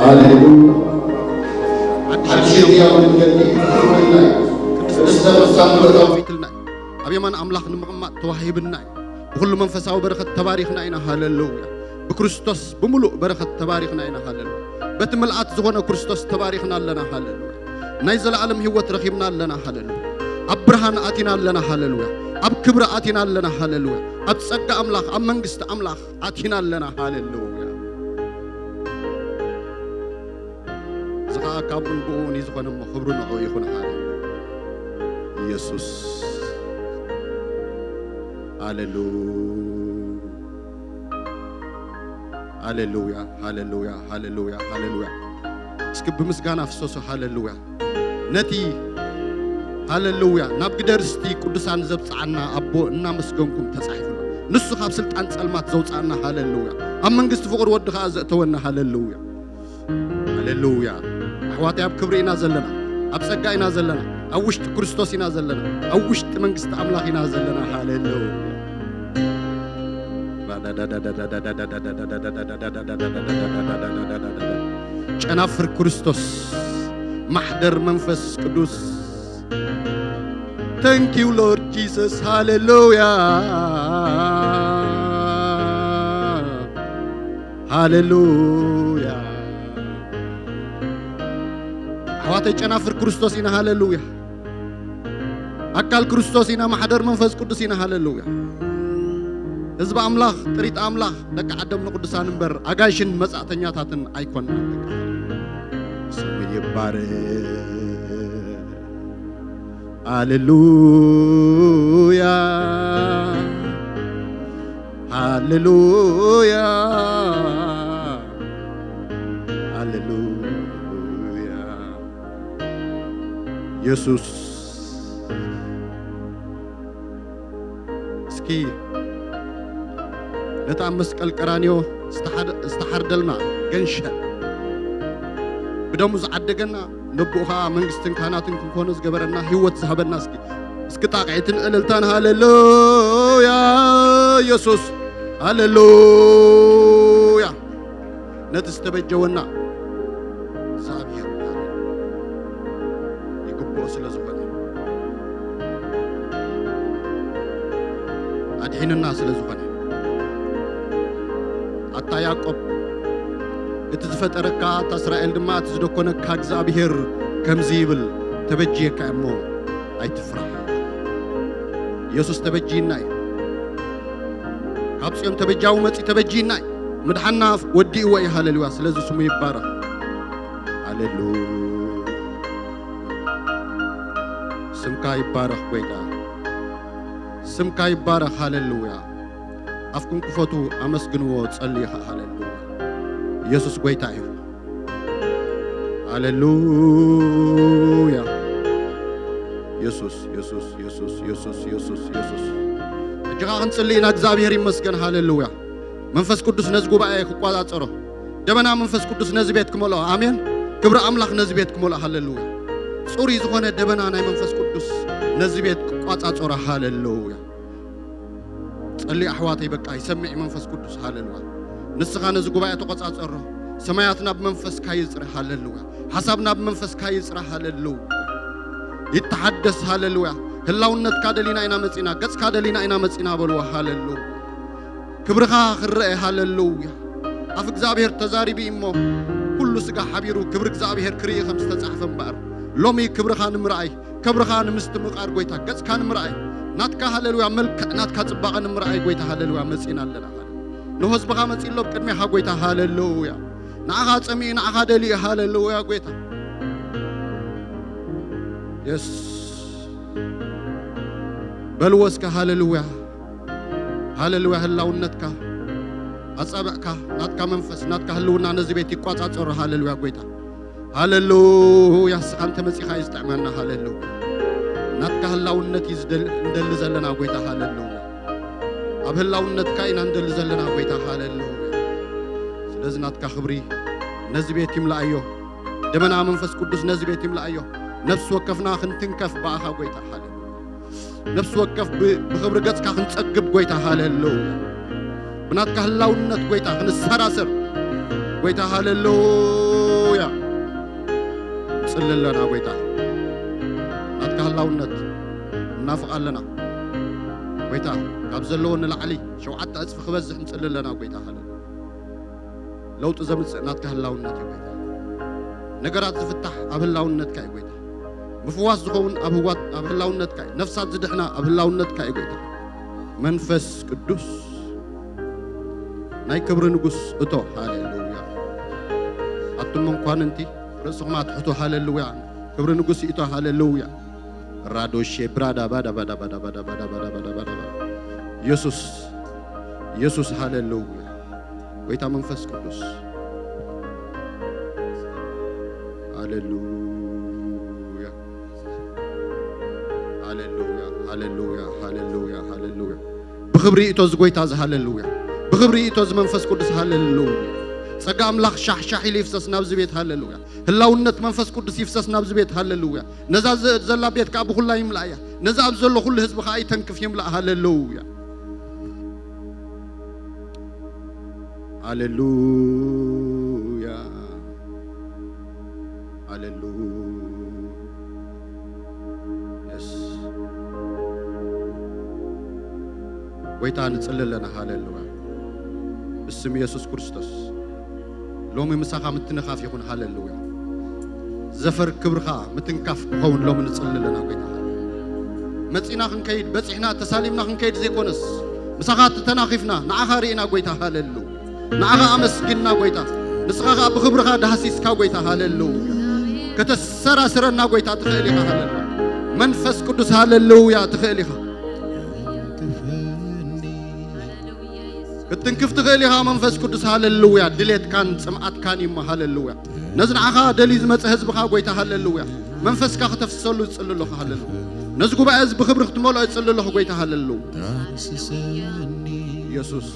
ሃሌሉያ። ሓድሽ ህያው መንገዲ ትኽኽልና እዩ። ቅድስተ ቅዱሳን ምእታው ፊትልና እዩ። ኣብ የማን ኣምላኽ ንምቕማጥ ተዋሂብና እዩ። ብኹሉ መንፈሳዊ በረኸት ተባሪኽና ኢና። ሃሌሉያ። ብክርስቶስ ብምሉእ በረኸት ተባሪኽና ኢና። ሃሌሉያ። በቲ ምልኣት ዝኾነ ክርስቶስ ተባሪኽና ኣለና። ሃሌሉያ። ናይ ዘለኣለም ህይወት ረኺብና ኣለና። ሃሌሉያ። ኣብ ብርሃን ኣቲና ኣለና። ሃሌሉያ። ኣብ ክብሪ ኣቲና ኣለና። ሃሌሉያ። ኣብ ጸጋ ኣምላኽ፣ ኣብ መንግስቲ ኣምላኽ ኣቲና ኣለና። ሃሌሉያ። እዚ ኸኣ ካብኡን ብኡን እዩ ዝኾነ እሞ፣ ክብሪ ንዕኡ ይኹን። ሃሌሉያ። ኢየሱስ። ሃሌሉ-፣ ሃሌሉያ፣ ሃሌሉያ፣ ሃሌሉያ፣ ሃሌሉያ። እስኪ ብምስጋና ፍሰሱ። ሃሌሉያ። ነቲ፣ ሃሌሉያ፣ ናብ ግደ ርስቲ ቅዱሳን ዘብጽዓና ኣቦ እናመስገንኩም ተጻሒፉ ኣሎ። ንሱ ካብ ስልጣን ጸልማት ዘውጽኣና። ሃሌሉያ። ኣብ መንግስቲ ፍቕሪ ወዲ ኸኣ ዘእተወና። ሃሌሉያ። ሃሌሉያ። ኣሕዋተይ፣ ኣብ ክብሪ ኢና ዘለና፣ ኣብ ጸጋ ኢና ዘለና፣ ኣብ ውሽጢ ክርስቶስ ኢና ዘለና፣ ኣብ ውሽጢ መንግስቲ ኣምላኽ ኢና ዘለና። ሃሌሉያ። ጨናፍር ክርስቶስ፣ ማሕደር መንፈስ ቅዱስ። Thank you, Lord Jesus. ሃሌሉያ። ሃሌሉያ። ኣሕዋተይ፣ ጨናፍር ክርስቶስ ኢና። ሃሌሉያ። ኣካል ክርስቶስ ኢና፣ ማሕደር መንፈስ ቅዱስ ኢና። ሃሌሉያ። ህዝቢ ኣምላኽ፣ ጥሪት ኣምላኽ፣ ደቂ ዓዶም ንቅዱሳን እምበር ኣጋይሽን መጻእተኛታትን ኣይኮንናን። ደቂ ስሙ ይባረክ። ሃሌሉያ፣ ሃሌሉያ፣ ሃሌሉያ። የሱስ፣ እስኪ ነቲ ኣብ መስቀል ቀራንዮ ዝተሓደ-፣ ዝተሓርደልና ገንሸል፣ ብደሙ ዝዓደገና፣ ነብኡ ኸዓ መንግስትን ካህናትን ክንኮኖ ዝገበረና፣ ህይወት ዝሃበና፣ እስኪ፣ እስኪ ጣቕዒትን እልልታን፣ ሃሌሉያ፣ ኢየሱስ፣ ሃሌሉያ። ነቲ ዝተበጀወና እግዚኣብሔር ይግብኦ ስለ ዝኾነ፣ ኣድሒንና ስለ ዝኾነ፣ ኣታ ያዕቆብ፣ እቲ ዝፈጠረካ፣ ኣታ እስራኤል ድማ፣ እቲ ዝደኮነካ እግዚኣብሔር ከምዚ ይብል፣ ተበጅየካ እሞ ኣይትፍራሕ። የሱስ ተበጅይና እዩ። ካብ ጽዮን ተበጃዊ መጺ ተበጅይና እዩ። ምድሓና ወዲእዎ እዩ። ሃሌሉያ። ስለዚ ስሙ ይባረኽ። ሃሌሉያ። ስምካ ይባረኽ ጎይታ። ስምካ ይባረኽ። ሃሌሉያ። ኣፍኩም ክፈቱ፣ ኣመስግንዎ፣ ጸልዩ ኸኣ። ሃሌሉያ። ኢየሱስ ጎይታ እዩ። ሃሌሉያ። የሱስ፣ የሱስ፣ የሱስ፣ የሱስ፣ የሱስ፣ የሱስ። ሕጂ ኸኣ ክንጽሊ ኢና። እግዚኣብሔር ይመስገን። ሃሌሉያ። መንፈስ ቅዱስ ነዚ ጉባኤ ክቋጻጸሮ። ደበና መንፈስ ቅዱስ ነዚ ቤት ክመልኦ። ኣሜን። ክብሪ ኣምላኽ ነዚ ቤት ክመልኦ። ሃሌሉያ። ጽሩይ ዝኾነ ደበና ናይ መንፈስ ቅዱስ ነዚ ቤት ክቋጻጸሮ። ሃሌሉያ። ጸሊ ኣሕዋተይ፣ በቃ ይሰምዕ መንፈስ ቅዱስ። ሃሌሉያ። ንስኻ ነዚ ጉባኤ ተቆጻጸሮ። ሰማያት ናብ መንፈስካ ይጽረ። ሃሌሉያ። ሓሳብ ናብ መንፈስካ ይጽረ። ሃሌሉያ። ይተሓደስ። ሃሌሉያ። ህላውነትካ ደሊና ኢና መጺና፣ ገጽካ ደሊና ኢና መጺና በልዎ። ሃሌሉያ። ክብርኻ ክረአ። ሃሌሉያ። ኣፍ እግዚኣብሔር ተዛሪቡ እሞ፣ ኩሉ ስጋ ሓቢሩ ክብሪ እግዚኣብሔር ክርኢ ከም ዝተጻሕፈ እምበኣር፣ ሎሚ ክብርኻ ንምርኣይ፣ ክብርኻ ንምስትምቓር፣ ጎይታ፣ ገጽካ ንምርኣይ፣ ናትካ፣ ሃሌሉያ፣ መልክዕ ናትካ ጽባቐ ንምርኣይ፣ ጎይታ፣ ሃሌሉያ፣ መጺና ኣለና። ንህዝብኻ መጺ ኣሎ፣ ኣብ ቅድሜኻ፣ ጎይታ፣ ሃሌሉያ። ንዓኻ ጸሚኡ፣ ንዓኻ ደሊዩ፣ ሃሌሉያ፣ ጎይታ። የስ። በልዎ እስከ፣ ሃሌሉያ። ሃሌሉያ። ህላውነትካ ኣጻብዕካ፣ ናትካ መንፈስ፣ ናትካ ህልውና ነዚ ቤት ይቋጻጸሮ። ሃሌሉያ ጎይታ። ሃሌሉያ። እስኻ እንተ መጺኻ እዩ ዝጥዕመና። ሃሌሉያ። ናትካ ህላውነት እዩ ዝደል-፣ እንደሊ ዘለና ጎይታ። ሃሌሉያ። ኣብ ህላውነትካ ኢና እንደሊ ዘለና ጎይታ። ሃሌሉያ። ስለዚ ናትካ ክብሪ ነዚ ቤት ይምልኣዮ። ደመና መንፈስ ቅዱስ ነዚ ቤት ይምልኣዮ። ነፍሲ ወከፍና ክንትንከፍ ብኣኻ ጎይታ። ሃሌሉያ። ነፍሲ ወከፍ ብ-፣ ብኽብሪ ገጽካ ክንጸግብ ጎይታ። ሃሌሉያ። ብናትካ ህላውነት ጎይታ ክንሰራሰር ጎይታ። ሃሌሉያ። ጽልለና ጎይታ። ናትካ ህላውነት እናፍቕ ኣለና ጎይታ። ካብ ዘለዎ ንላዕሊ ሸውዓተ ዕጽፊ ክበዝሕ ንጽልለና ጎይታ። ሃሌሉያ። ለውጢ ዘምጽእ ናትካ ህላውነት እዩ ጎይታ። ነገራት ዝፍታሕ ኣብ ህላውነትካ እዩ ጎይታ። ምፍዋስ ዝኸውን ኣብ ህዋት-፣ ኣብ ህላውነትካ እዩ። ነፍሳት ዝድሕና ኣብ ህላውነትካ እዩ ጎይታ። መንፈስ ቅዱስ ናይ ክብሪ ንጉስ እቶ። ሃሌሉያ። ኣቱም መንኳንንቲ ርእስኹም ኣትሕቱ። ሃሌሉያ። ክብሪ ንጉስ እቶ። ሃሌሉያ። ራዶሼ ብራዳ ባዳ ባዳ ባዳ ባዳ ባዳ ባዳ ባዳ ባዳ ባዳ። ኢየሱስ፣ ኢየሱስ፣ ሃሌሉያ። ጎይታ መንፈስ ቅዱስ። ሃሌሉያ። ሃሌሉያ፣ ሃሌሉያ፣ ሃሌሉያ፣ ሃሌሉያ። ብኽብሪ እቶ እዚ ጎይታ እዚ። ሃሌሉያ። ብኽብሪ እቶ እዚ መንፈስ ቅዱስ። ሃሌሉያ። ጸጋ ኣምላኽ ሻሕ ሻሕ ኢሉ ይፍሰስ ናብዚ ቤት። ሃሌሉያ። ህላውነት መንፈስ ቅዱስ ይፍሰስ ናብዚ ቤት። ሃሌሉያ። ነዛ ዘ-፣ ዘላ ቤት ከኣ ብኹላ ይምላእ እያ። ነዛ ኣብ ዘሎ ኩሉ ህዝቢ ከኣ ይተንክፍ ይምላእ። ሃሌሉያ። ሃሌሉያ። ሃሌሉያ። የስ። ጎይታ ንጽሊ ኣለና። ሃሌሉያ። ብስም ኢየሱስ ክርስቶስ ሎሚ ምሳኻ ምትንኻፍ ይኹን። ሃሌሉያ። ዘፈር ክብርኻ ምትንካፍ ክኸውን ሎሚ ንጽሊ ኣለና ጎይታ። መጺና ክንከይድ፣ በጺሕና ተሳሊምና ክንከይድ ዘይኮነስ፣ ምሳኻ ተተናኺፍና ንዓኻ ርኢና ጎይታ። ሃሌሉያ። ንዓኻ ኣመስጊንና ጎይታ። ንስኻ ኸኣ ብኽብርኻ ዳህሲስካ ጎይታ። ሃሌሉያ። ከተሰራስረና ጎይታ ትኽእል ኢኻ። ሃሌሉያ። መንፈስ ቅዱስ ሃሌሉያ ትኽእል ኢኻ። ክትትንክፍ ትኽእል ኢኻ መንፈስ ቅዱስ። ሃሌሉያ። ድሌትካን ጽምኣትካን እዩ እሞ። ሃሌሉያ። ነዚ ንዓኻ ደልዩ ዝመጸ ህዝብኻ ጎይታ። ሃሌሉያ። መንፈስካ ከተፍስሰሉ ዝጽሊ ኣለኹ። ሃሌሉያ። ነዚ ጉባኤ እዚ ብኽብሪ ክትመልኦ ይጽሊ ኣለኹ ጎይታ። ሃሌሉያ። ኢየሱስ።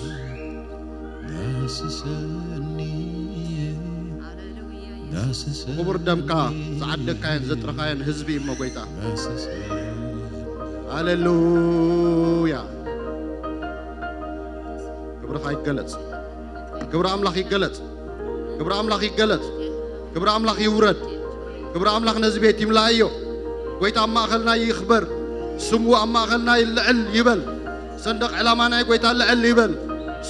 ብኽቡር ደምካ ዝዓደግካዮን ዘጥረኻዮን ህዝቢ እዩ እሞ ጎይታ። ሃሌሉያ። ክብርኻ ይገለጽ። ክብሪ ኣምላኽ ይገለጽ። ክብሪ ኣምላኽ ይገለጽ። ክብሪ ኣምላኽ ይውረድ። ክብሪ ኣምላኽ ነዚ ቤት ይምላእዮ። ጎይታ ኣብ ማእኸልና ይኽበር። ስሙ ኣብ ማእኸልና ልዕል ይበል። ሰንደቕ ዕላማ ናይ ጎይታ ልዕል ይበል።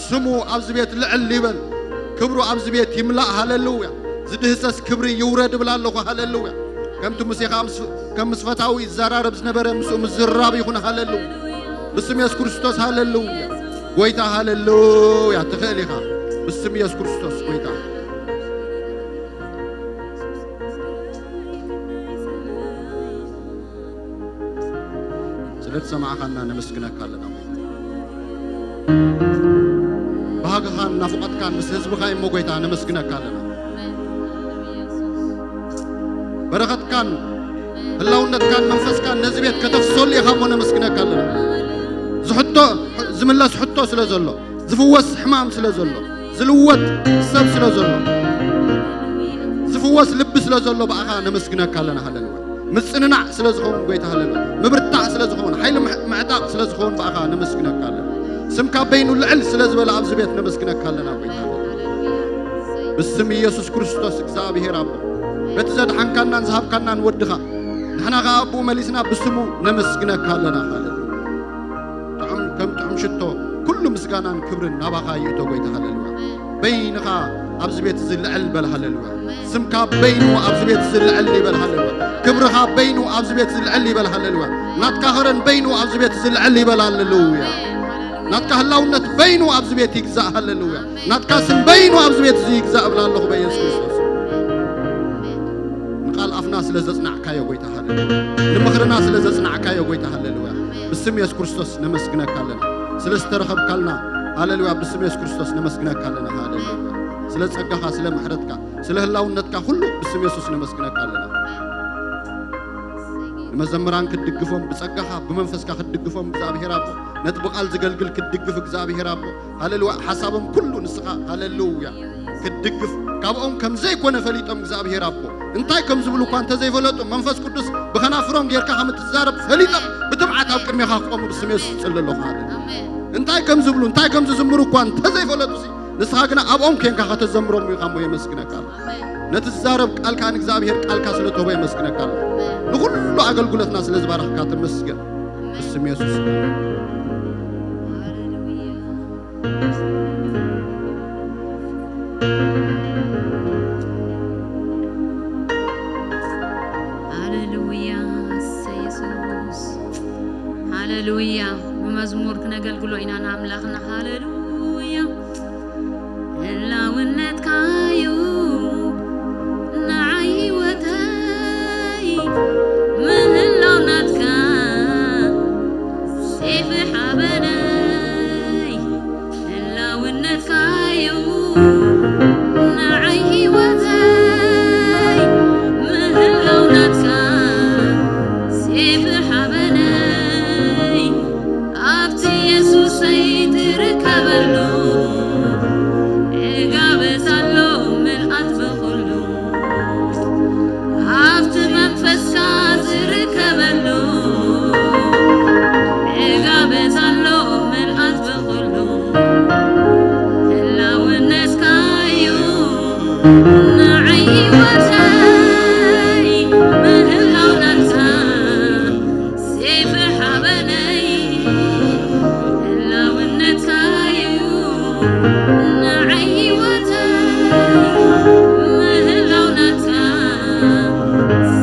ስሙ ኣብዚ ቤት ልዕል ይበል። ክብሩ ኣብዚ ቤት ይምላእ። ሃሌሉያ። ዝድህሰስ ክብሪ ይውረድ እብል ኣለኹ። ሃሌሉያ። ከምቲ ሙሴ ኸኣ ምስ፣ ከም ምስ ፈታዊ ይዘራረብ ዝነበረ ምስኡ ምዝርራብ ይኹን። ሃሌሉያ። ብስም የሱስ ክርስቶስ። ሃሌሉያ። ጎይታ ሃሌሉያ። ትኽእል ኢኻ። ብስም የሱስ ክርስቶስ ጎይታ። ስለ ዝሰማዕኻና ነመስግነካ ኣለና። ባህግኻን ናፍቖትካን ምስ ህዝብኻ እሞ ጎይታ ነመስግነካ ኣለና። በረኸትካን ህላውነትካን መንፈስካን ነዚ ቤት ከተፍሰሉ ኢኻ እሞ ነመስግነካ ኣለና። ዝሕቶ፣ ዝምለስ ሕቶ ስለ ዘሎ፣ ዝፍወስ ሕማም ስለ ዘሎ፣ ዝልወጥ ሰብ ስለ ዘሎ፣ ዝፍወስ ልቢ ስለ ዘሎ ብኣኻ ነመስግነካ ኣለና። ሃሌሉያ። ምጽንናዕ ስለ ዝኸውን ጎይታ። ሃሌሉያ። ምብርታዕ ስለ ዝኸውን፣ ሓይሊ ምሕ-፣ ምዕጣቕ ስለ ዝኸውን ብኣኻ ነመስግነካ ኣለና። ስምካ በይኑ ልዕል ስለ ዝበለ ኣብዚ ቤት ነመስግነካ ኣለና ጎይታ። ብስም ኢየሱስ ክርስቶስ እግዚኣብሔር ኣቦ፣ በቲ ዘድሓንካናን ዝሃብካናን ወድኻ፣ ንሕና ኸኣ ኣብኡ መሊስና ብስሙ ነመስግነካ ኣለና። ሃሌሉያ። ጥዑም፣ ከም ጥዑም ሽቶ ኩሉ ምስጋናን ክብርን ናባኻ ይእቶ ጎይታ። ሃሌሉያ። በይንኻ ኣብዚ ቤት እዚ ልዕል በል። ሃሌሉያ። ስምካ በይኑ ኣብዚ ቤት እዚ ልዕል ይበል። ሃሌሉያ። ክብርኻ በይኑ ኣብዚ ቤት እዚ ልዕል ይበል። ሃሌሉያ። ናትካ ኸረን በይኑ ኣብዚ ቤት እዚ ልዕል ይበል። ሃሌሉያ። ናትካ ህላውነት በይኑ ኣብዚ ቤት ይግዛእ። ሃሌሉያ። ናትካ ስም በይኑ ኣብዚ ቤት እዚ ይግዛእ እብል ኣለኹ በኢየሱስ ክርስቶስ። ንቃል ኣፍና ስለ ዘጽናዕካዮ ጎይታ። ሃሌሉያ። ንምኽርና ስለ ዘጽናዕካዮ ጎይታ። ሃሌሉያ። ብስም የሱስ ክርስቶስ ነመስግነካ ኣለና። ስለ ዝተረኸብካልና፣ ሃሌሉያ፣ ብስም የሱስ ክርስቶስ ነመስግነካ ኣለና። ሃሌሉያ። ስለ ጸጋኻ፣ ስለ ምሕረትካ፣ ስለ ህላውነትካ ኩሉ ብስም የሱስ ነመስግነካ ኣለና። ንመዘምራን ክትድግፎም፣ ብጸጋኻ ብመንፈስካ ክትድግፎም እግዚኣብሔር ኣቦ፣ ነቲ ብቓል ዝገልግል ክትድግፍ እግዚኣብሔር ኣቦ፣ ሃሌሉያ፣ ሓሳቦም ኩሉ ንስኻ፣ ሃሌሉያ፣ ክትድግፍ፣ ካብኦም ከም ዘይኮነ ፈሊጦም እግዚኣብሔር ኣቦ፣ እንታይ ከም ዝብሉ እኳ እንተዘይፈለጡ፣ መንፈስ ቅዱስ ብኸናፍሮም ጌርካ ከም እትዛረብ ፈሊጦም ብትብዓት ኣብ ቅድሜኻ ክቆሙ ብስም የሱስ እጽሊ ኣለኹ። ሃሌሉያ። ኣሜን። እንታይ ከም ዝብሉ፣ እንታይ ከም ዝዝምሩ እኳ እንተዘይፈለጡ ሲ፣ ንስኻ ግና ኣብኦም ኬንካ ከተዘምሮም ኢኻ እሞ የመስግነካ ኣለኹ። ኣሜን። ነቲ ዝዛረብ ቃልካ ንእግዚኣብሔር ቃልካ ስለ ትህቦ የመስግነካ ኣለኹ። ኣሜን። ንኹሉ ኣገልግሎትና ስለ ዝባረኽካ ተመስገን። ኣሜን። ብስም የሱስ። ሃሌሉያ። ሃሌሉያ፣ እሰይ የሱስ። ሃሌሉያ። ብመዝሙር ክነገልግሎ ኢና ንኣምላኽና። ሃሌሉያ። ህላውነትካዩ ንዓይ ህይወተይ፣ ምህላው ናትካ ሴፍ ሓበነይ። ህላውነትካዩ ንዓይ ህይወተይ፣ ምህላው ናትካ ሴፍ ሓበነይ። ኣብቲ የሱሰይ ትርከበሉ፣ ዕጋበት ኣሎ ምልኣት ብኹሉ። ኣብቲ መንፈስካ ዝርከበሉ፣ ዕጋበት ኣሎ ምልኣት ብኹሉ። ህላውነትካዩ ንዓይ ህይወተይ፣ ምህላው ናትካ ሴፍ ሓበነይ። ህላውነትካዩ ንዓይ ህይወተይ፣ ምህላው ናትካ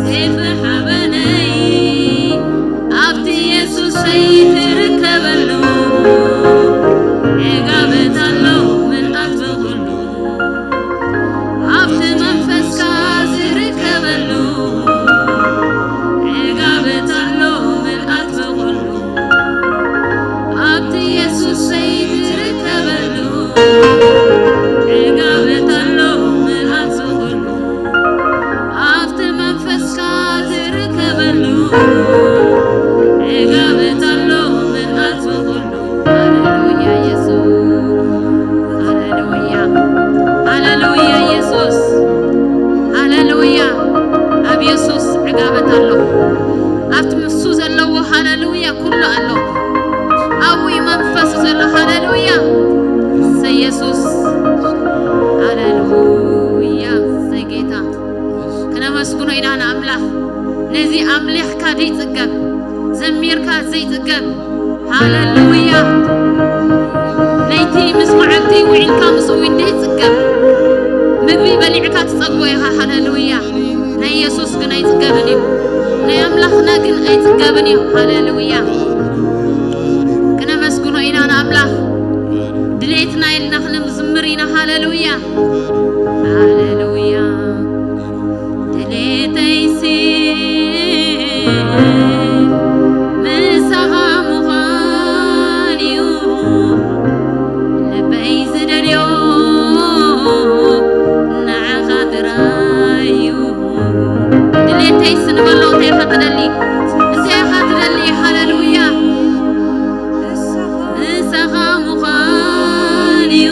ሴፍ ሓበነይ። ኣብቲ የሱሰይ ትርከበሉ፣ ዕጋበት ኣሎ ምልኣት ብኹሉ። ኣብቲ መንፈስካ ዝርከበሉ፣ ዕጋበት ኣሎ ምልኣት ብኹሉ። ኣብቲ የሱሰይ ዝርከበሉ፣ ዕጋበት ኣሎ ምልኣት ብኹሉ። ኣብቲ መንፈስካ ዝርከበሉ፣ ዕጋበት ኣሎ ምልኣት ብኹሉ። ሃሌሉያ የሱስ። ሃሌሉያ። ሃሌሉያ የሱስ። ሃሌሉያ። ኣብ የሱስ ዕጋበት ኣሎ። ኣብቲ ምሱ ዘለዎ ሃሌሉያ ኩሉ ኣሎ። ኣብኡ እዩ መንፈሱ ዘሎ። ሃሌሉያ። እሰይ የሱስ። ሃሌሉያ። እሰይ ጌታ። ክነመስግኖ ኢና ንኣምላኽ። ነዚ ኣምሊኽካ ዘይጽገብ፣ ዘሚርካ ዘይጽገብ። ሃሌሉያ። ለይቲ ምስ መዓልቲ ውዒልካ ምስ እውን ዘይጽገብ። ምግቢ በሊዕካ ትጸግቦ ኢኻ። ሃሌሉያ። ናይ የሱስ ግን ኣይጽገብን እዩ። ናይ ኣምላኽና ግን ኣይጽገብን እዩ። ሃሌሉያ። ክነመስግኖ ኢና ንኣምላኽ። ድሌትና ኢልና ክነዝምር ኢና። ሃሌሉያ። ሃሌሉያ። ድሌተይሲ ምሳኻ ምዃን እዩ። ልበይ ዝደልዮ ንዓኻ ጥራይ እዩ። ድሌተይሲ ንበሎ፣ እንታይ ኢኻ ትደሊ? እንታይ ኢኻ ትደሊ? ሃሌሉያ። ንስኻ ምዃን እዩ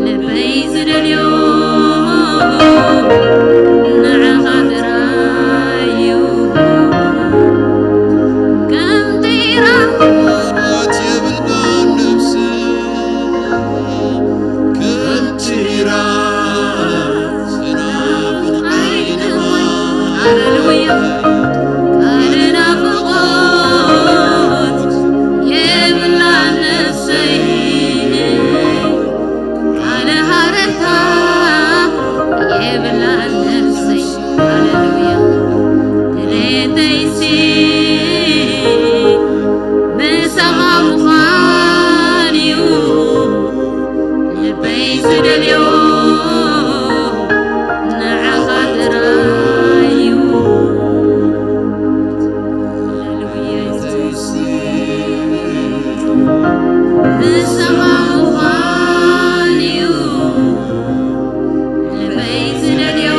ልበይ ዝደልዮ፣ ንዓኻ ጥራይ እዩ። ከም ጢራ ሞት የብልናን ነፍሲ፣ ከም ጢራ ሃሌሉያ። ቃል ናፍቆት የብላን ነፍሰይ፣ ቃል ሃረርታ የብላን ነፍሰይ። ሃሌሉያ። ድሌተይሲ ምሳኻ ምዃን እዩ። ልበይ ዝደልዮ ንዓኻ ጥራይ እዩ። ሃሌሉያ የሱስ። ንሰማ ምዃን እዩ ልበይ ዝደልዮ፣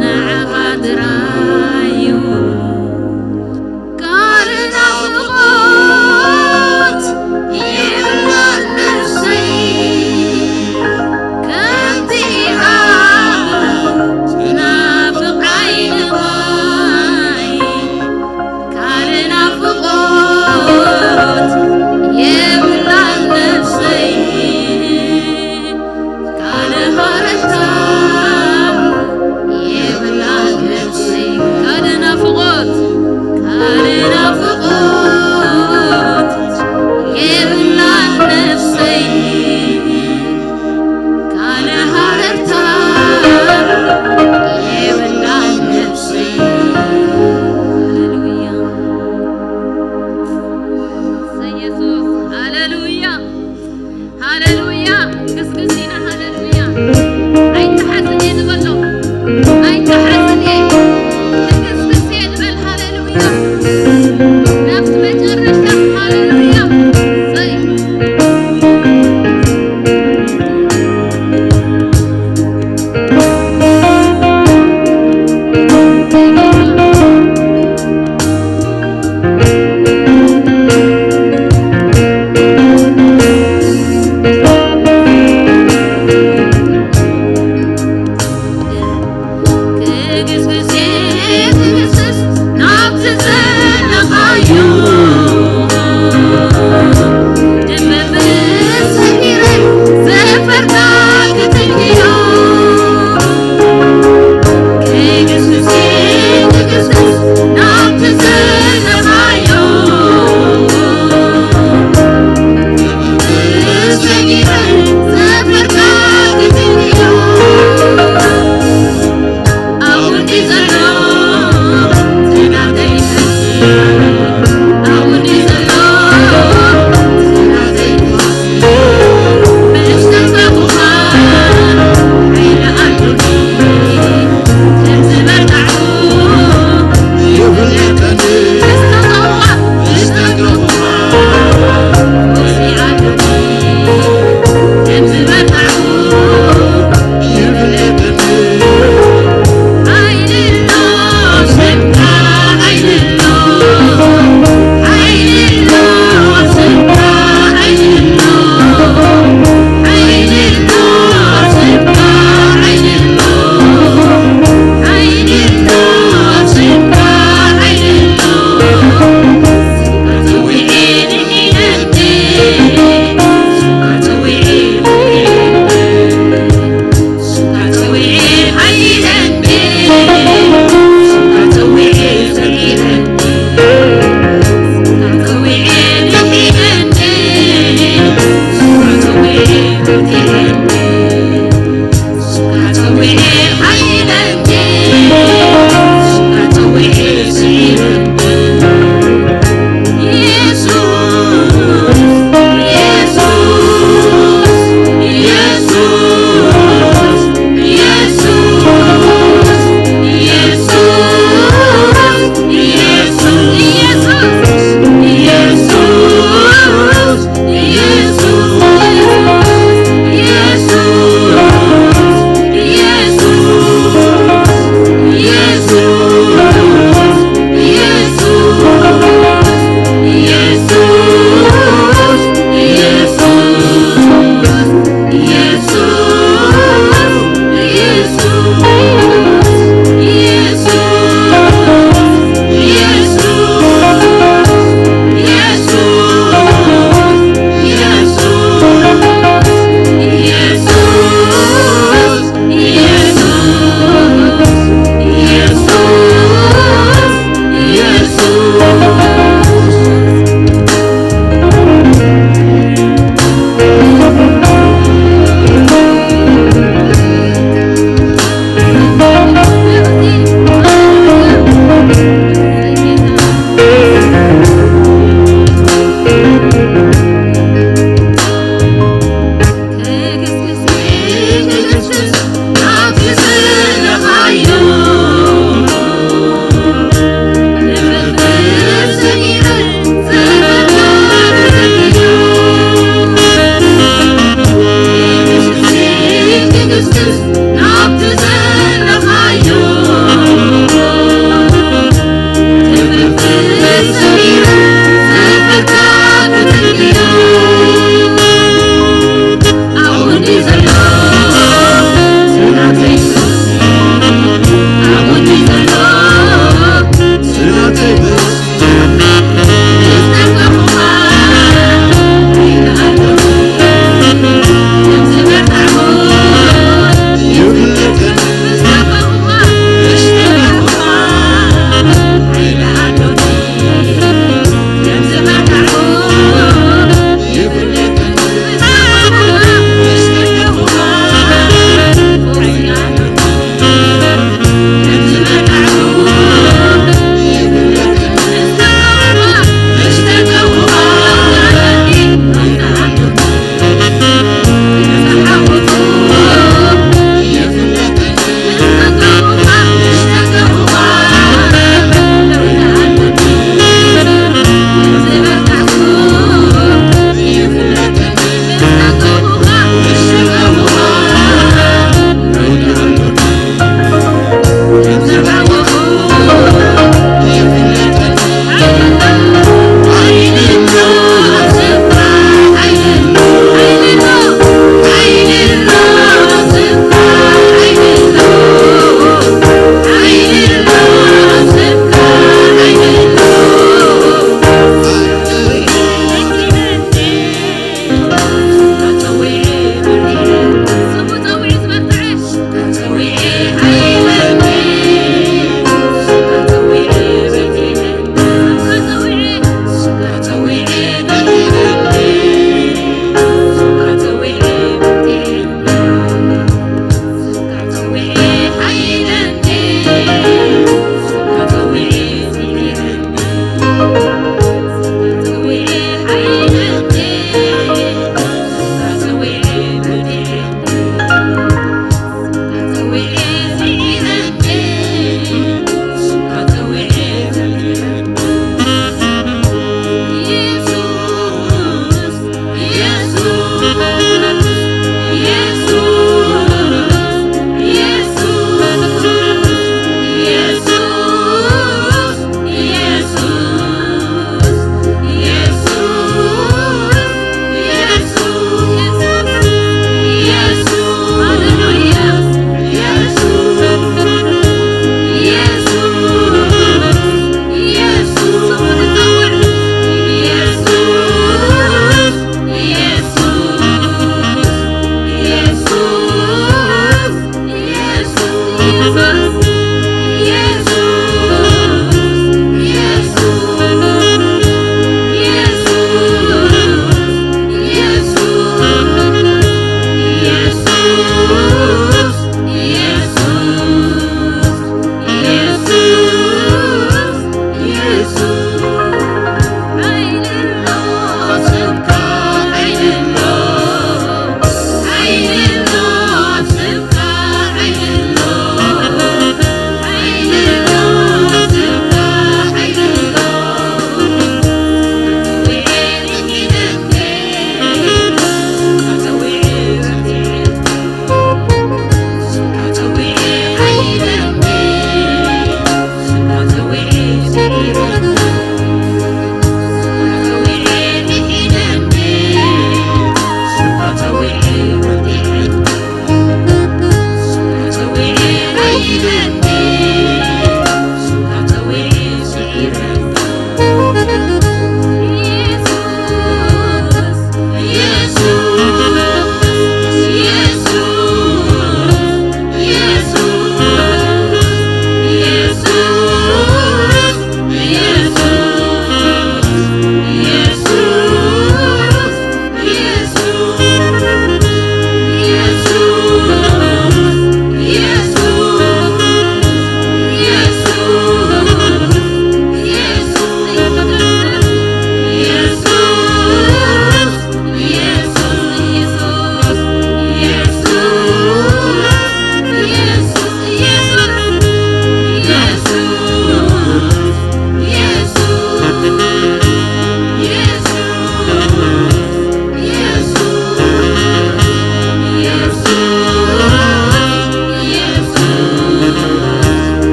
ንዓኻ ጥራይ እዩ። ቃል ናፍቖት ይምላእ ነፍሰይ፣ ከምቲ ኣብ ትናፍቕ ዓይኒ ማይ። ቃል ናፍቖት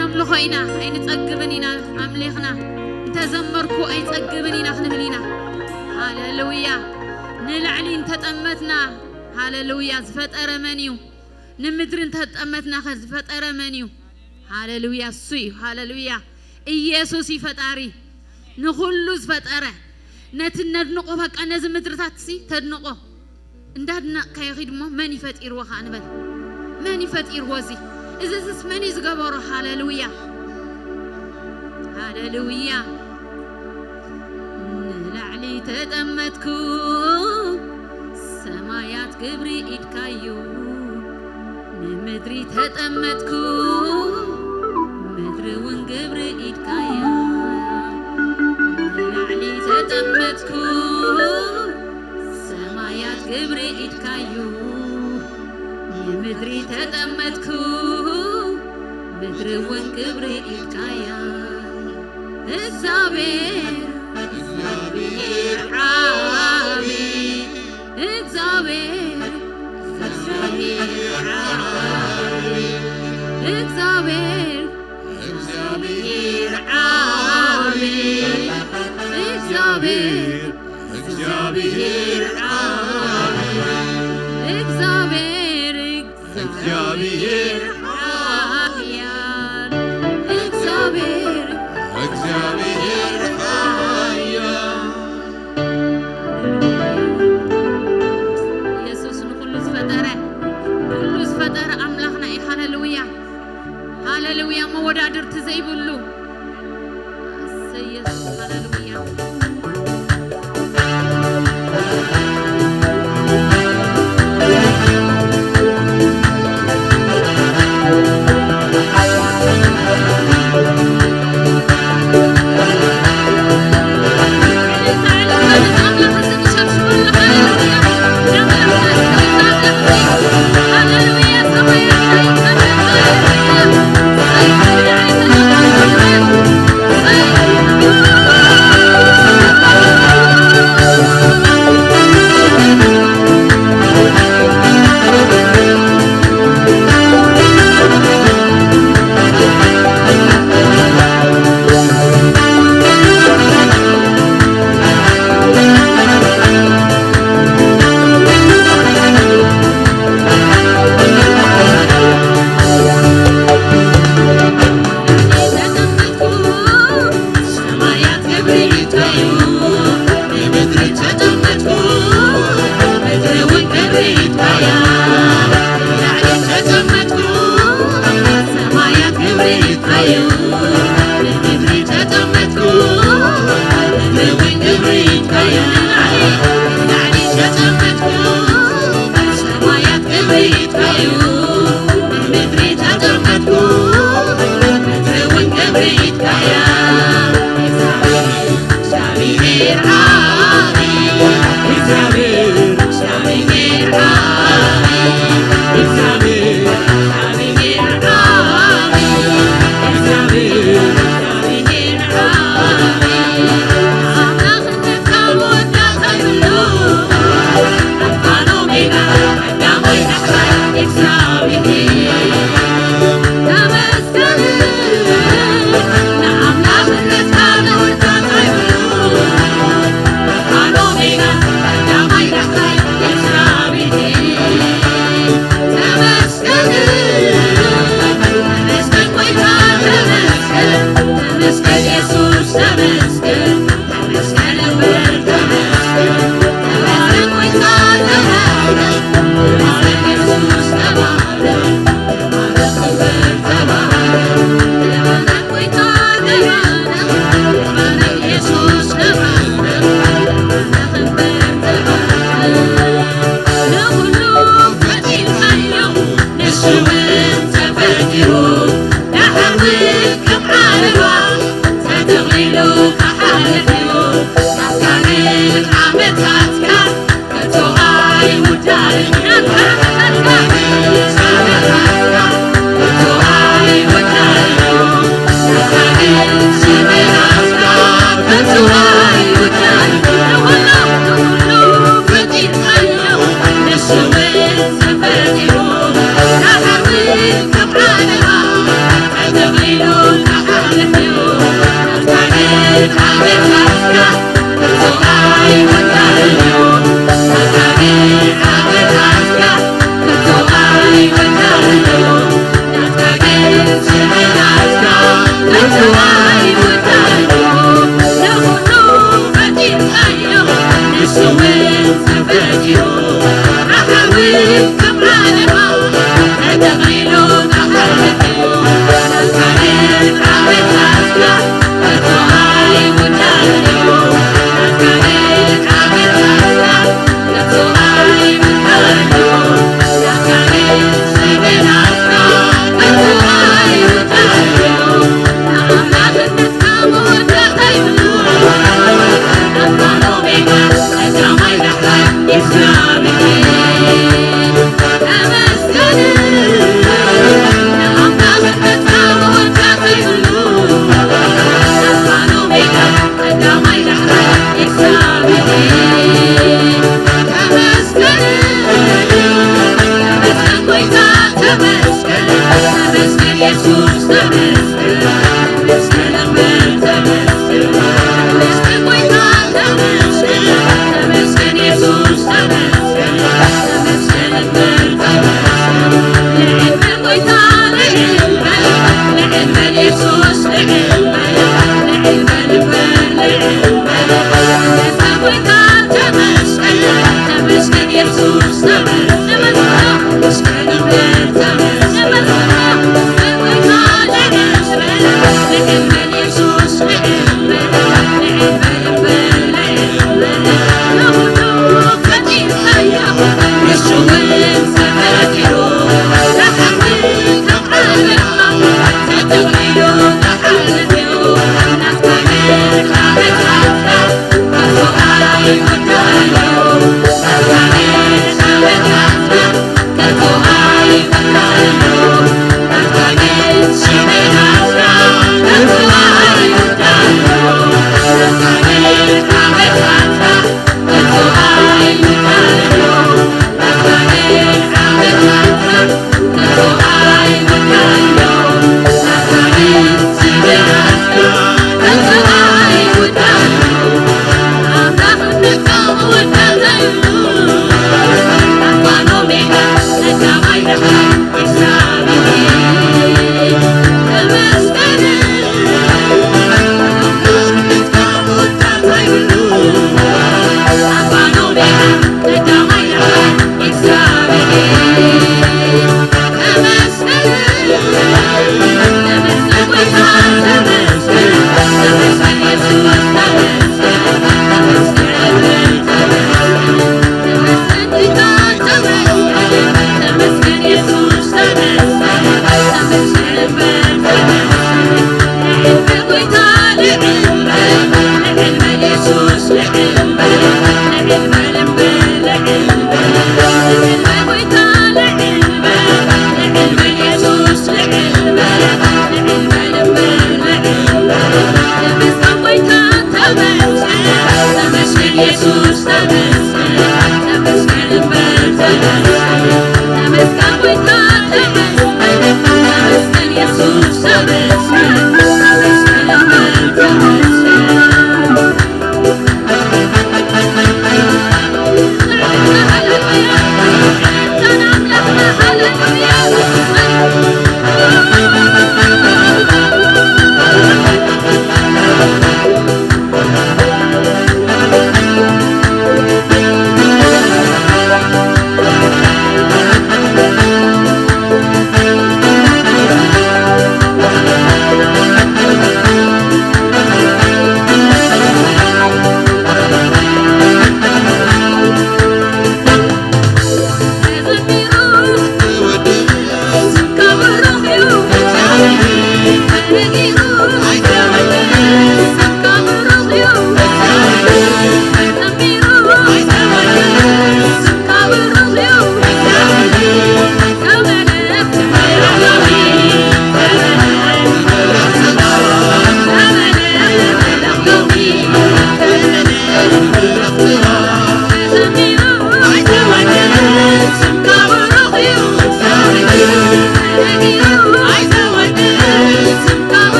ነምልኾ ኢና፣ ኣይንጸግብን ኢና። ኣምሊኽና እንተዘመርኩ ኣይጸግብን ኢና ክንብል ኢና። ሃሌሉያ። ንላዕሊ እንተጠመትና፣ ሃሌሉያ፣ ዝፈጠረ መን እዩ? ንምድሪ እንተጠመትና ከ ዝፈጠረ መን እዩ? ሃሌሉያ፣ እሱ እዩ። ሃሌሉያ። ኢየሱስ እዩ ፈጣሪ፣ ንኹሉ ዝፈጠረ። ነቲ ነድንቆ፣ በቃ ነዚ ምድርታት ሲ ተድንቆ። እንዳድነቕካዮ ኺድ እሞ፣ መን እዩ ፈጢርዎ ኸዓ ንበል። መን እዩ ፈጢርዎ እዚ? እዚስ መን እዩ ዝገበሮ? ሃሌሉያ፣ ሃሌሉያ። ንላዕሊ ተጠመትኩ፣ ሰማያት ግብሪ ኢድካዩ። ንምድሪ ተጠመትኩ፣ ምድሪ እውን ግብሪ ኢድካያ። ንላዕሊ ተጠመትኩ፣ ሰማያት ግብሪ ኢድካዩ። ንምድሪ ተጠመትኩ፣ ምድሪ እውን ግብሪ ኢድካያ። እግዚኣብሔር፣ እግዚኣብሔር ዓቢ፣ እግዚኣብሔር፣ እግዚኣብሔር ዓቢ፣ እግዚኣብሔር፣ እግዚኣብሔር ዓቢ፣ እግዚኣብሔር፣ እግዚኣብሔር ዓቢ፣ እግዚኣብሔር፣ እግዚኣብሔር ሓያል፣ እግዚኣብሔር፣ እግዚኣብሔር ሓያል። ኢየሱስ ንኹሉ ዝፈጠረ፣ ኩሉ ዝፈጠረ ኣምላኽና እዩ። ሃሌሉያ፣ ሃሌሉያ። መወዳድርቲ ዘይብሉ። እሰይ ኢየሱስ፣ ሃሌሉያ።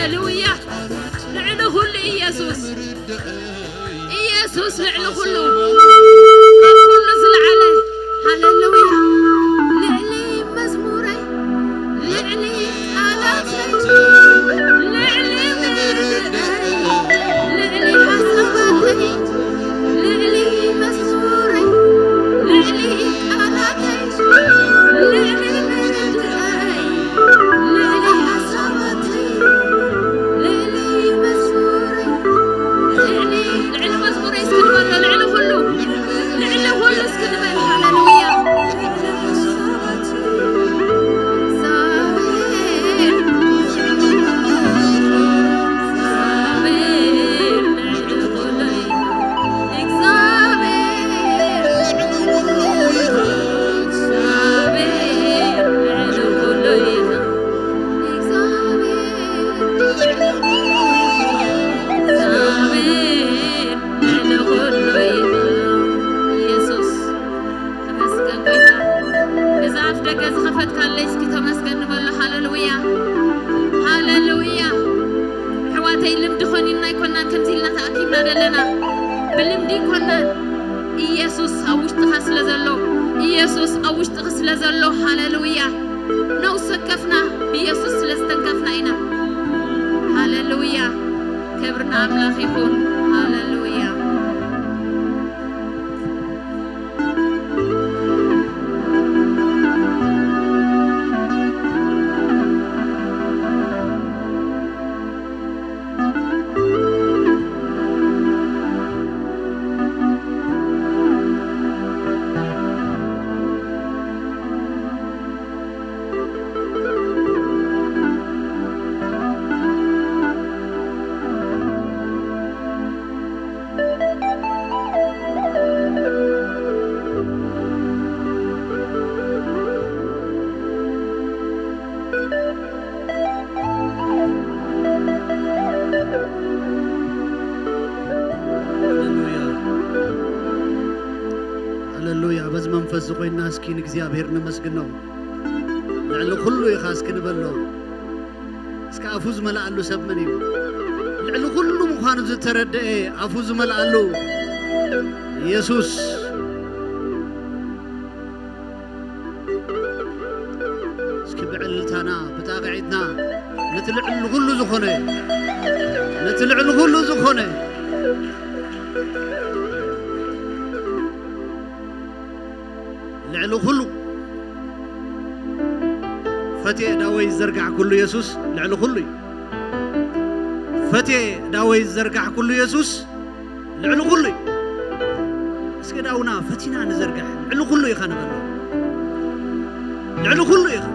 ሃሌሉያ። ልዕሊ ኩሉ ኢየሱስ፣ ኢየሱስ ልዕሊ ኩሉ፣ ካብ ኩሉ ዝለዓለ። ሃሌሉያ። ልዕሊ መዝሙረይ፣ ልዕሊ ቃላተይ፣ ልዕሊ ምርድኣይ፣ ልዕሊ ሓሳባተይ፣ ልዕሊ መዝሙረይ፣ ልዕሊ ቃላተይ፣ ልዕሊ ምርድኣይ፣ ልዕሊ ሓሳባተይ፣ ልዕሊ መዝሙረይ፣ ልዕሊ፣ ልዕሊ መዝሙረይ እስኪ ንበሎ፣ ልዕሊ ኩሉ፣ ልዕሊ ኩሉ እስኪ ንበል። ሃሌሉያ። ኢየሱስ። ተመስገን ጎይታ። ነዛ ኣፍ ደገ ዝኸፈትካለይ እስኪ ተመስገን ንበሎ። ሃሌሉያ፣ ሃሌሉያ። ኣሕዋተይ፣ ልምዲ ኾኒና ኣይኮናን ከምዚ ኢልና ተኣኪብና ዘለና። ብልምዲ ኣይኮናን። ኢየሱስ ኣብ ውሽጥኻ ስለ ዘሎ፣ ኢየሱስ ኣብ ውሽጥኺ ስለ ዘሎ፣ ሃሌሉያ። ነውስ ወከፍና ብኢየሱስ ስለ ዝተንከፍና ኢና። ሃሌሉያ። ክብሪ ንኣምላኽ ይኹን። ሃሌሉያ። ሃሌሉያ፣ ሃሌሉያ። በዚ መንፈስ ዝኾይና እስኪ ንእግዚኣብሔር ነመስግኖ። ልዕሊ ኩሉ ኢኻ እስኪ ንበሎ። እስከ ኣፉ ዝመልኣሉ ሰብ መን እዩ? ልዕሊ ኩሉ ምዃኑ ዝተረድኤ ኣፉ ዝመልኣሉ ኢየሱስ። እስኪ ብዕልልታና፣ ብጣቕዒትና ነቲ ልዕሊ ኩሉ ዝኾነ፣ ነቲ ልዕሊ ኩሉ ዝኾነ፣ ልዕሊ ኩሉ ፈትየ ዳወይ ዝዘርጋሕ ኩሉ የሱስ ልዕሊ ኩሉ እዩ። ፈትየ ዳወይ ዝዘርጋሕ ኩሉ የሱስ ልዕሊ ኩሉ እዩ። እስኪ ዳውና ፈቲና ንዘርጋሕ። ልዕሊ ኩሉ ኢኻ ንበሎ። ልዕሊ ኩሉ ኢኻ።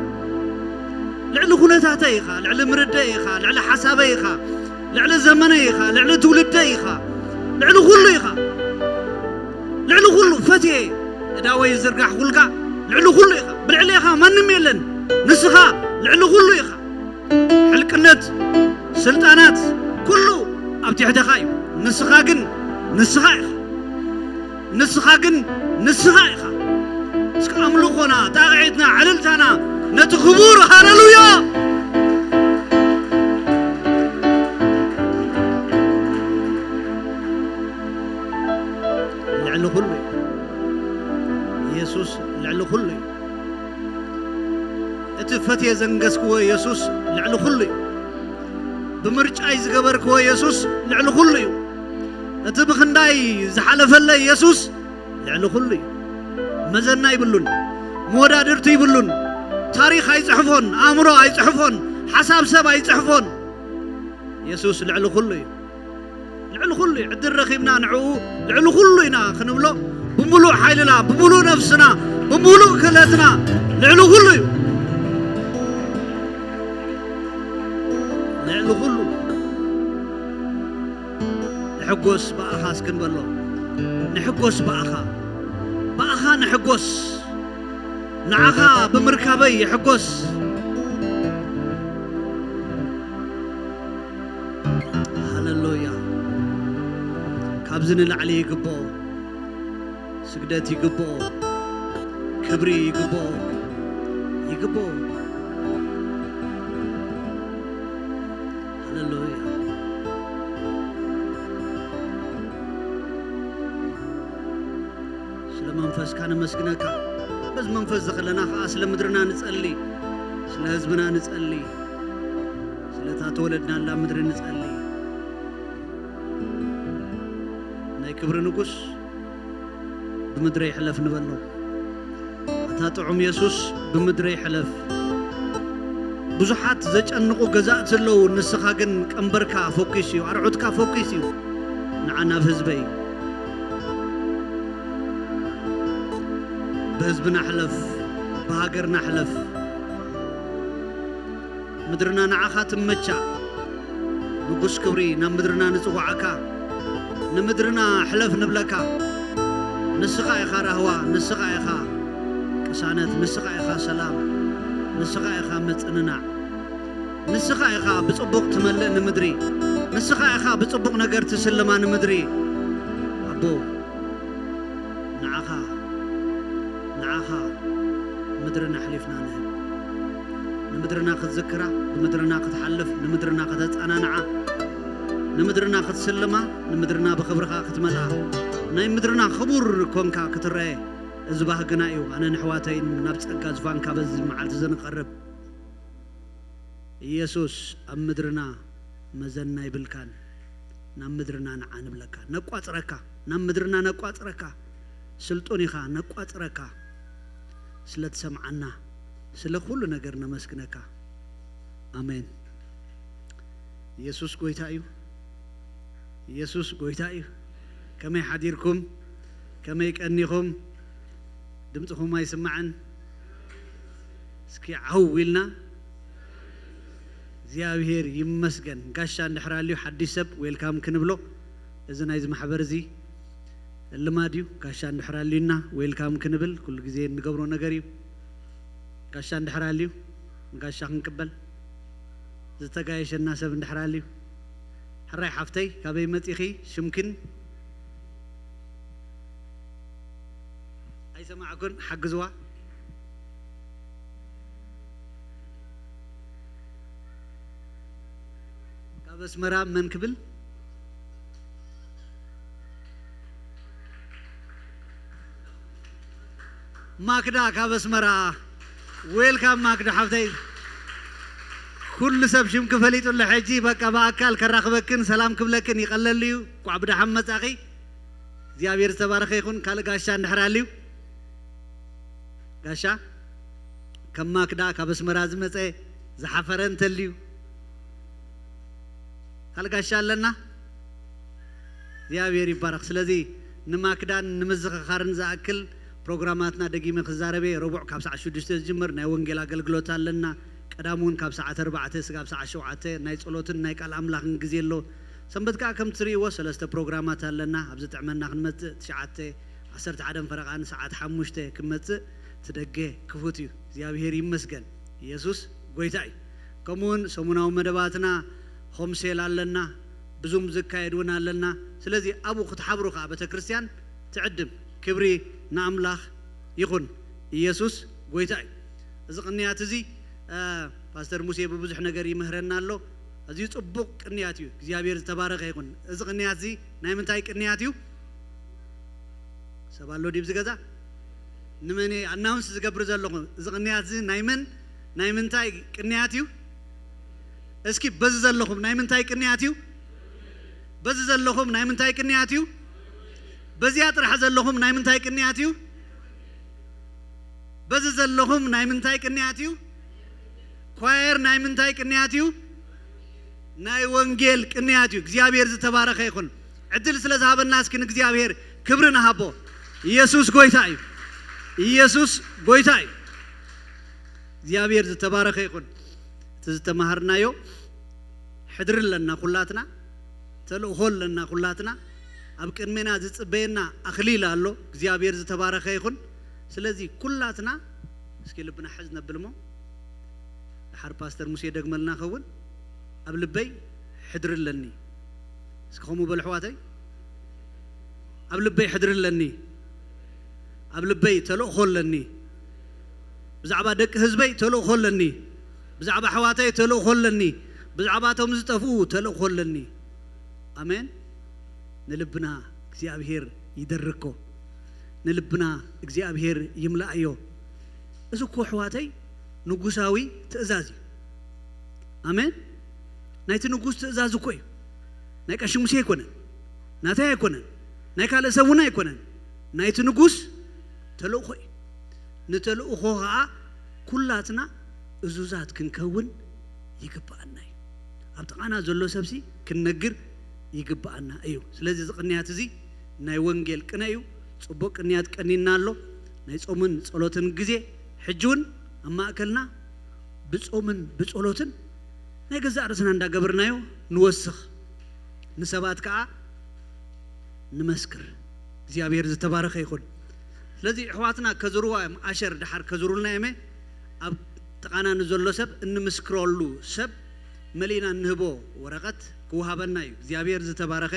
ልዕሊ ኩነታተይ ኢኻ፣ ልዕሊ ምርደይ ኢኻ፣ ልዕሊ ሓሳበይ ኢኻ፣ ልዕሊ ዘመነይ ኢኻ፣ ልዕሊ ትውልደይ ኢኻ፣ ልዕሊ ኩሉ ኢኻ። ልዕሊ ኩሉ ፈትየ እዳወይ ዝርጋሕኩልካ ልዕሊ ኩሉ ኢኻ። ብልዕሌኻ ማንም የለን። ንስኻ ልዕሊ ኩሉ ኢኻ። ሕልቅነት፣ ስልጣናት፣ ኩሉ ኣብ ትሕተኻ እዩ። ንስኻ ግን ንስኻ ኢኻ። ንስኻ ግን ንስኻ ኢኻ። እስከ ኣምልኾና፣ ጣቕዒትና፣ ዕልልታና ነቲ ክቡር ሃሌሉያ። ልዕሊ ኩሉ እዩ። ኢየሱስ ልዕሊ ኩሉ እዩ። እቲ ፈትየ ዘንገስክዎ ኢየሱስ ልዕሊ ኩሉ እዩ። ብምርጫይ ዝገበርክዎ ኢየሱስ ልዕሊ ኩሉ እዩ። እቲ ብኽንዳይ ዝሓለፈለይ ኢየሱስ ልዕሊ ኩሉ እዩ። መዘና ይብሉን፣ መወዳድርቲ ይብሉን። ታሪኽ ኣይጽሕፎን፣ ኣእምሮ ኣይጽሕፎን፣ ሓሳብ ሰብ ኣይጽሕፎን። ኢየሱስ ልዕሊ ኩሉ እዩ። ልዕሊ ኩሉ እዩ። ዕድል ረኺብና ንዕኡ ልዕሊ ኩሉ ኢና ክንብሎ፣ ብምሉእ ሓይልና፣ ብምሉእ ነፍስና፣ ብምሉእ ክእለትና ልዕሊ ኩሉ እዩ። ልዕሊ ኩሉ። ንሕጎስ ብኣኻ እስክንበሎ። ንሕጎስ ብኣኻ። ብኣኻ ንሕጎስ። ንዓኻ ብምርካበይ ይሕጎስ። ሃሌሉያ። ካብዚ ንላዕሊ ይግብኦ። ስግደት ይግብኦ። ክብሪ ይግብኦ። ይግብኦ። ስለ መንፈስካ ነመስግነካ። በዚ መንፈስ እዚ ከለና ከኣ ስለ ምድርና ንጸሊ፣ ስለ ህዝብና ንጸሊ፣ ስለታ ተወለድናላ ምድሪ ንጸሊ። ናይ ክብሪ ንጉስ ብምድረይ ሕለፍ ንበሎ። ኣታ ጥዑም የሱስ ብምድረይ ሕለፍ። ብዙሓት ዘጨንቑ ገዛእቲ ኣለዉ፣ ንስኻ ግን ቀንበርካ ፈኲስ እዩ፣ ኣርዑትካ ፈኲስ እዩ። ንዓ ናብ ህዝበይ። ብህዝብና ሕለፍ፣ ብሃገርና ሕለፍ። ምድርና ንዓኻ ትመቻ። ንጉስ ክብሪ ናብ ምድርና ንጽውዓካ። ንምድርና ሕለፍ ንብለካ። ንስኻ ኢኻ ራህዋ፣ ንስኻ ኢኻ ቅሳነት፣ ንስኻ ኢኻ ሰላም፣ ንስኻ ኢኻ ምጽንናዕ። ንስኻ ኢኻ ብጽቡቕ ትመልእ ንምድሪ። ንስኻ ኢኻ ብጽቡቕ ነገር ትስልማ ንምድሪ። ኣቦ፣ ንዓኻ፣ ንዓኻ ምድርና ኣሕሊፍና ንህብ። ንምድርና ክትዝክራ፣ ብምድርና ክትሓልፍ፣ ንምድርና ከተጸናንዓ፣ ንምድርና ክትስልማ፣ ንምድርና ብኽብርኻ ክትመልኣ፣ ናይ ምድርና ክቡር ኮንካ ክትረአ፣ እዚ ባህግና እዩ። ኣነን ኣሕዋተይን ናብ ጸጋ ዝፋንካ በዚ መዓልቲ እዚ ንቐርብ። ኢየሱስ ኣብ ምድርና መዘና ይብልካን፣ ናብ ምድርና ንዓ ንብለካ፣ ነቋጽረካ፣ ናብ ምድርና ነቋጽረካ። ስልጡን ኢኻ፣ ነቋጽረካ። ስለ ትሰምዓና፣ ስለ ኩሉ ነገር ነመስግነካ። ኣሜን። ኢየሱስ ጎይታ እዩ። ኢየሱስ ጎይታ እዩ። ከመይ ሓዲርኩም? ከመይ ቀኒኹም? ድምፅኹም ኣይስማዕን። እስኪ ዓው ኢልና እግዚኣብሔር ይመስገን። ጋሻ እንድሕር ኣልዩ ሓድሽ ሰብ ዌልካም ክንብሎ፣ እዚ ናይዚ ማሕበር እዚ ልማድ እዩ። ጋሻ እንድሕር ኣልዩና ዌልካም ክንብል ኩሉ ግዜ እንገብሮ ነገር እዩ። ጋሻ እንድሕር ኣልዩ ንጋሻ ክንቅበል፣ ዝተጋየሸና ሰብ እንድሕር ኣልዩ። ሕራይ ሓፍተይ፣ ካበይ መጺኺ? ሽምክን ኣይሰማዕኩን፣ ሓግዝዋ። ካብ ኣስመራ መን ክብል? ማክዳ ካብ ኣስመራ። ዌልካም ማክዳ ሓፍተይ። ኩሉ ሰብ ሽምኪ ፈሊጡ ኣሎ። ሕጂ በቃ ብኣካል ከራኽበክን ሰላም ክብለክን ይቐለል እዩ። እንኳዕ ብደሓን መጻኺ። እግዚኣብሔር ዝተባረኸ ይኹን። ካልእ ጋሻ እንድሕር ኣልዩ? ጋሻ ከም ማክዳ ካብ ኣስመራ ዝመጸ ዝሓፈረ እንተልዩ? ካልእ ጋሻ ኣለና? እግዚኣብሔር ይባረኽ። ስለዚ ንማክዳን ንምዝኽኻርን ዝኣክል ፕሮግራማትና ደጊመ ክዛረበ፣ ረቡዕ ካብ ሰዓት ሽዱሽተ ዝጅምር ናይ ወንጌል ኣገልግሎት ኣለና። ቀዳም እውን ካብ ሰዓት ኣርባዕተ ስጋብ ሰዓት ሸውዓተ ናይ ጸሎትን ናይ ቃል ኣምላኽን ግዜ ኣሎ። ሰንበት ከኣ ከም ትርእይዎ ሰለስተ ፕሮግራማት ኣለና። ኣብ ዝጥዕመና ክንመጽእ ትሽዓተ፣ ዓሰርተ ሓደን ፈረቓን ሰዓት ሓሙሽተ ክመጽእ ትደገ ክፉት እዩ። እግዚኣብሔር ይመስገን። ኢየሱስ ጎይታ እዩ። ከምኡውን ሰሙናዊ መደባትና ሆምሴል ኣለና፣ ብዙም ዝካየድ እውን ኣለና። ስለዚ ኣብኡ ክትሓብሩ ከኣ ቤተ ክርስቲያን ትዕድም። ክብሪ ንኣምላኽ ይኹን። ኢየሱስ ጎይታ እዩ። እዚ ቅንያት እዚ፣ እ፣ ፓስተር ሙሴ ብብዙሕ ነገር ይምህረና ኣሎ። ኣዝዩ ጽቡቕ ቅንያት እዩ። እግዚኣብሔር ዝተባረኸ ይኹን። እዚ ቅንያት እዚ ናይ ምንታይ ቅንያት እዩ? ሰብ ኣሎ ድዩ ኣብዚ ገዛ? ንመን እየ ኣናውንስ ዝገብር ዘለኹ? እዚ ቅንያት እዚ ናይ መን፣ ናይ ምንታይ ቅንያት እዩ? እስኪ በዚ ዘለኹም ናይ ምንታይ ቅንያት እዩ? በዚ ዘለኹም ናይ ምንታይ ቅንያት እዩ? በዚኣ ጥራሕ ዘለኹም ናይ ምንታይ ቅንያት እዩ? በዚ ዘለኹም ናይ ምንታይ ቅንያት እዩ? ኳየር ናይ ምንታይ ቅንያት እዩ? ናይ ወንጌል ቅንያት እዩ። እግዚኣብሔር ዝተባረኸ ይኹን። ዕድል ስለ ዝሃበና እስኪ ንእግዚኣብሔር ክብሪ ንሃቦ። ኢየሱስ ጎይታ እዩ። ኢየሱስ ጎይታ እዩ። እግዚኣብሔር ዝተባረኸ ይኹን። እቲ ዝተማሃርናዮ ሕድሪ ኣለና ኩላትና፣ ተልእኾ ኣለና ኩላትና። ኣብ ቅድሜና ዝጽበየና ኣኽሊል ኣሎ። እግዚኣብሔር ዝተባረኸ ይኹን። ስለዚ ኩላትና እስኪ ልብና ሕዝ ነብል እሞ፣ ደሓር ፓስተር ሙሴ ደግመልና ኸውን፣ ኣብ ልበይ ሕድሪ ኣለኒ። እስኪ ከምኡ በሉ ኣሕዋተይ። ኣብ ልበይ ሕድሪ ኣለኒ። ኣብ ልበይ ተልእኾ ኣለኒ። ብዛዕባ ደቂ ህዝበይ ተልእኾ ኣለኒ። ብዛዕባ ኣሕዋተይ ተልእኾ ኣለኒ። ብዛዕባ እቶም ዝጠፍኡ ተልእኾ ኣለኒ። ኣሜን። ንልብና እግዚኣብሔር ይደርኮ። ንልብና እግዚኣብሔር ይምላእዮ። እዚ እኮ ኣሕዋተይ ንጉሳዊ ትእዛዝ እዩ። ኣሜን። ናይቲ ንጉስ ትእዛዝ እኮ እዩ። ናይ ቀሺ ሙሴ ኣይኮነን፣ ናተይ ኣይኮነን፣ ናይ ካልእ ሰብ እውን ኣይኮነን። ናይቲ ንጉስ ተልእኾ እዩ። ንተልእኾ ኸዓ ኩላትና እዙዛት ክንከውን ይግብኣና እዩ። ኣብ ጥቓና ዘሎ ሰብሲ ክንነግር ይግብኣና እዩ። ስለዚ እዚ ቅንያት እዚ ናይ ወንጌል ቅነ እዩ። ጽቡቕ ቅንያት ቀኒና ኣሎ። ናይ ጾምን ጸሎትን ግዜ ሕጂ እውን ኣብ ማእከልና ብጾምን ብጸሎትን ናይ ገዛእ ርእስና እንዳገበርናዮ ንወስኽ። ንሰባት ከኣ ንመስክር። እግዚኣብሔር ዝተባረኸ ይኹን። ስለዚ ኣሕዋትና ከዝርዋ እዮም፣ ኣሸር ድሓር ከዝሩልና እዮም። ኣብ ጥቓና ንዘሎ ሰብ እንምስክረሉ ሰብ መሊእና እንህቦ ወረቐት ክወሃበና እዩ። እግዚኣብሔር ዝተባረኸ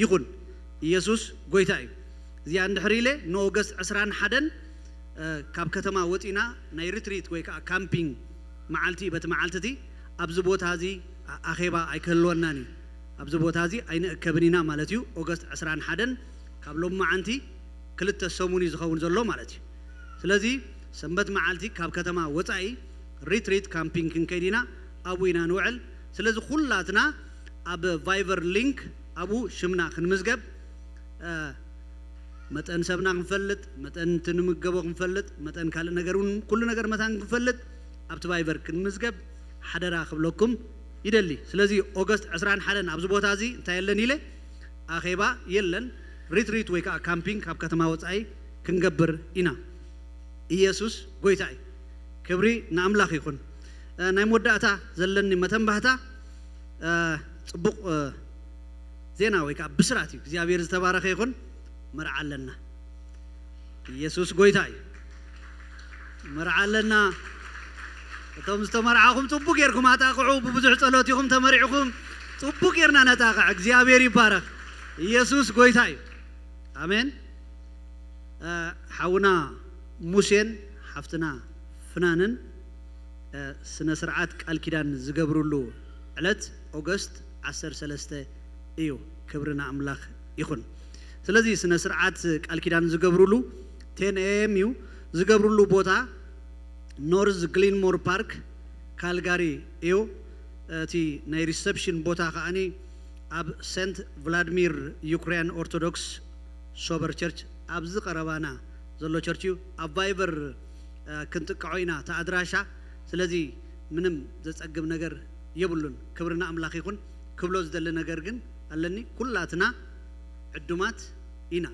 ይኹን። ኢየሱስ ጎይታ እዩ። እዚኣ እንድሕር ኢለ ንኦገስት ዕስራን ሓደን፣ እ፣ ካብ ከተማ ወፂና ናይ ሪትሪት ወይ ከዓ ካምፒንግ መዓልቲ፣ በቲ መዓልቲ እቲ ኣብዚ ቦታ እዚ ኣ-፣ ኣኼባ ኣይክህልወናን እዩ። ኣብዚ ቦታ እዚ ኣይንእከብን ኢና ማለት እዩ። ኦገስት ዕስራን ሓደን ካብ ሎማዓንቲ ክልተ ሰሙን እዩ ዝኸውን ዘሎ ማለት እዩ። ስለዚ ሰንበት መዓልቲ ካብ ከተማ ወፃኢ ሪትሪት ካምፒንግ ክንከይድ ኢና፣ ኣብኡ ኢና ንውዕል። ስለዚ ኩላትና ኣብ ቫይቨር ሊንክ ኣብኡ ሽምና ክንምዝገብ፣ እ፣ መጠን ሰብና ክንፈልጥ፣ መጠን እቲ ንምገቦ ክንፈልጥ፣ መጠን ካልእ ነገር እውን ኩሉ ነገር መታን ክንፈልጥ ኣብቲ ቫይቨር ክንምዝገብ ሓደራ ክብለኩም ይደሊ። ስለዚ ኦገስት ዕስራን ሓደን ኣብዚ ቦታ እዚ እንታይ የለን ኢለ፣ ኣኼባ የለን፣ ሪትሪት ወይ ከዓ ካምፒንግ ካብ ከተማ ወፃኢ ክንገብር ኢና። ኢየሱስ ጎይታ እዩ። ክብሪ ንኣምላኽ ይኹን። እ፣ ናይ መወዳእታ ዘለኒ መተንባህታ፣ እ፣ ጽቡቕ፣ እ፣ ዜና ወይ ከዓ ብስራት እዩ። እግዚኣብሔር ዝተባረኸ ይኹን። መርዓ ኣለና። ኢየሱስ ጎይታ እዩ። መርዓ ኣለና። እቶም ዝተመርዓኹም ጽቡቕ ጌርኩም ኣጣቕዑ። ብብዙሕ ጸሎት ኢኹም ተመሪዕኹም። ጽቡቕ ጌርና ነጣቕዕ። እግዚኣብሔር ይባረኽ። ኢየሱስ ጎይታ እዩ። ኣሜን። እ፣ ሓውና ሙሴን ሓፍትና ፍናንን፣ እ፣ ስነ ስርዓት ቃል ኪዳን ዝገብርሉ ዕለት ኦገስት ዓሰርተ ሰለስተ እዩ። ክብሪ ንኣምላኽ ይኹን። ስለዚ ስነ ስርዓት ቃል ኪዳን ዝገብርሉ ቴን ኤ ኤም እዩ። ዝገብርሉ ቦታ ኖርዝ ግሊንሞር ፓርክ ካልጋሪ እዩ። እቲ ናይ ሪሰፕሽን ቦታ ከዓኒ ኣብ ሴንት ቭላድሚር ዩክሬን ኦርቶዶክስ ሶበር ቸርች ኣብዚ ቀረባና ዘሎ ቸርች እዩ። ኣብ ቫይበር፣ እ፣ ክንጥቅዖ ኢና እቲ ኣድራሻ። ስለዚ ምንም ዘጸግም ነገር የብሉን። ክብሪ ንኣምላኽ ይኹን። ክብሎ ዝደሊ ነገር ግን ኣለኒ። ኩላትና ዕዱማት ኢና።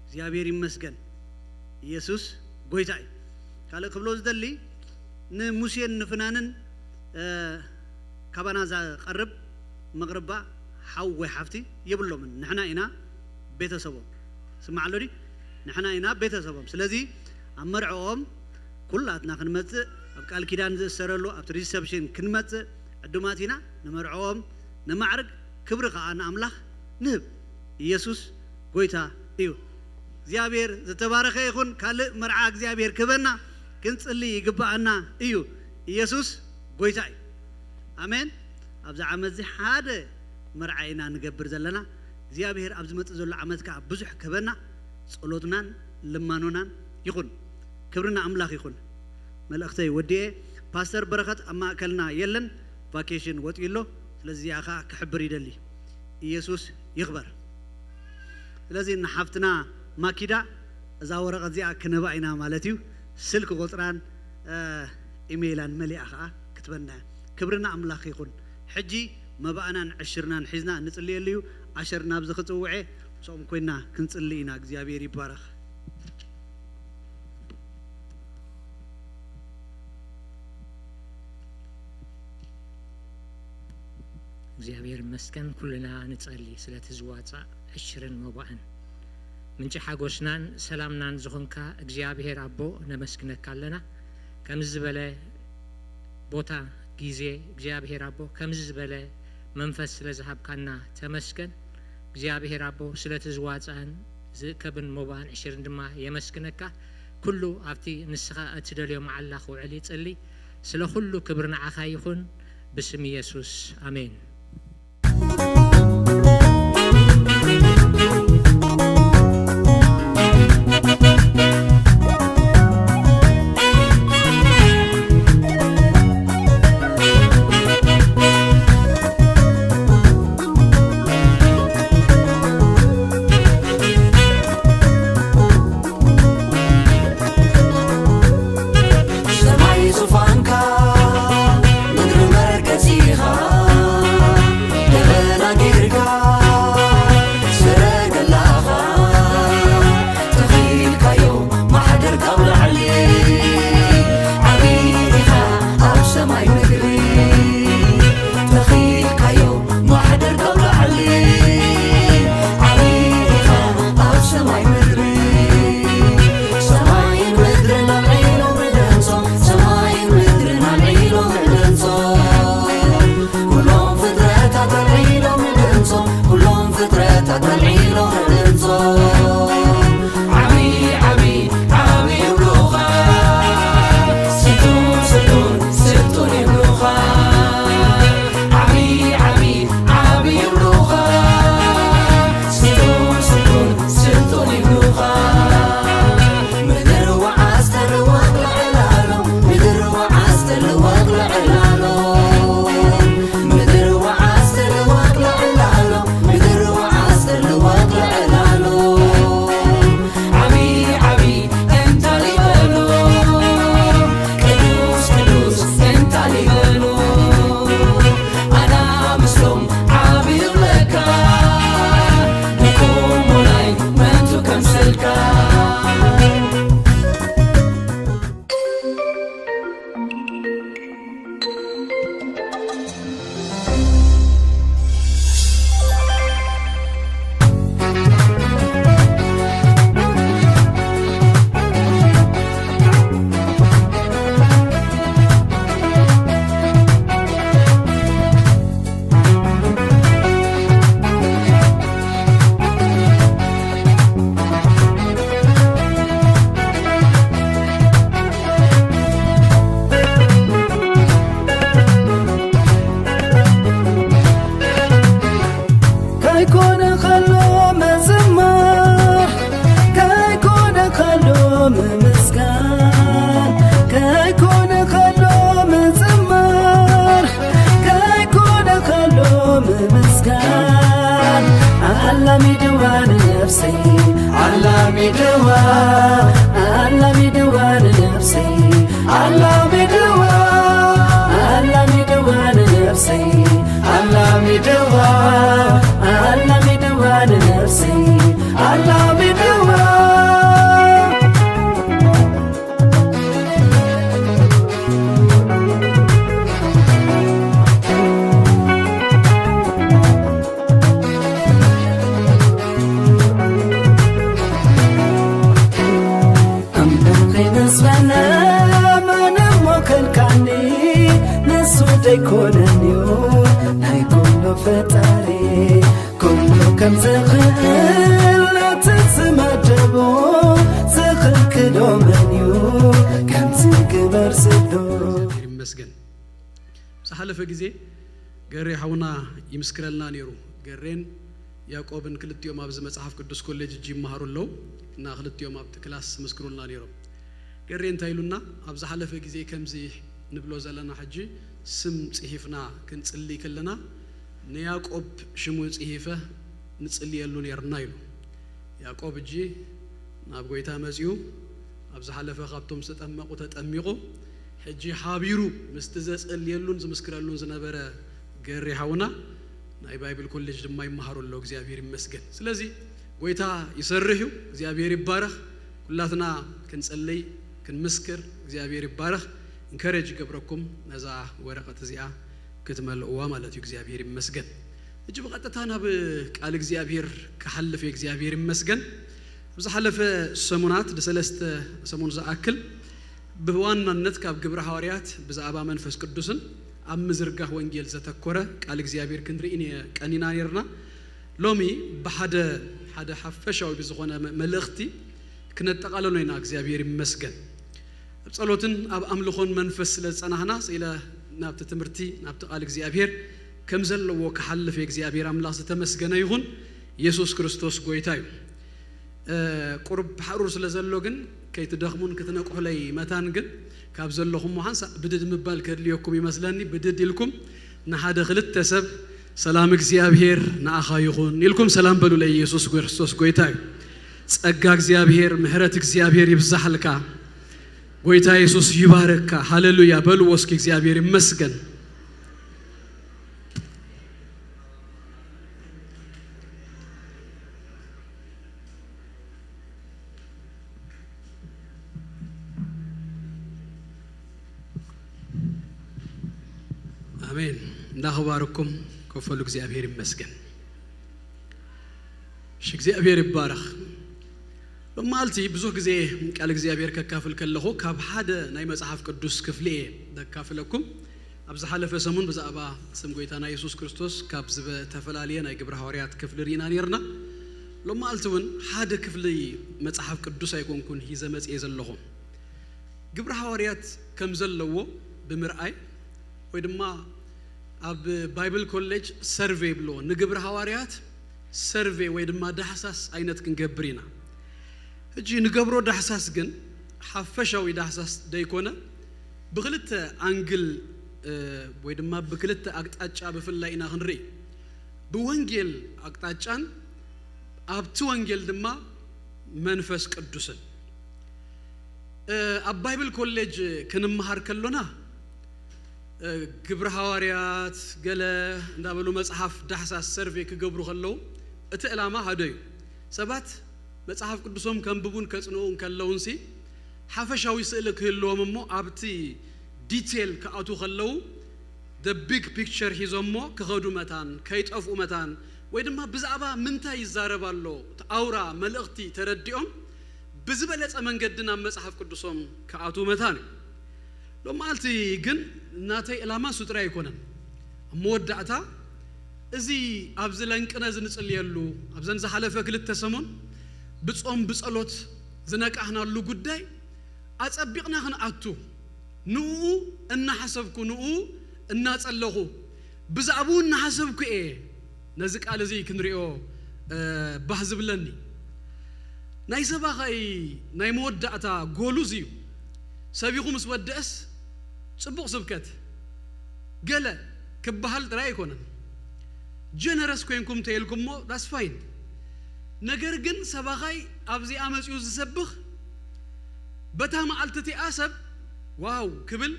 እግዚኣብሔር ይመስገን። ኢየሱስ ጎይታ እዩ። ካልእ ክብሎ ዝደሊ ንሙሴን ንፍናንን፣ እ፣ ካባና ዝቐርብ መቕርባ ሓው ወይ ሓፍቲ የብሎምን። ንሕና ኢና ቤተሰቦም። ስማዕ ኣሎ ድዩ? ንሕና ኢና ቤተሰቦም። ስለዚ ኣብ መርዕኦም ኩላትና ክንመጽእ፣ ኣብ ቃል ኪዳን ዝእሰረሉ፣ ኣብቲ ሪሰፕሽን ክንመጽእ ዕዱማት ኢና። ንመርዕኦም ንማዕርግ፣ ክብሪ ከኣ ንኣምላኽ ንህብ። ኢየሱስ ጎይታ እዩ። እግዚኣብሔር ዝተባረኸ ይኹን። ካልእ መርዓ እግዚኣብሔር ክህበና ክንጽሊ ይግብኣና እዩ። ኢየሱስ ጎይታ እዩ። ኣሜን። ኣብዚ ዓመት እዚ ሓደ መርዓ ኢና ንገብር ዘለና። እግዚኣብሔር ኣብ ዝመጽእ ዘሎ ዓመት ከኣ ብዙሕ ክህበና ጸሎትናን ልማኖናን ይኹን። ክብሪ ንኣምላኽ ይኹን። መልእኽተይ ወዲኤ። ፓስተር በረኸት ኣብ ማእከልና የለን፣ ቫኬሽን ወጺኡ ኣሎ። ስለዚ እዚኣ ከኣ ክሕብር ይደሊ። ኢየሱስ ይኽበር። ስለዚ ንሓፍትና ማኪዳ እዛ ወረቐት እዚኣ ክንህባ ኢና ማለት እዩ። ስልኪ ቁጽራን፣ እ፣ ኢሜይላን መሊኣ ከኣ ክትበና እያ። ክብሪ ንኣምላኽ ይኹን። ሕጂ መባእናን ዕሽርናን ሒዝና እንጽልየሉ እዩ። ኣሸር ናብዚ ክጽውዕ እየ። ምስኦም ኮይና ክንጽሊ ኢና። እግዚኣብሔር ይባረኽ። እግዚኣብሔር ይመስገን። ኩልና ንጸሊ ስለቲ ዝዋጻእ ዕሽርን መባእን ምንጪ ሓጎስናን ሰላምናን ዝኾንካ እግዚኣብሔር ኣቦ ነመስግነካ ኣለና። ከምዚ ዝበለ ቦታ፣ ግዜ እግዚኣብሔር ኣቦ ከምዚ ዝበለ መንፈስ ስለ ዝሃብካና ተመስገን። እግዚኣብሔር ኣቦ ስለቲ ዝዋጻእን ዝእከብን መባእን ዕሽርን ድማ የመስግነካ። ኩሉ ኣብቲ ንስኻ እትደልዮ መዓላ ክውዕል ይጽሊ። ስለ ኩሉ ክብሪ ንዓኻ ይኹን፣ ብስም ኢየሱስ፣ ኣሜን። ደዋ ኣላሚ ደዋ ንነፍሰይ ኣላሚ ደዋ ኣላሚ ደዋ ንነፍሰይ ኣላሚ ደዋ ኣላሚ ደዋ ንነፍሰይ ኣላሚ ደዋ ኣምላኸይ ንስለ መን እሞ ከልካኒ ንሱ ደይኮነንዩ ናይ ኩሉ ፈጣሪ ኩሉ ከም ዝኽእል ነቲ ዝመደቦ ዝኽልክሎ መንዩ ከምዚ ግበር ዝብሎ ይመስገን። ዝሓለፈ ግዜ ገሬ ሓውና ይምስክረልና ነይሩ። ገሬን ያዕቆብን ክልቲኦም ኣብዚ መጽሓፍ ቅዱስ ኮሌጅ እጂ ይመሃሩ ኣለዉ እና ክልቲኦም ኣብቲ ክላስ ምስክሩልና ነይሮም። ገሬ እንታይ ኢሉና? ኣብ ዝሓለፈ ግዜ ከምዚ ንብሎ ዘለና ሕጂ ስም ጽሒፍና ክንጽሊ ከለና ንያዕቆብ ሽሙ ጽሒፈ ንጽልየሉ ነይርና ኢሉ። ያዕቆብ እጂ ናብ ጎይታ መጺኡ ኣብ ዝሓለፈ ካብቶም ዝተጠመቑ ተጠሚቑ ሕጂ ሓቢሩ ምስቲ ዘጸልየሉን ዝምስክረሉን ዝነበረ ገሬ ሓውና ናይ ባይብል ኮሌጅ ድማ ይመሃሩ ኣሎ እግዚኣብሔር ይመስገን ስለዚ ጎይታ ይሰርሕ እዩ እግዚኣብሔር ይባረኽ ኩላትና ክንጸልይ ክንምስክር እግዚኣብሔር ይባረኽ እንከረጅ ይገብረኩም ነዛ ወረቐት እዚኣ ክትመልእዋ ማለት እዩ እግዚኣብሔር ይመስገን እጂ ብቐጥታ ናብ ቃል እግዚኣብሔር ክሓልፍ እየ እግዚኣብሔር ይመስገን ኣብ ዝሓለፈ ሰሙናት ንሰለስተ ሰሙን ዝኣክል ብዋናነት ካብ ግብረ ሃዋርያት ብዛዕባ መንፈስ ቅዱስን ኣብ ምዝርጋሕ ወንጌል ዘተኮረ ቃል እግዚኣብሔር ክንርኢ ቀኒና ነርና ሎሚ ብሓደ ሓደ ሓፈሻዊ ብዝኾነ መልእኽቲ ክነጠቓለሎ ኢና እግዚኣብሔር ይመስገን ኣብ ጸሎትን ኣብ ኣምልኾን መንፈስ ስለ ዝጸናሕና ስኢለ ናብቲ ትምህርቲ ናብቲ ቃል እግዚኣብሔር ከም ዘለዎ ክሓልፍ የእግዚኣብሔር ኣምላኽ ዝተመስገነ ይኹን የሱስ ክርስቶስ ጎይታ እዩ ቁሩብ ሓሩር ስለ ዘሎ ግን ከይትደኽሙን ክትነቅሑለይ መታን ግን ካብ ዘለኹም ሓንሳእ ብድድ ምባል ከድልየኩም ይመስለኒ ብድድ ኢልኩም ንሓደ ክልተ ሰብ ሰላም እግዚኣብሔር ንኣኻ ይኹን ኢልኩም ሰላም በሉለይ ኢየሱስ ክርስቶስ ጎይታ እዩ ጸጋ እግዚኣብሔር ምሕረት እግዚኣብሔር ይብዛሕልካ ጎይታ የሱስ ይባረካ ሃሌሉያ በልዎ እስኪ እግዚኣብሔር ይመስገን ኣሜን እንዳኽባርኩም ከፈሉ እግዚኣብሔር ይመስገን እሺ እግዚኣብሔር ይባረኽ ሎማልቲ ብዙሕ ግዜ ቃል እግዚኣብሔር ከካፍል ከለኹ ካብ ሓደ ናይ መጽሓፍ ቅዱስ ክፍሊ እየ ዘካፍለኩም ኣብ ዝሓለፈ ሰሙን ብዛዕባ ስም ጎይታና የሱስ ክርስቶስ ካብ ዝተፈላለየ ናይ ግብረ ሃዋርያት ክፍሊ ርኢና ነርና ሎማልቲ እውን ሓደ ክፍሊ መጽሓፍ ቅዱስ ኣይኮንኩን ሂዘ መጽኤ ዘለኹ ግብረ ሃዋርያት ከም ዘለዎ ብምርኣይ ወይ ድማ ኣብ ባይብል ኮሌጅ ሰርቬ ይብልዎ ንግብረ ሃዋርያት ሰርቬ ወይ ድማ ዳሕሳስ ዓይነት ክንገብር ኢና ሕጂ ንገብሮ ዳሕሳስ ግን ሓፈሻዊ ዳሕሳስ ደይኮነ ብክልተ ኣንግል ወይ ድማ ብክልተ ኣቅጣጫ ብፍላይ ኢና ክንርኢ ብወንጌል ኣቅጣጫን ኣብቲ ወንጌል ድማ መንፈስ ቅዱስን ኣብ ባይብል ኮሌጅ ክንመሃር ከሎና ግብረ ሃዋርያት ገለ እንዳበሉ መጽሓፍ ዳሕሳስ ሰርቬ ክገብሩ ከለዉ እቲ ዕላማ ሃደ እዩ ሰባት መጽሓፍ ቅዱሶም ከንብቡን ከጽንኡ እንከለውንሲ ሓፈሻዊ ስእሊ ክህልዎም እሞ ኣብቲ ዲቴል ክኣቱ ከለዉ the big picture ሒዞሞ ክኸዱ መታን ከይጠፍኡ መታን ወይ ድማ ብዛዕባ ምንታይ ይዛረብ ኣሎ እቲ ኣውራ መልእኽቲ ተረዲኦም ብዝበለጸ መንገዲ ናብ መጽሓፍ ቅዱሶም ክኣትዉ መታን እዩ። ሎማዓልቲ ግን ናተይ ዕላማ እሱ ጥራይ ኣይኮነን። ኣብ መወዳእታ እዚ ኣብዚ ለንቅነ ዝንጽልየሉ ኣብዘን ዝሓለፈ ክልተ ሰሙን ብጾም ብጸሎት ዝነቃህናሉ ጉዳይ ኣጸቢቕና ክንኣቱ ንኡ እናሓሰብኩ ንኡ እናጸለኹ ብዛዕባኡ እናሓሰብኩ እየ ነዚ ቃል እዚ ክንሪኦ ባህ ዝብለኒ። ናይ ሰባኻይ ናይ መወዳእታ ጎሉ እዚ እዩ። ሰቢኹ ምስ ወደአስ ጽቡቕ ስብከት ገለ ክበሃል ጥራይ ኣይኮነን። ጀነረስ ኮይንኩም ተይልኩሞ that's fine። ነገር ግን ሰባኻይ ኣብዚኣ መጺኡ ዝሰብኽ በታ መዓልቲ እቲኣ ሰብ ዋው ክብል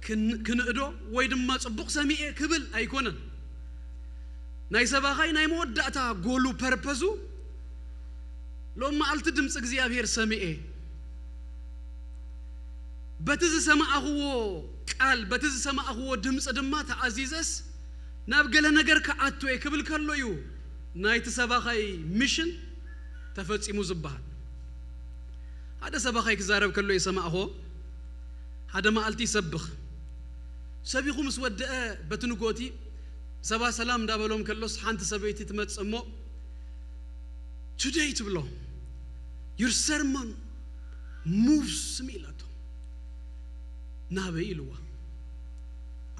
ክን- ክንእዶ ወይ ድማ ጽቡቕ ሰሚኤ ክብል ኣይኮነን። ናይ ሰባኻይ ናይ መወዳእታ ጎሉ ፐርፐዙ ሎም መዓልቲ ድምፂ እግዚኣብሔር ሰሚኤ በቲ ዝሰማዕኽዎ ቃል በቲ ዝሰማዕኽዎ ድምፂ ድማ ተኣዚዘስ ናብ ገለ ነገር ክኣቱ እየ ክብል ከሎ እዩ ናይቲ ሰባኻይ ሚሽን ተፈፂሙ ዝበሃል። ሓደ ሰባኻይ ክዛረብ ከሎ የሰማዕኹዎ። ሓደ መዓልቲ ይሰብኽ። ሰቢኹ ምስ ወደአ በቲ ንጎቲ ሰባ ሰላም እንዳበሎም ከሎስ ሓንቲ ሰበይቲ ትመጽእ እሞ ቱደይ ትብሎ your sermon moves me ኢላቶ። ናበይ ኢልዋ።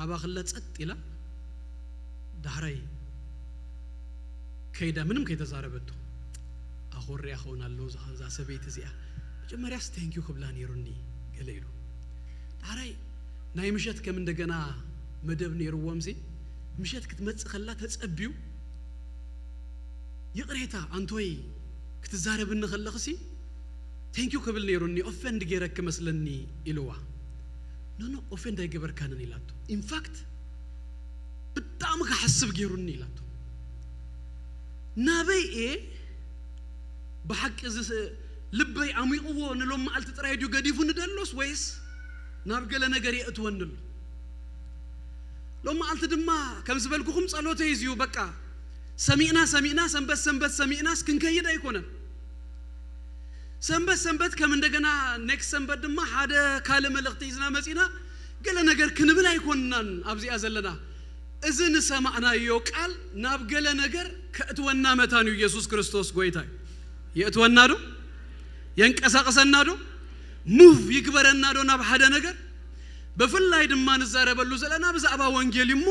ኣባኽላ ጸጥ ኢላ ዳሕራይ ከይዳ ምንም ከይተዛረበቶ ኣኾርያ ኸውን ኣለዉ። እዛ ሰበይቲ እዚኣ መጀመርያስ ቴንኪዩ ክብላ ነይሩኒ ገለ ኢሉ። ዳሕራይ ናይ ምሸት ከም እንደገና መደብ ነይርዎም ሲ ምሸት ክትመጽእ ከላ ተጸብዩ ይቕሬታ ኣንቶይ ክትዛረብኒ ከለኽሲ ቴንኪዩ ክብል ነይሩኒ ኦፈንድ ገይረክ መስለኒ ኢልዋ። ኖኖ ኦፈንድ ኣይገበርካንን ኢላቶ። ኢንፋክት ብጣዕሚ ክሓስብ ገይሩኒ ኢላቶ። ናበይ እየ ብሓቂ ልበይ ኣሚቕዎ ንሎም መዓልቲ ጥራይ ድዩ ገዲፉ ንደሎስ ወይስ ናብ ገለ ነገር የእትወኒ ኣሎ? ሎም መዓልቲ ድማ ከም ዝበልኩኹም ጸሎተይ እዚዩ በቃ ሰሚዕና ሰሚዕና ሰንበት ሰንበት ሰሚዕናስ ክንከይድ ኣይኮነን። ሰንበት ሰንበት ከም እንደገና ኔክስት ሰንበት ድማ ሓደ ካልእ መልእኽቲ ሒዝና መጺና ገለ ነገር ክንብል ኣይኮንናን ኣብዚኣ ዘለና። እዚ ንሰማዕናዮ ቃል ናብ ገለ ነገር ከእትወና መታን እዩ። ኢየሱስ ክርስቶስ ጎይታ እዩ። የእትወና ዶ? የንቀሳቅሰና ዶ? ሙቭ ይግበረና ዶ ናብ ሓደ ነገር? ብፍላይ ድማ ንዛረበሉ ዘለና ብዛዕባ ወንጌል እዩ እሞ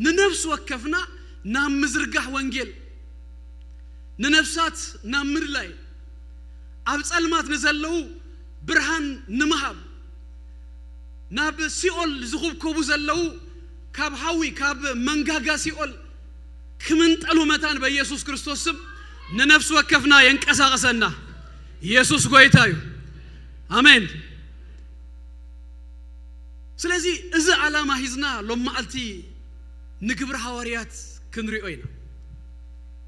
ንነፍሲ ወከፍና ናብ ምዝርጋሕ ወንጌል ንነፍሳት ናብ ምድላይ ኣብ ጸልማት ንዘለዉ ብርሃን ንምሃብ ናብ ሲኦል ዝኹብከቡ ዘለዉ ካብ ሓዊ ካብ መንጋጋ ሲኦል ክምንጠሉ መታን በኢየሱስ ክርስቶስ ስም ንነፍሲ ወከፍና የንቀሳቀሰና። ኢየሱስ ጎይታ እዩ። ኣሜን። ስለዚ እዚ ዓላማ ሂዝና ሎም መዓልቲ ንግብሪ ሃዋርያት ክንሪኦ ኢና።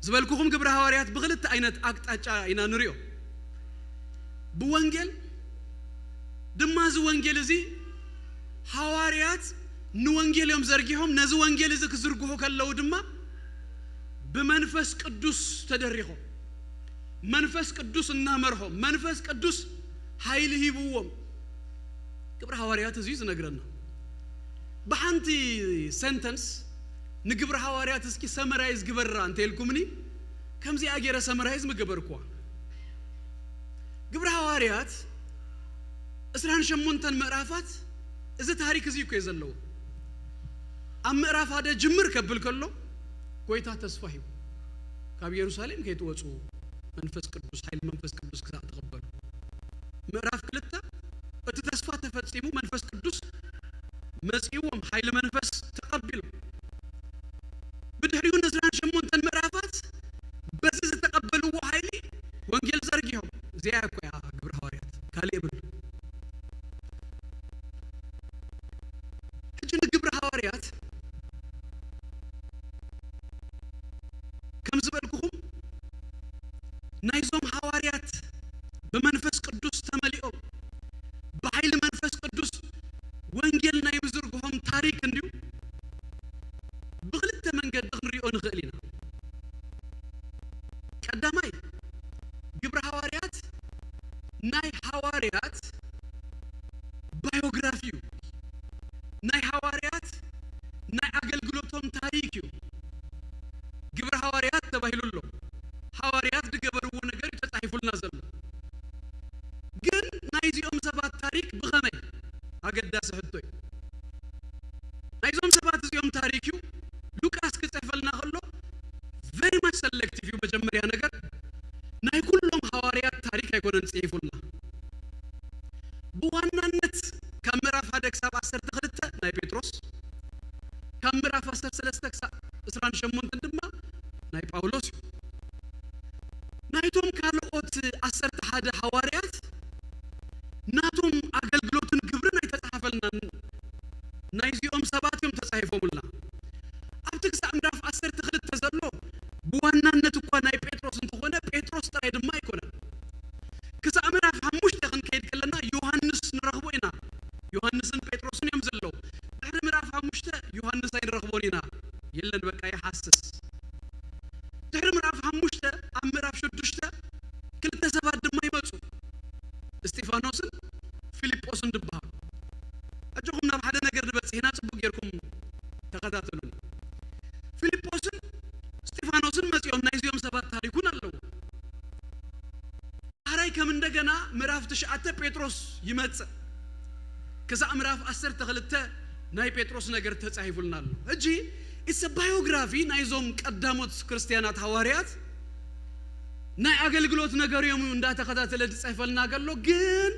ዝበልኩኹም ግብሪ ሃዋርያት ብክልተ ዓይነት ኣቅጣጫ ኢና ንሪኦ። ብወንጌል ድማ እዚ ወንጌል እዚ ሃዋርያት ንወንጌል እዮም ዘርጊሖም። ነዚ ወንጌል እዚ ክዝርግሑ ከለዉ ድማ ብመንፈስ ቅዱስ ተደሪኾም። መንፈስ ቅዱስ እናመርሖም፣ መንፈስ ቅዱስ ሓይሊ ሂብዎም። ግብሪ ሃዋርያት እዚ ዝነግረና። ብሓንቲ ሰንተንስ ንግብሪ ሃዋርያት እስኪ ሰመራይዝ ግበራ እንተ ኢልኩምኒ፣ ከምዚኣ ገይረ ሰመራይዝ ምገበርኩዋ። ግብሪ ሃዋርያት ዕስራን ሸሞንተን ምዕራፋት እዚ ታሪክ እዚ እኮ እዩ ዘለዎ። ኣብ ምዕራፍ ሓደ ጅምር ከብል ከሎ ጎይታ ተስፋ ሂቡ፣ ካብ ኢየሩሳሌም ከይትወፁ መንፈስ ቅዱስ፣ ሓይሊ መንፈስ ቅዱስ ክሳዕ ትቕበሉ። ምዕራፍ ክልተ እቲ ተስፋ ተፈጺሙ መንፈስ ቅዱስ መጺእዎም፣ ሓይሊ መንፈስ ተቐቢሎም። ብድሕሪኡ ዕስራን ሸሞንተን ምዕራፋት በዚ ዝተቐበልዎ ሓይሊ ወንጌል ዘርጊሖም። እዚኣ እኮ እያ ግብሪ ሃዋርያት፣ ካልእ የብሉ። ሕጂ ንግብሪ ሃዋርያት ከም ዝበልኩኹም ናይዞም ሃዋርያት ብመንፈስ ቅዱስ ተመሊኦም ብሓይሊ መንፈስ ቅዱስ ወንጌል ናይ ምዝርግሖም ታሪክ እንድዩ ብክልተ መንገዲ ክንሪኦ ንኽእል ኢና። ቀዳማይ ግብሪ ሃዋርያት ናይ ሃዋርያት ባዮግራፊ እዩ። ናይ ሃዋርያት ናይ ኣገልግሎቶም ታሪክ እዩ። ግብሪ ሃዋርያት ተባሂሉ ኣሎ። ሃዋርያት ዝገበርዎ ነገር እዩ ተጻሒፉልና ዘሎ። ግን ናይዚኦም ሰባት ታሪክ ብኸመይ ኣገዳሲ ሕቶ እዩ። ናይዞም ሰባት እዚኦም ታሪክ እዩ። ሉቃስ ክጽሕፈልና ከሎ very much selective እዩ። መጀመርያ ነገር ናይ ኩሎም ሃዋርያት ታሪክ ኣይኮነን ጽሒፉልና። ብዋናነት ካብ ምዕራፍ ሓደ ክሳብ ዓሰርተ ክልተ ናይ ጴጥሮስ፣ ካብ ምዕራፍ ዓሰርተ ሰለስተ ክሳብ ዕስራን ሸሞንተን ድማ ናይ ጳውሎስ እዩ። ናይቶም ካልኦት እስጢፋኖስን ፊልጶስን ዝበሃሉ። ኣጆኹም ናብ ሓደ ነገር ንበጽሕ ኢና፣ ጽቡቕ ጌርኩም ተኸታተሉኒ። ፊልጶስን እስጢፋኖስን መጺኦም ናይዚኦም ሰባት ታሪክ እውን ኣለዎ። ዳሕራይ ከም እንደገና ምዕራፍ ትሽዓተ ጴጥሮስ ይመጽእ። ክሳዕ ምዕራፍ ዓሰርተ ክልተ ናይ ጴጥሮስ ነገር ተጻሒፉልና ኣሎ። ሕጂ it's a biography ናይዞም ቀዳሞት ክርስትያናት ሃዋርያት፣ ናይ ኣገልግሎት ነገር እዮም እንዳተኸታተለ ዝጽሕፈልና ከሎ፣ ግን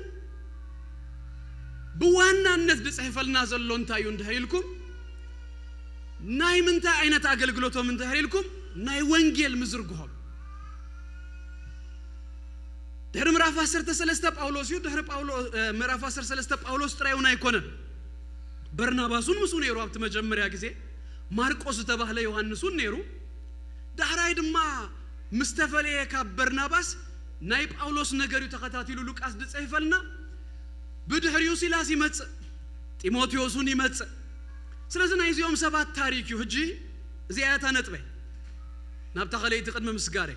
ብዋናነት ዝጽሕፈልና ዘሎ እንታይ እዩ እንድሕር ኢልኩም፣ ናይ ምንታይ ዓይነት ኣገልግሎቶም እንድሕር ኢልኩም፣ ናይ ወንጌል ምዝርግሆም። ድሕሪ ምዕራፍ ዓሰርተ ሰለስተ ጳውሎስ እዩ። ድሕሪ ጳውሎ-፣ እ፣ ምዕራፍ ዓሰርተ ሰለስተ ጳውሎስ ጥራይ እውን ኣይኮነን። በርናባስ እውን ምስኡ ነይሩ ኣብቲ መጀመርያ ግዜ። ማርቆስ ዝተባህለ ዮሃንስ እውን ነይሩ። ዳሕራይ ድማ ምስ ተፈለየ ካብ በርናባስ ናይ ጳውሎስ ነገር እዩ ተኸታቲሉ ሉቃስ ዝጽሕፈልና። ብድሕሪኡ ሲላስ ይመጽእ፣ ጢሞቴዎስ እውን ይመጽእ። ስለዚ ናይዚኦም ሰባት ታሪክ እዩ። ሕጂ እዚኣ እያ እታ ነጥበይ። ናብታ ካልኣይቲ ቅድሚ ምስጋረ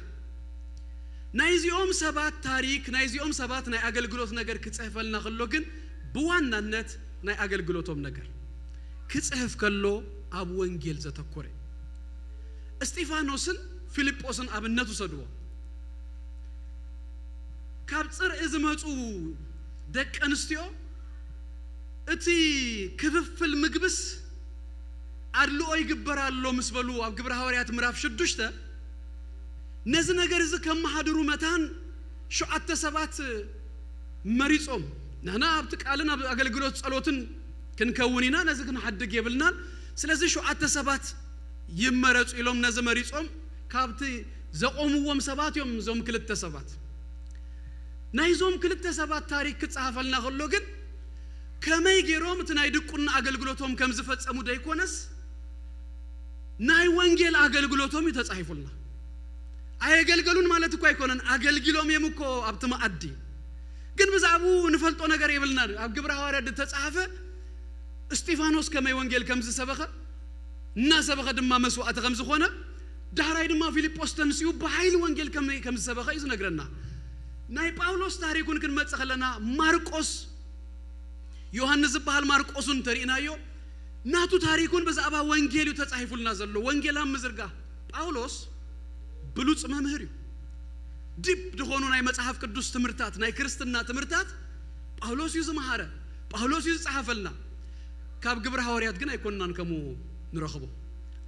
ናይዚኦም ሰባት ታሪክ፣ ናይዚኦም ሰባት ናይ ኣገልግሎት ነገር ክጽሕፈልና ከሎ ግን ብዋናነት ናይ ኣገልግሎቶም ነገር ክጽሕፍ ከሎ ኣብ ወንጌል ዘተኮረ። እስጢፋኖስን ፊልጶስን ኣብነት ውሰድዎ። ካብ ጽርዒ ዝመጹ ደቂ ኣንስትዮ እቲ ክፍፍል ምግብስ ኣድልኦ ይግበር ኣሎ ምስ በሉ ኣብ ግብረ ሃዋርያት ምዕራፍ ሽዱሽተ ነዚ ነገር እዚ ከመሓድሩ መታን ሸውዓተ ሰባት መሪጾም፣ ንሕና ኣብቲ ቃልን ኣብ ኣገልግሎት ጸሎትን ክንከውን ኢና፣ ነዚ ክንሓድግ የብልናን። ስለዚ ሸውዓተ ሰባት ይመረጹ ኢሎም ነዚ መሪጾም ካብቲ ዘቆምዎም ሰባት እዮም እዞም ክልተ ሰባት። ናይዞም ክልተ ሰባት ታሪክ ክጸሓፈልና ከሎ ግን ከመይ ገይሮም እቲ ናይ ድቁና ኣገልግሎቶም ከም ዝፈጸሙ ደይኮነስ ናይ ወንጌል ኣገልግሎቶም እዩ ተጻሒፉልና። ኣየገልገሉን ማለት እኮ ኣይኮነን፣ ኣገልጊሎም እዮም እኮ ኣብቲ መኣዲ። ግን ብዛዕባኡ ንፈልጦ ነገር የብልናን። ኣብ ግብረ ሃዋርያት ዝተጻሕፈ እስጢፋኖስ ከመይ ወንጌል ከም ዝሰበኸ፣ እናሰበኸ ድማ መስዋዕቲ ከም ዝኾነ፣ ዳሕራይ ድማ ፊልጶስ ተንሲኡ ብሓይሊ ወንጌል ከመይ ከም ዝሰበኸ እዩ ዝነግረና። ናይ ጳውሎስ ታሪክ እውን ክንመጽእ ከለና ማርቆስ፣ ዮሃንስ ዝበሃል ማርቆስ እውን እንተሪእናዮ ናቱ ታሪክ እውን ብዛዕባ ወንጌል እዩ ተጻሒፉልና ዘሎ። ወንጌል ኣብ ምዝርጋሕ ጳውሎስ ብሉጽ መምህር እዩ። ዲፕ ዝኾኑ ናይ መጽሓፍ ቅዱስ ትምህርታት፣ ናይ ክርስትና ትምህርታት ጳውሎስ እዩ ዝመሃረ፣ ጳውሎስ እዩ ዝጸሓፈልና። ካብ ግብረ ሃዋርያት ግን ኣይኮንናን ከምኡ ንረኽቦ።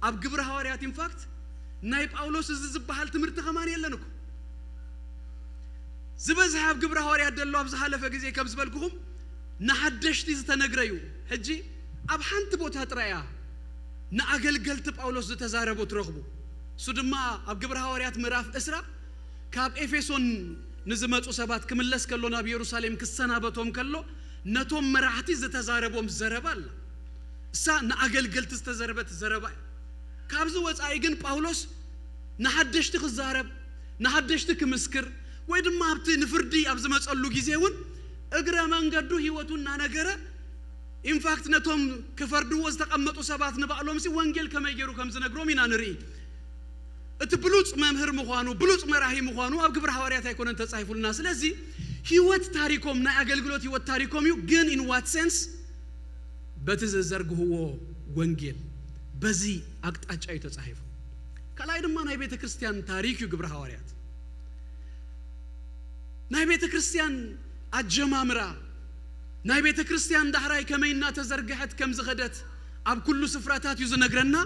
ኣብ ግብረ ሃዋርያት ኢንፋክት ናይ ጳውሎስ እዚ ዝበሃል ትምህርቲ ከማን የለን እኮ። ዝበዝሐ ኣብ ግብረ ሃዋርያት ዘሎ ኣብ ዝሓለፈ ግዜ ከም ዝበልኩኹም ንሓደሽቲ ዝተነግረ እዩ። ሕጂ ኣብ ሓንቲ ቦታ ጥራይ እያ ንኣገልገልቲ ጳውሎስ ዝተዛረቦ ትረኽቡ። እሱ ድማ ኣብ ግብረ ሃዋርያት ምዕራፍ ዕስራ ካብ ኤፌሶን ንዝመጹ ሰባት ክምለስ ከሎ ናብ ኢየሩሳሌም ክሰናበቶም ከሎ ነቶም መራሕቲ ዝተዛረቦም ዘረባ ኣላ። እሳ ንኣገልገልቲ ዝተዘረበት ዘረባ እያ። ካብዚ ወጻኢ ግን ጳውሎስ ንሓደሽቲ ክዛረብ፣ ንሓደሽቲ ክምስክር፣ ወይ ድማ ኣብቲ ንፍርዲ ኣብ ዝመጸሉ ግዜ እውን እግረ መንገዱ ህይወቱ እናነገረ፣ ኢንፋክት ነቶም ክፈርድዎ ዝተቐመጡ ሰባት ንባዕሎምሲ ወንጌል ከመይ ገይሩ ከም ዝነግሮም ኢና ንርኢ። እቲ ብሉጽ መምህር ምዃኑ፣ ብሉጽ መራሂ ምዃኑ ኣብ ግብረ ሃዋርያት ኣይኮነን ተጻሒፉልና። ስለዚ ህይወት ታሪኮም፣ ናይ ኣገልግሎት ህይወት ታሪኮም እዩ። ግን in what sense? በቲ ዝዘርግህዎ ወንጌል፣ በዚ ኣቅጣጫ እዩ ተጻሒፉ። ካልኣይ ድማ ናይ ቤተ ክርስቲያን ታሪክ እዩ ግብረ ሃዋርያት። ናይ ቤተ ክርስቲያን ኣጀማምራ፣ ናይ ቤተ ክርስቲያን ዳሕራይ ከመይ እናተዘርግሐት ከም ዝኸደት ኣብ ኩሉ ስፍራታት እዩ ዝነግረና።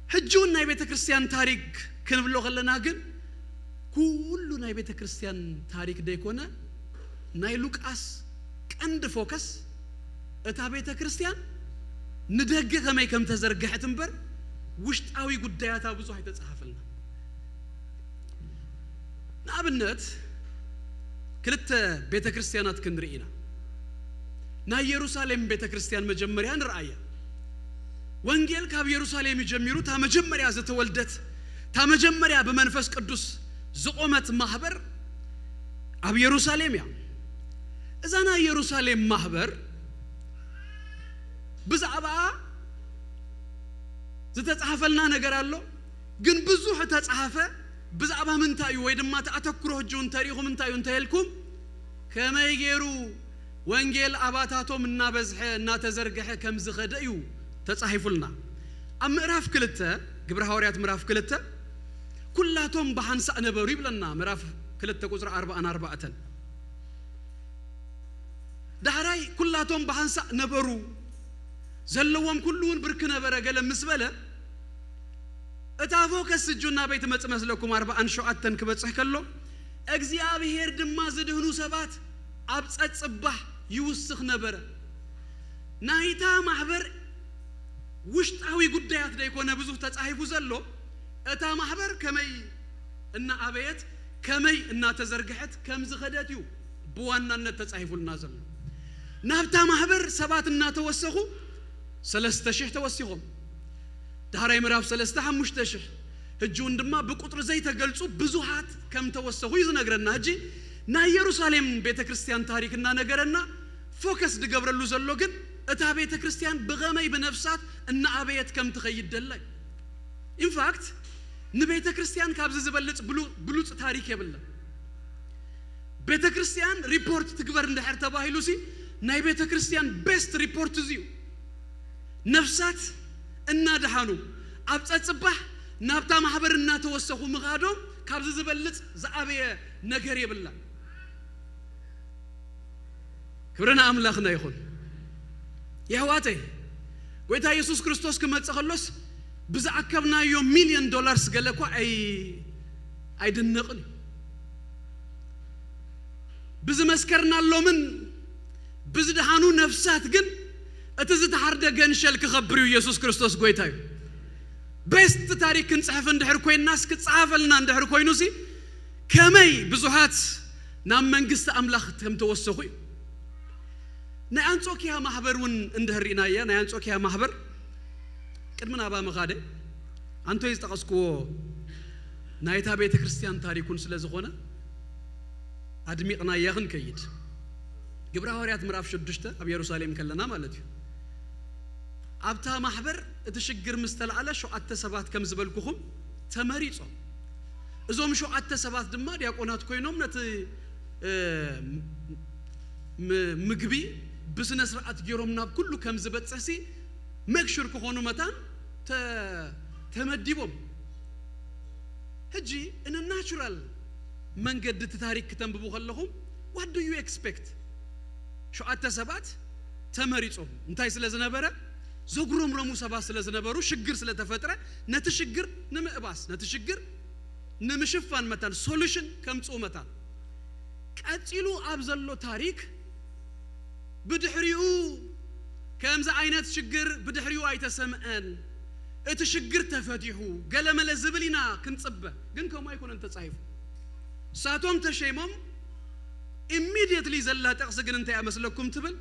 ሕጂ እውን ናይ ቤተ ክርስቲያን ታሪክ ክንብሎ ከለና ግን ኩሉ ናይ ቤተ ክርስቲያን ታሪክ ደይኮነ፣ ናይ ሉቃስ ቀንዲ ፎከስ እታ ቤተ ክርስቲያን ንደገ ከመይ ከም ተዘርግሐት እምበር ውሽጣዊ ጉዳያታ ብዙሕ ኣይተጻሓፈልና። ንኣብነት ክልተ ቤተ ክርስቲያናት ክንርኢ ኢና። ናይ የሩሳሌም ቤተ ክርስቲያን መጀመርያ ንርኣያ። ወንጌል ካብ የሩሳሌም እዩ ጀሚሩ። እታ መጀመርያ ዝተወልደት፣ እታ መጀመርያ ብመንፈስ ቅዱስ ዝቆመት ማህበር ኣብ የሩሳሌም እያ። እዛ ናይ የሩሳሌም ማህበር ብዛዕባኣ ዝተጻሕፈልና ነገር ኣሎ፣ ግን ብዙሕ ተጻሕፈ ብዛዕባ ምንታይ እዩ ወይ ድማ እቲ ኣተኩሮ ሕጂ እውን ተሪኢኹም እንታይ እዩ እንተየልኩም ከመይ ገይሩ ወንጌል ኣባታቶም እናበዝሐ እናተዘርግሐ ከም ዝኸደ እዩ ተጻሒፉልና። ኣብ ምዕራፍ ክልተ፣ ግብረ ሃዋርያት ምዕራፍ ክልተ፣ ኩላቶም ብሓንሳእ ነበሩ ይብለና። ምዕራፍ ክልተ ቁጽሪ ኣርባዓን ኣርባዕተን። ዳሕራይ ኩላቶም ብሓንሳእ ነበሩ፣ ዘለዎም ኩሉ እውን ብርክ ነበረ፣ ገለ ምስ በለ፣ እታ ፎከስ እጁ ናበይ ትመጽእ መስለኩም? ኣርባዓን ሸውዓተን ክበጽሕ ከሎ፣ እግዚኣብሔር ድማ ዝድህኑ ሰባት ኣብ ጸጽባሕ ይውስኽ ነበረ። ናይታ ማሕበር ውሽጣዊ ጉዳያት ደይኮነ ብዙሕ ተጻሒፉ ዘሎ፣ እታ ማሕበር ከመይ እናኣበየት፣ ከመይ እናተዘርግሐት ከም ዝኸደት እዩ ብዋናነት ተጻሒፉልና ዘሎ። ናብታ ማሕበር ሰባት እናተወሰኹ ሰለስተ ሽሕ ተወሲኾም። ዳሕራይ ምዕራፍ ሰለስተ ሓሙሽተ ሽሕ፣ ሕጂ እውን ድማ ብቁጥሪ ዘይተገልጹ ብዙሃት ከም ተወሰኹ እዩ ዝነግረና። ሕጂ ናይ የሩሳሌም ቤተ ክርስቲያን ታሪክ እናነገረና፣ ፎከስ ዝገብረሉ ዘሎ ግን እታ ቤተ ክርስቲያን ብኸመይ ብነፍሳት እናኣበየት ከም ትኸይድ ደላይ። ኢንፋክት ንቤተ ክርስቲያን ካብዚ ዝበልጽ ብሉ-፣ ብሉጽ ታሪክ የብለን። ቤተ ክርስቲያን ሪፖርት ትግበር እንድሕር ተባሂሉ ሲ ናይ ቤተ ክርስቲያን ቤስት ሪፖርት እዚ እዩ። ነፍሳት እናደሓኑ ኣብ ጸጽባሕ ናብታ ማሕበር እናተወሰኹ ምኻዶም ካብዚ ዝበልጽ ዝኣበየ ነገር የብላን። ክብሪ ንኣምላኽና ይኹን። የሕዋተይ፣ ጎይታ የሱስ ክርስቶስ ክመጽእ ከሎስ ብዝኣከብናዮ ሚልዮን ዶላርስ ገለ እኳ ኣይ-፣ ኣይድነቕን እዩ። ብዝመስከርናሎምን ብዝደሓኑ ነፍሳት ግን እቲ ዝተሓርደ ገንሸል ክኸብር እዩ። የሱስ ክርስቶስ ጎይታ እዩ። ቤስት ታሪክ ክንጽሕፍ እንድሕር ኮይንናስ፣ ክጸሓፈልና እንድሕር ኮይኑሲ፣ ከመይ ብዙሓት ናብ መንግስቲ ኣምላኽ ከም ተወሰኹ እዩ። ናይ ኣንጾኪያ ማሕበር እውን እንድሕር ርኢናያ፣ ናይ ኣንጾኪያ ማሕበር ቅድሚ ናባ ምኻደ ኣንቶይ ዝጠቐስክዎ ናይታ ቤተ ክርስቲያን ታሪኩን ስለ ዝኾነ ኣድሚቕናያ ክንከይድ። ግብረ ሃዋርያት ምዕራፍ ሽዱሽተ ኣብ የሩሳሌም ከለና ማለት እዩ። ኣብታ ማሕበር እቲ ሽግር ምስ ተላዕለ ሸውዓተ ሰባት ከም ዝበልኩኹም ተመሪጾም። እዞም ሸውዓተ ሰባት ድማ ዲያቆናት ኮይኖም ነቲ፣ እ፣ ም-፣ ምግቢ ብስነ ስርዓት ገይሮም ናብ ኩሉ ከም ዝበጽሕሲ ሜክ ሹር ክኾኑ መታን ተ-፣ ተመዲቦም። ሕጂ እነ ናቹራል መንገዲ እቲ ታሪክ ክተንብቡ ከለኹም what do you expect? ሸውዓተ ሰባት ተመሪጾም እንታይ ስለ ዝነበረ፣ ዘጉረምረሙ ሰባት ስለ ዝነበሩ፣ ሽግር ስለ ተፈጥረ፣ ነቲ ሽግር ንምእባስ፣ ነቲ ሽግር ንምሽፋን መታን፣ ሶሉሽን ከምጽኡ መታን። ቀጺሉ ኣብ ዘሎ ታሪክ ብድሕሪኡ ከምዚ ዓይነት ሽግር ብድሕሪኡ ኣይተሰምዐን። እቲ ሽግር ተፈቲሑ ገለመለ ዝብል ኢና ክንጽበ፣ ግን ከምኡ ኣይኮነን ተጻሒፉ። እሳቶም ተሸይሞም። ኢሚድየትሊ ዘላ ጥቕሲ ግን እንታይ እያ መስለኩም ትብል?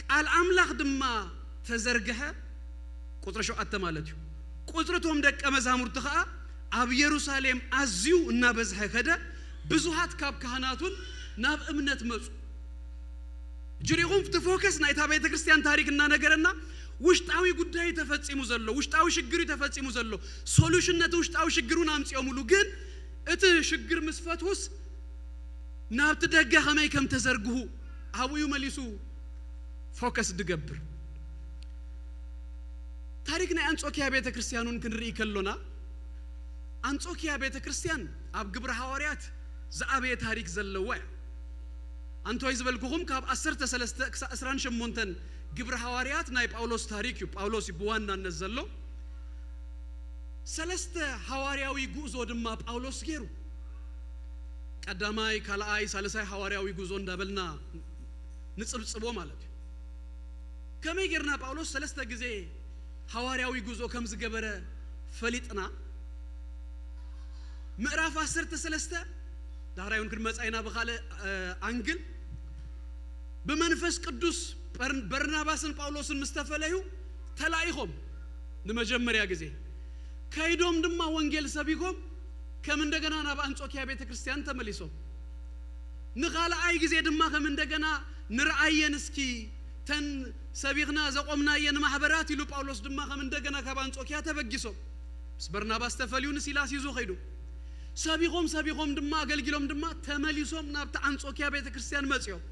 ቃል ኣምላኽ ድማ ተዘርግሐ፣ ቁጽሪ ሸውዓተ ማለት እዩ። ቁጽሪ እቶም ደቀ መዛሙርቲ ኸኣ ኣብ የሩሳሌም ኣዝዩ እናበዝሐ ከደ፣ ብዙሃት ካብ ካህናቱን ናብ እምነት መጹ። ጅሪኹም እቲ ፎከስ ናይታ ቤተ ክርስቲያን ታሪክ እናነገረና፣ ውሽጣዊ ጉዳይ ተፈጺሙ ዘሎ፣ ውሽጣዊ ሽግር እዩ ተፈጺሙ ዘሎ፣ ሶሉሽን ነቲ ውሽጣዊ ሽግሩን ኣምጺኦምሉ። ግን እቲ ሽግር ምስ ፈትሁስ ናብቲ ደገ ከመይ ከም ተዘርግሁ ኣብኡ እዩ መሊሱ ፎከስ ድገብር። ታሪክ ናይ ኣንጾኪያ ቤተ ክርስቲያን እውን ክንርኢ ከሎና፣ ኣንጾኪያ ቤተ ክርስቲያን ኣብ ግብረ ሃዋርያት ዝኣበየ ታሪክ ዘለዋ እያ። ኣንቶይ ዝበልኩኹም ካብ ዓሰርተ ሰለስተ ክሳብ ዕስራን ሸሞንተን ግብረ ሃዋርያት ናይ ጳውሎስ ታሪክ እዩ። ጳውሎስ እዩ ብዋናነት ዘሎ። ሰለስተ ሃዋርያዊ ጉዕዞ ድማ ጳውሎስ ገይሩ። ቀዳማይ፣ ካልኣይ፣ ሳልሳይ ሃዋርያዊ ጉዞ እንዳበልና ንጽብጽቦ ማለት እዩ። ከመይ ጌርና ጳውሎስ ሰለስተ ግዜ ሃዋርያዊ ጉዞ ከም ዝገበረ ፈሊጥና፣ ምዕራፍ ዓሰርተ ሰለስተ፣ ዳሕራይ እውን ክንመጻ ኢና ብኻልእ፣ እ፣ ኣንግል፣ ብመንፈስ ቅዱስ በርን-፣ በርናባስን ጳውሎስን ምስ ተፈለዩ ተላኢኾም ንመጀመርያ ግዜ። ከይዶም ድማ ወንጌል ሰቢኮም ከም እንደገና ናብ ኣንጾኪያ ቤተ ክርስቲያን ተመሊሶም። ንኻልኣይ ግዜ ድማ ከም እንደገና ንርኣየን እስኪ ተን ሰቢኽና ዘቆምናየን ማሕበራት ኢሉ ጳውሎስ ድማ ከም እንደገና ካብ ኣንጾኪያ ተበጊሶም። ምስ በርናባስ ተፈልዩ ንሲላስ ይዞ ከይዱ። ሰቢኾም ሰቢኾም ድማ ኣገልጊሎም ድማ ተመሊሶም ናብቲ ኣንጾኪያ ቤተ ክርስቲያን መጺኦም።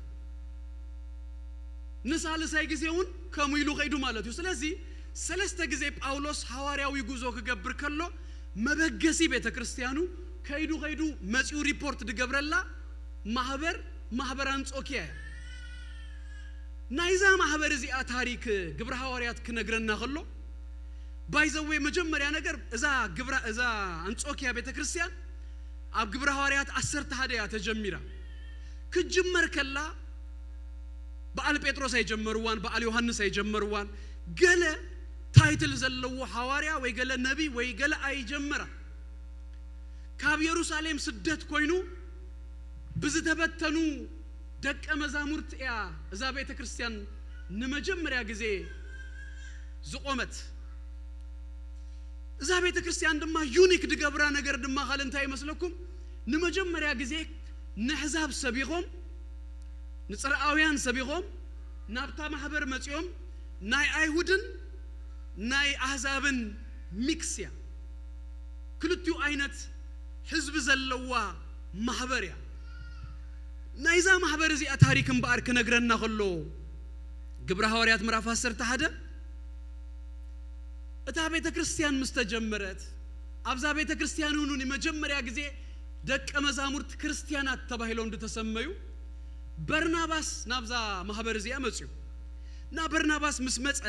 ንሳልሳይ ግዜ እውን ከምኡ ኢሉ ከይዱ ማለት እዩ። ስለዚ ሰለስተ ግዜ ጳውሎስ ሃዋርያዊ ጉዞ ክገብር ከሎ መበገሲ ቤተ ክርስቲያኑ ከይዱ ከይዱ መጺኡ ሪፖርት ድገብረላ ማህበር ማህበር ኣንጾኪያ እያ። ናይዛ ማህበር እዚኣ ታሪክ ግብረ ሃዋርያት ክነግረና ከሎ ባይዘዌ መጀመርያ ነገር እዛ ግብራ እዛ ኣንጾኪያ ቤተክርስትያን ኣብ ግብረ ሃዋርያት ዓሰርተ ሓደ እያ ተጀሚራ። ክጅመር ከላ በዓል ጴጥሮስ ኣይጀመርዋን፣ በዓል ዮሃንስ ኣይጀመርዋን። ገለ ታይትል ዘለዎ ሃዋርያ ወይ ገለ ነቢይ ወይ ገለ ኣይጀመራ። ካብ የሩሳሌም ስደት ኮይኑ ብዝተበተኑ ደቀ መዛሙርት እያ እዛ ቤተ ክርስቲያን ንመጀመርያ ግዜ ዝቆመት። እዛ ቤተ ክርስቲያን ድማ ዩኒክ ድገብራ ነገር ድማ ካል እንታይ ይመስለኩም? ንመጀመርያ ግዜ ንሕዛብ ሰቢኾም ንጽርኣውያን ሰቢኾም ናብታ ማህበር መጺኦም ናይ ኣይሁድን ናይ ኣህዛብን ሚክስ እያ። ክልቲኡ ዓይነት ህዝቢ ዘለዋ ማህበር እያ። ናይዛ ማህበር እዚኣ ታሪክ እምበኣር ክነግረና ከሎ ግብረ ሃዋርያት ምዕራፍ ዓሰርተ ሓደ እታ ቤተ ክርስቲያን ምስ ተጀመረት ኣብዛ ቤተ ክርስቲያን እውን ንመጀመርያ ግዜ ደቀ መዛሙርት ክርስቲያናት ተባሂሎም ዝተሰመዩ በርናባስ ናብዛ ማህበር እዚኣ መፅዩ። እና በርናባስ ምስ መፀ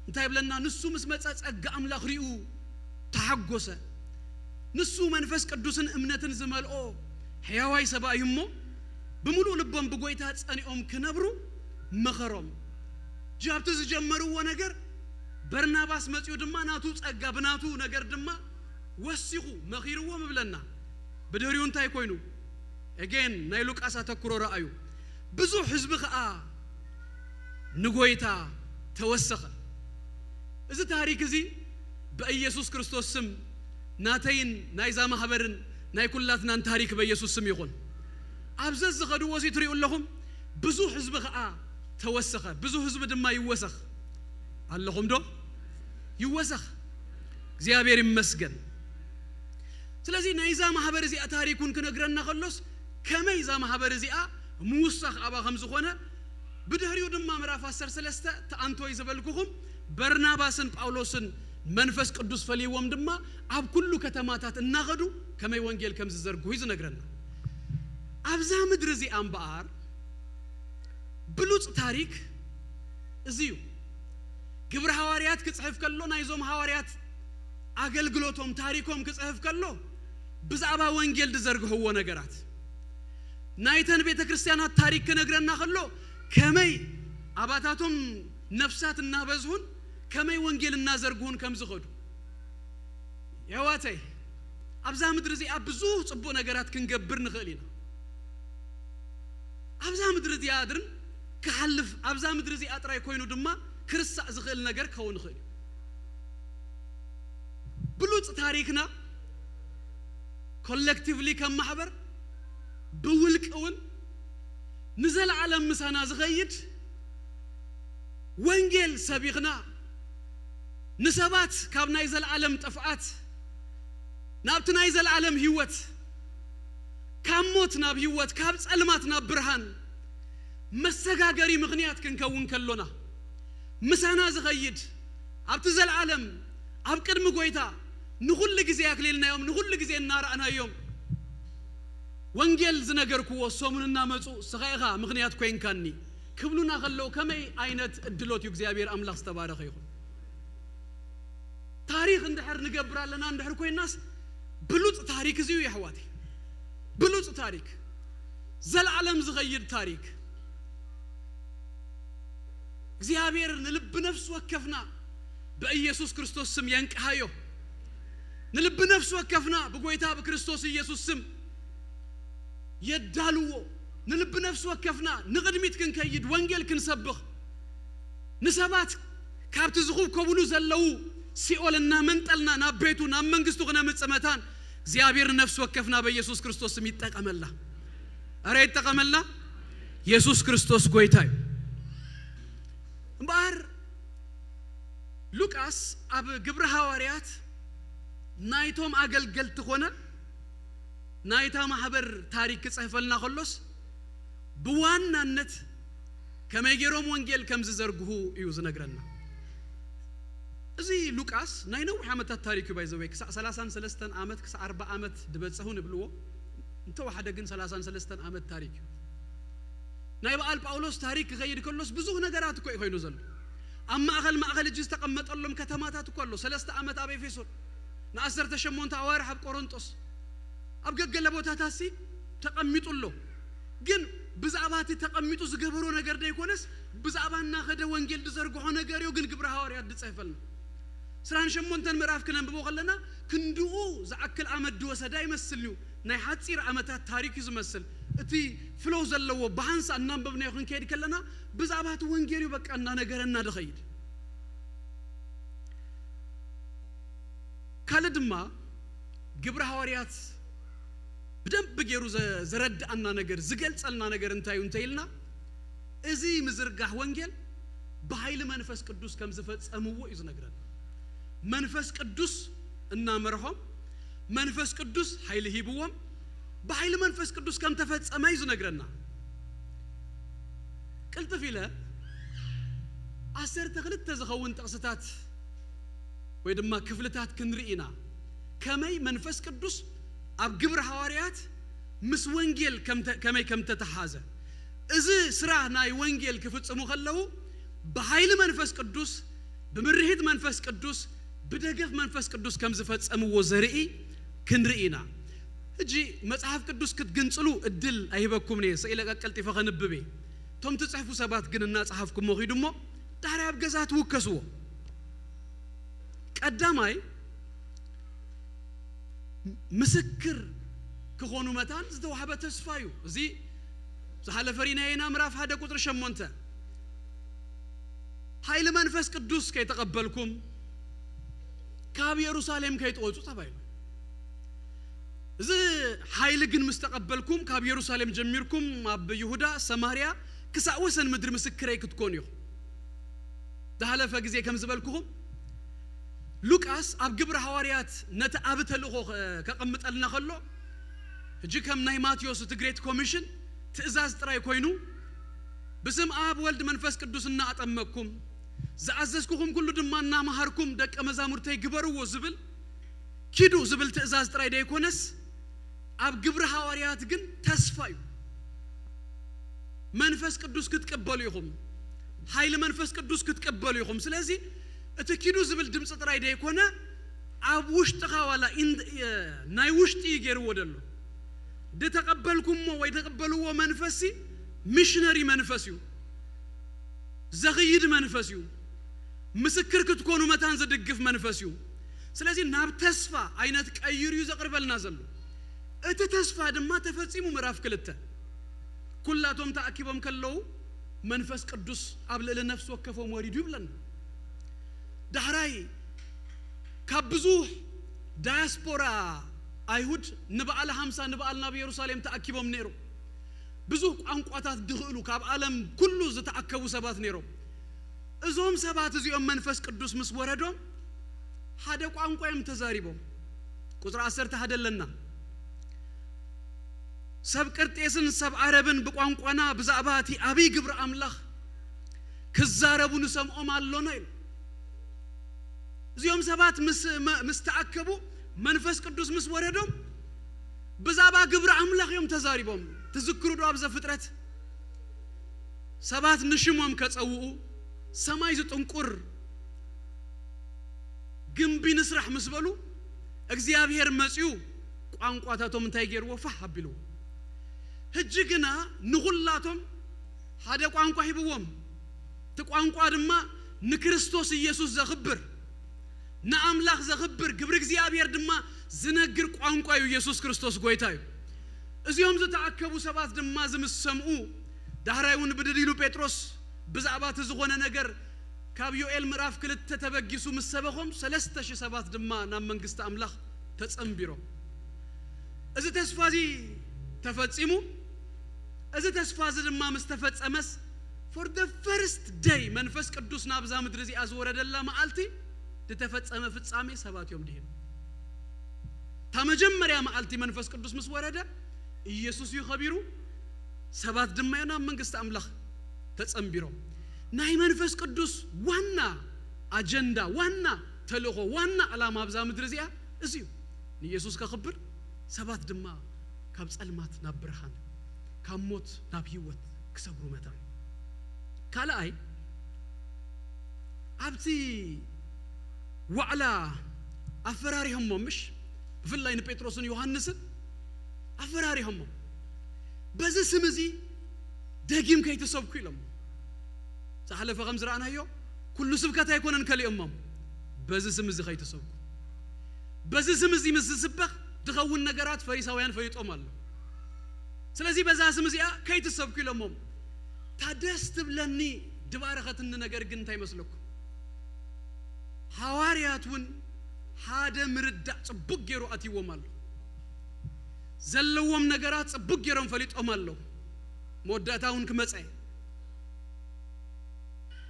እንታይ ይብለና? ንሱ ምስ መፀ ጸጋ ኣምላኽ ሪኡ ተሓጎሰ። ንሱ መንፈስ ቅዱስን እምነትን ዝመልኦ ሕያዋይ ሰብኣይ እሞ ብምሉእ ልቦም ብጎይታ ጸኒኦም ክነብሩ መኸሮም። ጃብቲ ዝጀመርዎ ነገር በርናባስ መጺኡ ድማ ናቱ ጸጋ ብናቱ ነገር ድማ ወሲኹ መኺርዎም እብለና። ብድሕሪኡ እንታይ ኮይኑ? ኤጌን ናይ ሉቃስ ኣተኩሮ ረኣዩ። ብዙሕ ህዝቢ ኸኣ ንጎይታ ተወሰኸ። እዚ ታሪክ እዚ ብኢየሱስ ክርስቶስ ስም ናተይን ናይዛ ማህበርን ናይ ኩላትናን ታሪክ በኢየሱስ ስም ይኹን። ኣብ ዘዝኸድዎ እዚ ትሪኡ ኣለኹም። ብዙሕ ህዝቢ ኸኣ ተወሰኸ። ብዙሕ ህዝቢ ድማ ይወሰኽ። ኣለኹም ዶ? ይወሰኽ። እግዚኣብሔር ይመስገን። ስለዚ ናይዛ ማህበር እዚኣ ታሪኩን ክነግረና ከሎስ ከመይ እዛ ማህበር እዚኣ ምውሳኽ ኣባ ከም ዝኾነ ብድሕሪኡ ድማ ምዕራፍ ዓሰርተ ሰለስተ ተኣንቶይ ዝበልኩኹም በርናባስን ጳውሎስን መንፈስ ቅዱስ ፈልይዎም ድማ ኣብ ኩሉ ከተማታት እናኸዱ ከመይ ወንጌል ከም ዝዘርግሁ እዩ ዝነግረና። ኣብዛ ምድሪ እዚኣ እምበኣር ብሉጽ ታሪክ እዚ እዩ። ግብሪ ሃዋርያት ክጽሕፍ ከሎ ናይዞም ሃዋርያት ኣገልግሎቶም ታሪኮም ክጽሕፍ ከሎ ብዛዕባ ወንጌል ዝዘርግሕዎ ነገራት ናይተን ቤተ ክርስቲያናት ታሪክ ክነግረና ከሎ ከመይ ኣባታቶም ነፍሳት እናበዝሁን ከመይ ወንጌል እናዘርግሁን ከም ዝኸዱ የሕዋተይ ኣብዛ ምድሪ እዚኣ ብዙሕ ጽቡቕ ነገራት ክንገብር ንኽእል ኢና። ኣብዛ ምድሪ እዚኣ ድርን ክሓልፍ ኣብዛ ምድሪ እዚኣ ጥራይ ኮይኑ ድማ ክርሳዕ ዝኽእል ነገር ክኸውን ይኽእል እዩ። ብሉጽ ታሪክና ኮሌክቲቭሊ ከም ማሕበር ብውልቂ እውን ንዘለዓለም ምሳና ዝኸይድ ወንጌል ሰቢኽና ንሰባት ካብ ናይ ዘለዓለም ጥፍኣት ናብቲ ናይ ዘለዓለም ህይወት ካብ ሞት ናብ ህይወት ካብ ጸልማት ናብ ብርሃን መሰጋገሪ ምኽንያት ክንከውን ከሎና ምሳና ዝኸይድ ኣብቲ ዘለዓለም ኣብ ቅድሚ ጎይታ ንኹሉ ግዜ ኣክሊልናዮም ንኹሉ ግዜ እናረኣናዮም ወንጌል ዝነገርክዎ ሰሙን እናመፁ ስኻ ኢኻ ምኽንያት ኮይንካኒ ክብሉና ከለዉ ከመይ ዓይነት እድሎት እዩ እግዚኣብሔር ኣምላኽ ዝተባረኸ ይኹን። ታሪክ እንድሕር ንገብር ኣለና እንድሕር ኮይናስ ብሉፅ ታሪክ እዚ እዩ የሕዋተይ። ብሉፅ ታሪክ ዘለዓለም ዝኸይድ ታሪክ እግዚኣብሔር ንልቢ ነፍሲ ወከፍና ብኢየሱስ ክርስቶስ ስም የንቅሃዮ። ንልቢ ነፍሲ ወከፍና ብጎይታ ብክርስቶስ ኢየሱስ ስም የዳልዎ። ንልቢ ነፍሲ ወከፍና ንቕድሚት ክንከይድ ወንጌል ክንሰብኽ ንሰባት ካብቲ ዝኹብከቡሉ ዘለዉ ሲኦል እናመንጠልና ናብ ቤቱ ናብ መንግስቱ ክነምጽእ መታን እግዚኣብሔር ንነፍሲ ወከፍና በኢየሱስ ክርስቶስ ስም ይጠቀመላ። ኣረ ይጠቀመላ። ኢየሱስ ክርስቶስ ጎይታ እዩ። እምበኣር ሉቃስ ኣብ ግብረ ሃዋርያት ናይቶም ኣገልገልቲ ኮነ ናይታ ማሕበር ታሪክ ክጽሕፈልና ከሎስ ብዋናነት ከመይ ገይሮም ወንጌል ከም ዝዘርግሁ እዩ ዝነግረና። እዚ ሉቃስ ናይ ነዊሕ ዓመታት ታሪክ እዩ። ባይዘወይ ክሳዕ ሰላሳን ሰለስተን ዓመት ክሳዕ ኣርባ ዓመት ዝበጽሑ ንብልዎ፣ እንተወሓደ ግን ሰላሳን ሰለስተን ዓመት ታሪክ እዩ። ናይ በዓል ጳውሎስ ታሪክ ክኸይድ ከሎስ ብዙሕ ነገራት እኮ እዩ ኮይኑ ዘሎ። ኣብ ማእኸል ማእኸል እጂ ዝተቐመጠሎም ከተማታት እኮ ኣሎ። ሰለስተ ዓመት ኣብ ኤፌሶን፣ ንዓሰርተ ሸሞንተ ኣዋርሕ ኣብ ቆሮንጦስ፣ ኣብ ገገለ ቦታታት ሲ ተቐሚጡ ኣሎ። ግን ብዛዕባ እቲ ተቐሚጡ ዝገበሮ ነገር ደይኮነስ ብዛዕባ እናኸደ ወንጌል ዝዘርግሖ ነገር እዩ። ግን ግብረ ሃዋርያት ዝጽሕፈልና ዕስራን ሸሞንተን ምዕራፍ ክነንብቦ ከለና ክንድኡ ዝኣክል ዓመት ዝወሰደ ኣይመስልን እዩ። ናይ ሓጺር ዓመታት ታሪክ እዩ ዝመስል። እቲ ፍሎው ዘለዎ ብሃንሳ እናንበብናዮ ክንከይድ ከለና ብዛዕባ እቲ ወንጌል እዩ በቃ እናነገረና ዝኸይድ። ካልእ ድማ ግብረ ሃዋርያት ብደንብ ገይሩ ዘ-፣ ዘረድኣና ነገር፣ ዝገልጸልና ነገር እንታይ እዩ እንተ ኢልና፣ እዚ ምዝርጋሕ ወንጌል ብሃይሊ መንፈስ ቅዱስ ከም ዝፈጸምዎ እዩ ዝነግረና። መንፈስ ቅዱስ እናመርሖም፣ መንፈስ ቅዱስ ሃይሊ ሂብዎም፣ ብሃይሊ መንፈስ ቅዱስ ከም ተፈጸመ እዩ ዝነግረና። ቅልጥፍ ኢለ ዓሰርተ ክልተ ዝኸውን ጥቕስታት ወይ ድማ ክፍልታት ክንርኢ ኢና። ከመይ መንፈስ ቅዱስ ኣብ ግብሪ ሃዋርያት ምስ ወንጌል ከምተ-፣ ከመይ ከም ተተሓዘ፣ እዚ ስራሕ ናይ ወንጌል ክፍጽሙ ከለዉ ብሃይሊ መንፈስ ቅዱስ፣ ብምርሂት መንፈስ ቅዱስ፣ ብደገፍ መንፈስ ቅዱስ ከም ዝፈጸምዎ ዘርኢ ክንርኢ ኢና። ሕጂ መጽሓፍ ቅዱስ ክትግንጽሉ እድል ኣይህበኩምን እየ፣ ስኢለ ቀልጢፈ ከንብብ እየ። እቶም ትጽሕፉ ሰባት ግን እናጸሓፍኩሞ ኺዱ እሞ፣ ዳሕራይ ኣብ ገዛ ትውከስዎ። ቀዳማይ፣ ምስክር ክኾኑ መታን ዝተዋህበ ተስፋ እዩ። እዚ ዝሓለፈ ሪናየና ምዕራፍ ሓደ ቁጽሪ ሸሞንተ፣ "ሓይሊ መንፈስ ቅዱስ ከይተቐበልኩም ካብ የሩሳሌም ከይትወጹ" ተባሂሉ። እዚ ሓይሊ ግን ምስ ተቐበልኩም፣ ካብ የሩሳሌም ጀሚርኩም ኣብ ይሁዳ፣ ሰማርያ፣ ክሳእ ወሰን ምድሪ ምስክረይ ክትኮኑ ኢኹም። ዝሓለፈ ግዜ ከም ዝበልኩኹም፣ ሉቃስ ኣብ ግብሪ ሃዋርያት ነቲ ዓቢ ተልእኾ ከ-፣ ከቐምጠልና ከሎ፣ ሕጂ ከም ናይ ማቴዎስ እቲ ግሬት ኮሚሽን ትእዛዝ ጥራይ ኮይኑ፣ "ብስም ኣብ ወልድ መንፈስ ቅዱስ እናኣጠመቅኩም፣ ዝኣዘዝኩኹም ኩሉ ድማ እናመሃርኩም ደቀ መዛሙርተይ ግበርዎ" ዝብል፣ "ኪዱ" ዝብል ትእዛዝ ጥራይ ደይኮነስ፣ ኣብ ግብሪ ሃዋርያት ግን ተስፋ እዩ። መንፈስ ቅዱስ ክትቅበሉ ኢኹም፣ ሓይሊ መንፈስ ቅዱስ ክትቅበሉ ኢኹም። ስለዚ እቲ ኪዱ ዝብል ድምፂ ጥራይ ደይኮነ፣ ኣብ ውሽጥኻ ዋላ ኢን-፣ እ፣ ናይ ውሽጢ እዩ ገይርዎ ደሎ። ዝተቐበልኩሞ ወይ ተቐበልዎ መንፈስ ሲ ሚሽነሪ መንፈስ እዩ፣ ዘኽይድ መንፈስ እዩ፣ ምስክር ክትኮኑ መታን ዝድግፍ መንፈስ እዩ። ስለዚ ናብ ተስፋ ዓይነት ቀይሩ እዩ ዘቕርበልና ዘሎ። እቲ ተስፋ ድማ ተፈጺሙ። ምዕራፍ ክልተ፣ ኩላቶም ተኣኪቦም ከለዉ መንፈስ ቅዱስ ኣብ ልዕሊ ነፍሲ ወከፎም ወሪዱ ይብለና። ዳሕራይ ካብ ብዙሕ ዳያስፖራ ኣይሁድ ንበዓል ሃምሳ ንበዓል ናብ የሩሳሌም ተኣኪቦም ነይሮም። ብዙሕ ቋንቋታት ዝኽእሉ ካብ ዓለም ኩሉ ዝተኣከቡ ሰባት ነይሮም። እዞም ሰባት እዚኦም መንፈስ ቅዱስ ምስ ወረዶም ሓደ ቋንቋ እዮም ተዛሪቦም። ቁጽሪ ዓሰርተ ሓደ ኣለና። "ሰብ ቅርጤስን ሰብ ዓረብን ብቋንቋና ብዛዕባ እቲ ዓብዪ ግብሪ ኣምላኽ ክዛረቡ ንሰምዖም ኣሎና" ኢሉ። እዚኦም ሰባት ምስ፣ መ-፣ ምስ ተኣከቡ መንፈስ ቅዱስ ምስ ወረዶም ብዛዕባ ግብሪ ኣምላኽ እዮም ተዛሪቦም። ትዝክሩ ዶ ኣብ ዘፍጥረት ሰባት ንሽሞም ከጸውኡ ሰማይ ዝጥንቁር ግምቢ ንስራሕ ምስ በሉ እግዚኣብሔር መጺኡ ቋንቋታቶም እንታይ ገይርዎ? ፋሕ ኣቢልዎ። ሕጂ ግና ንኹላቶም ሓደ ቋንቋ ሂብዎም። እቲ ቋንቋ ድማ ንክርስቶስ ኢየሱስ ዘኽብር፣ ንኣምላኽ ዘኽብር፣ ግብሪ እግዚኣብሔር ድማ ዝነግር ቋንቋ እዩ። ኢየሱስ ክርስቶስ ጎይታ እዩ። እዚኦም ዝተኣከቡ ሰባት ድማ እዚ ምስ ሰምኡ፣ ዳሕራይ እውን ብድድ ኢሉ ጴጥሮስ ብዛዕባ እቲ ዝኾነ ነገር ካብ ዮኤል ምዕራፍ ክልተ ተበጊሱ ምስ ሰበኾም፣ ሰለስተ ሽሕ ሰባት ድማ ናብ መንግስቲ ኣምላኽ ተጸንቢሮም። እዚ ተስፋ እዚ ተፈጺሙ። እዚ ተስፋ እዚ ድማ ምስ ተፈጸመስ፣ for the first day መንፈስ ቅዱስ ናብዛ ምድሪ እዚኣ ዝወረደላ መዓልቲ፣ ዝተፈጸመ ፍጻሜ ሰባት እዮም ድሂኑ። እታ መጀመርያ መዓልቲ መንፈስ ቅዱስ ምስ ወረደ፣ ኢየሱስ እዩ ከቢሩ፣ ሰባት ድማ እዮም ናብ መንግስቲ ኣምላኽ ተጸንቢሮም። ናይ መንፈስ ቅዱስ ዋና ኣጀንዳ፣ ዋና ተልእኾ፣ ዋና ዕላማ ኣብዛ ምድሪ እዚኣ እዚ እዩ። ንኢየሱስ ከኽብር፣ ሰባት ድማ ካብ ጸልማት ናብ ብርሃን፣ ካብ ሞት ናብ ህይወት ክሰግሩ መታን። ካልኣይ፣ ኣብቲ ዋዕላ ኣፈራሪሆሞም፣ ምሽ? ብፍላይ ንጴጥሮስን ዮሃንስን ኣፈራሪሆሞም። በዚ ስም እዚ ደጊም ከይትሰብኩ ኢሎም። ዝሓለፈ ከም ዝረኣናዮ፣ ኩሉ ስብከት ኣይኮነን ከሊኦሞም። በዚ ስም እዚ ከይትሰብኩ። በዚ ስም እዚ ምስ ዝስበኽ ዝኸውን ነገራት ፈሪሳውያን ፈሊጦም ኣሎ። ስለዚ በዛ ስም እዚኣ ከይትሰብኩ ኢሎሞም። እታ ደስ ትብለኒ ድባረኸትኒ ነገር ግን እንታይ ይመስለኩም? ሃዋርያት እውን ሓደ ምርዳእ ጽቡቅ ገይሩ ኣትይዎም ኣሎ። ዘለዎም ነገራት ጽቡቅ ገይሮም ፈሊጦም ኣለዉ። መወዳእታ እውን ክመጸ እየ።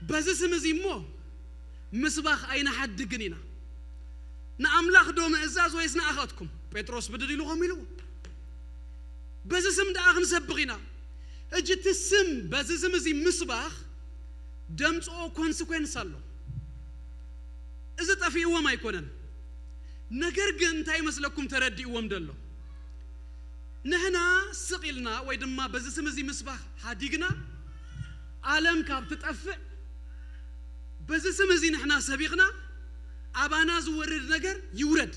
በዚ ስም እዚ እሞ ምስባኽ ኣይንሓድግን ኢና። ንኣምላኽ ዶ ምእዛዝ ወይስ ንኣኻትኩም? ጴጥሮስ ብድድ ኢሉ ከምኡ ኢልዎ። በዚ ስም ደኣ ክንሰብኽ ኢና። ሕጂ እቲ ስም፣ በዚ ስም እዚ ምስባኽ ደምጽኦ ኮንስኮንስ ኣሎ። እዚ ጠፊእዎም ኣይኮነን። ነገር ግን እንታይ ይመስለኩም ተረዲእዎም ደሎ? ንሕና ስቕ ኢልና ወይ ድማ በዚ ስም እዚ ምስባኽ ሓዲግና፣ ዓለም ካብ ትጠፍእ፣ በዚ ስም እዚ ንሕና ሰቢኽና፣ ኣባና ዝወርድ ነገር ይውረድ።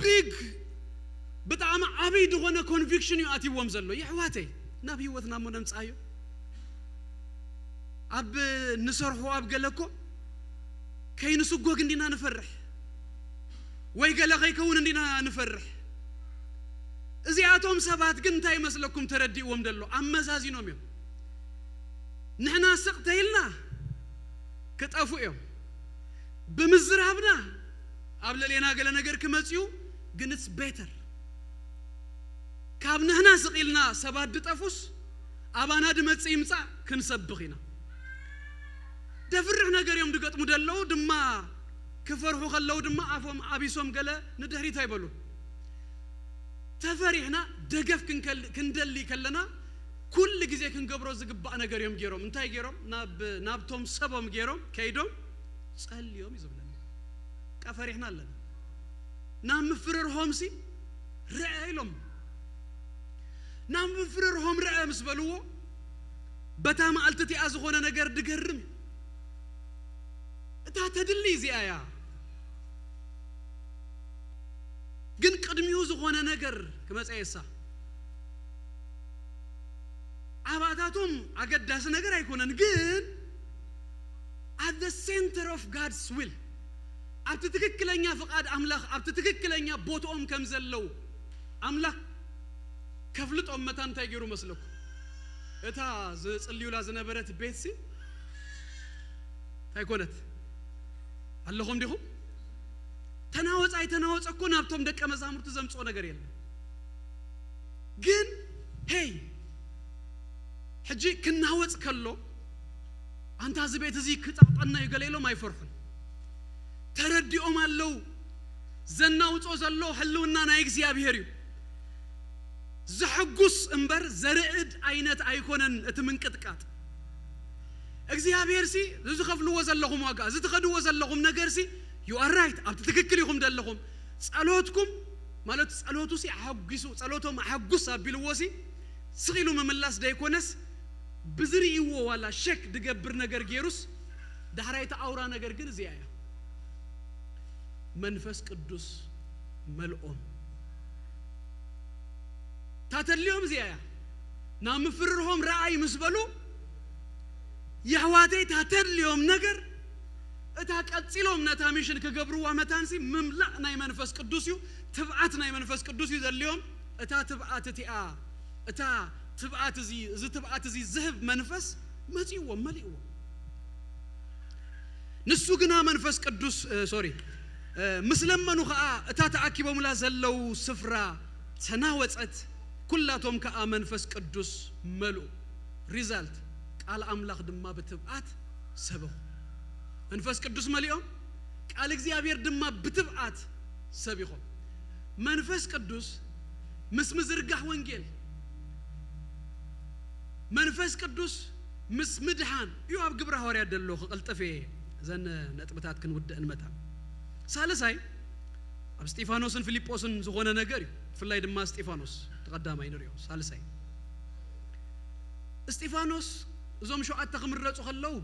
ቢግ፣ ብጣዕሚ ዓብይ ዝኾነ ኮንቪክሽን እዩ ኣትይዎም ዘሎ። የሕዋተይ፣ ናብ ህይወትና እሞ ነምጽኣዮ። ኣብ ንሰርሖ ኣብ ገለ እኮ ከይንስጎግ እንዲና ንፈርሕ፣ ወይ ገለ ከይከውን እንዲና ንፈርሕ። እዚኣቶም ሰባት ግን እንታይ ይመስለኩም ተረዲእዎም ደሎ? ኣመዛዚኖም እዮም። ንሕና ስቕ ተይልና ክጠፉ እዮም። ብምዝራብና ኣብ ልዕሌና ገለ ነገር ክመጽኡ ግን it's better። ካብ ንሕና ስቕ ኢልና ሰባት ድጠፉስ ኣባና ድመጽእ ይምጻእ ክንሰብኽ ኢና። ደፍርሕ ነገር እዮም ድገጥሙ ደለዉ ድማ፣ ክፈርሑ ከለዉ ድማ ኣፎም ዓቢሶም ገለ ንድሕሪት ኣይበሉን። ተፈሪሕና ደገፍ ክንከል-፣ ክንደሊ ከለና ኩሉ ግዜ ክንገብሮ ዝግባእ ነገር እዮም ገይሮም። እንታይ ገይሮም? ናብ፣ ናብቶም ሰቦም ገይሮም ከይዶም ጸልዮም እዩ ዝብለና። በቃ ፈሪሕና ኣለና። ናብ ምፍርርሆምሲ ርዐ ኢሎም። ናብ ምፍርርሆም ርዐ ምስ በልዎ፣ በታ መዓልቲ እቲኣ ዝኾነ ነገር ድገርም እዩ። እታ ተድሊ እዚኣ እያ። ግን ቅድሚኡ ዝኾነ ነገር ክመጸ የሳ። ኣባታቶም ኣገዳሲ ነገር ኣይኮነን፣ ግን at the center of God's will፣ ኣብቲ ትክክለኛ ፍቓድ ኣምላኽ፣ ኣብቲ ትክክለኛ ቦትኦም ከም ዘለዉ ኣምላኽ ከፍልጦም መታን እንታይ ገይሩ መስለኩም? እታ ዝጽልዩላ ዝነበረት ቤትሲ እንታይ ኮነት? ኣለኹም ዲኹም? ተናወጽ ኣይተናወጸ እኮ ናብቶም ደቀ መዛሙርቲ ዘምጽኦ ነገር የለን። ግን ሄይ፣ ሕጂ ክናወጽ ከሎ፣ ኣንታ እዚ ቤት እዚ ክጸቕጠና እዩ ገለ ኢሎም ኣይፈርሑን። ተረዲኦም ኣለዉ። ዘናውጾ ዘሎ ህልውና ናይ እግዚኣብሔር እዩ። ዘሐጉስ እምበር ዘርዕድ ዓይነት ኣይኮነን እቲ ምንቅጥቃጥ። እግዚኣብሔር ሲ ዝኸፍልዎ ዘለኹም ዋጋ፣ እዚ ትኸድዎ ዘለኹም ነገር ሲ you are right፣ ኣብቲ ትክክል ኢኹም ዘለኹም። ጸሎትኩም ማለት ጸሎቱ ሲ ኣሐጒሱ፣ ጸሎቶም ኣሐጉስ ኣቢልዎ ሲ ስቕ ኢሉ ምምላስ ደይኮነስ፣ ብዝርእይዎ ዋላ ሸክ ድገብር ነገር ገይሩስ፣ ዳሕራይ እቲ ኣውራ ነገር ግን እዚኣ እያ። መንፈስ ቅዱስ መልኦም። ታተልዮም እዚኣ እያ። ናብ ምፍርርሆም ረኣይ ምስ በሉ፣ የሕዋተይ ታተልዮም ነገር፣ እታ ቀጺሎም ነታ ሚሽን ክገብርዋ መታንሲ ምምላእ ናይ መንፈስ ቅዱስ እዩ፣ ትብዓት ናይ መንፈስ ቅዱስ እዩ ዘድልዮም። እታ ትብዓት እቲኣ፣ እታ ትብዓት እዚ፣ እዚ ትብዓት እዚ ዝህብ መንፈስ መጺእዎም፣ መሊእዎም። ንሱ ግና መንፈስ ቅዱስ፣ እ፣ ሶሪ፣ እ፣ ምስ ለመኑ ኸኣ እታ ተኣኪቦምላ ዘለዉ ስፍራ ተናወጸት፣ ኩላቶም ከኣ መንፈስ ቅዱስ መልኡ። ሪዛልት፣ ቃል ኣምላኽ ድማ ብትብዓት ሰበኹ። መንፈስ ቅዱስ መሊኦም፣ ቃል እግዚኣብሔር ድማ ብትብዓት ሰቢኾም። መንፈስ ቅዱስ ምስ ምዝርጋሕ ወንጌል፣ መንፈስ ቅዱስ ምስ ምድሓን እዩ። ኣብ ግብረ ሃዋርያት ዘሎ ክቕልጥፍ እየ፣ እዘን ነጥብታት ክንውድእን መታን። ሳልሳይ፣ ኣብ እስጢፋኖስን ፊልጶስን ዝኾነ ነገር እዩ። ብፍላይ ድማ እስጢፋኖስ ተቐዳማይ ንሪኦ። ሳልሳይ፣ እስጢፋኖስ እዞም ሸውዓተ ክምረጹ ከለዉ፣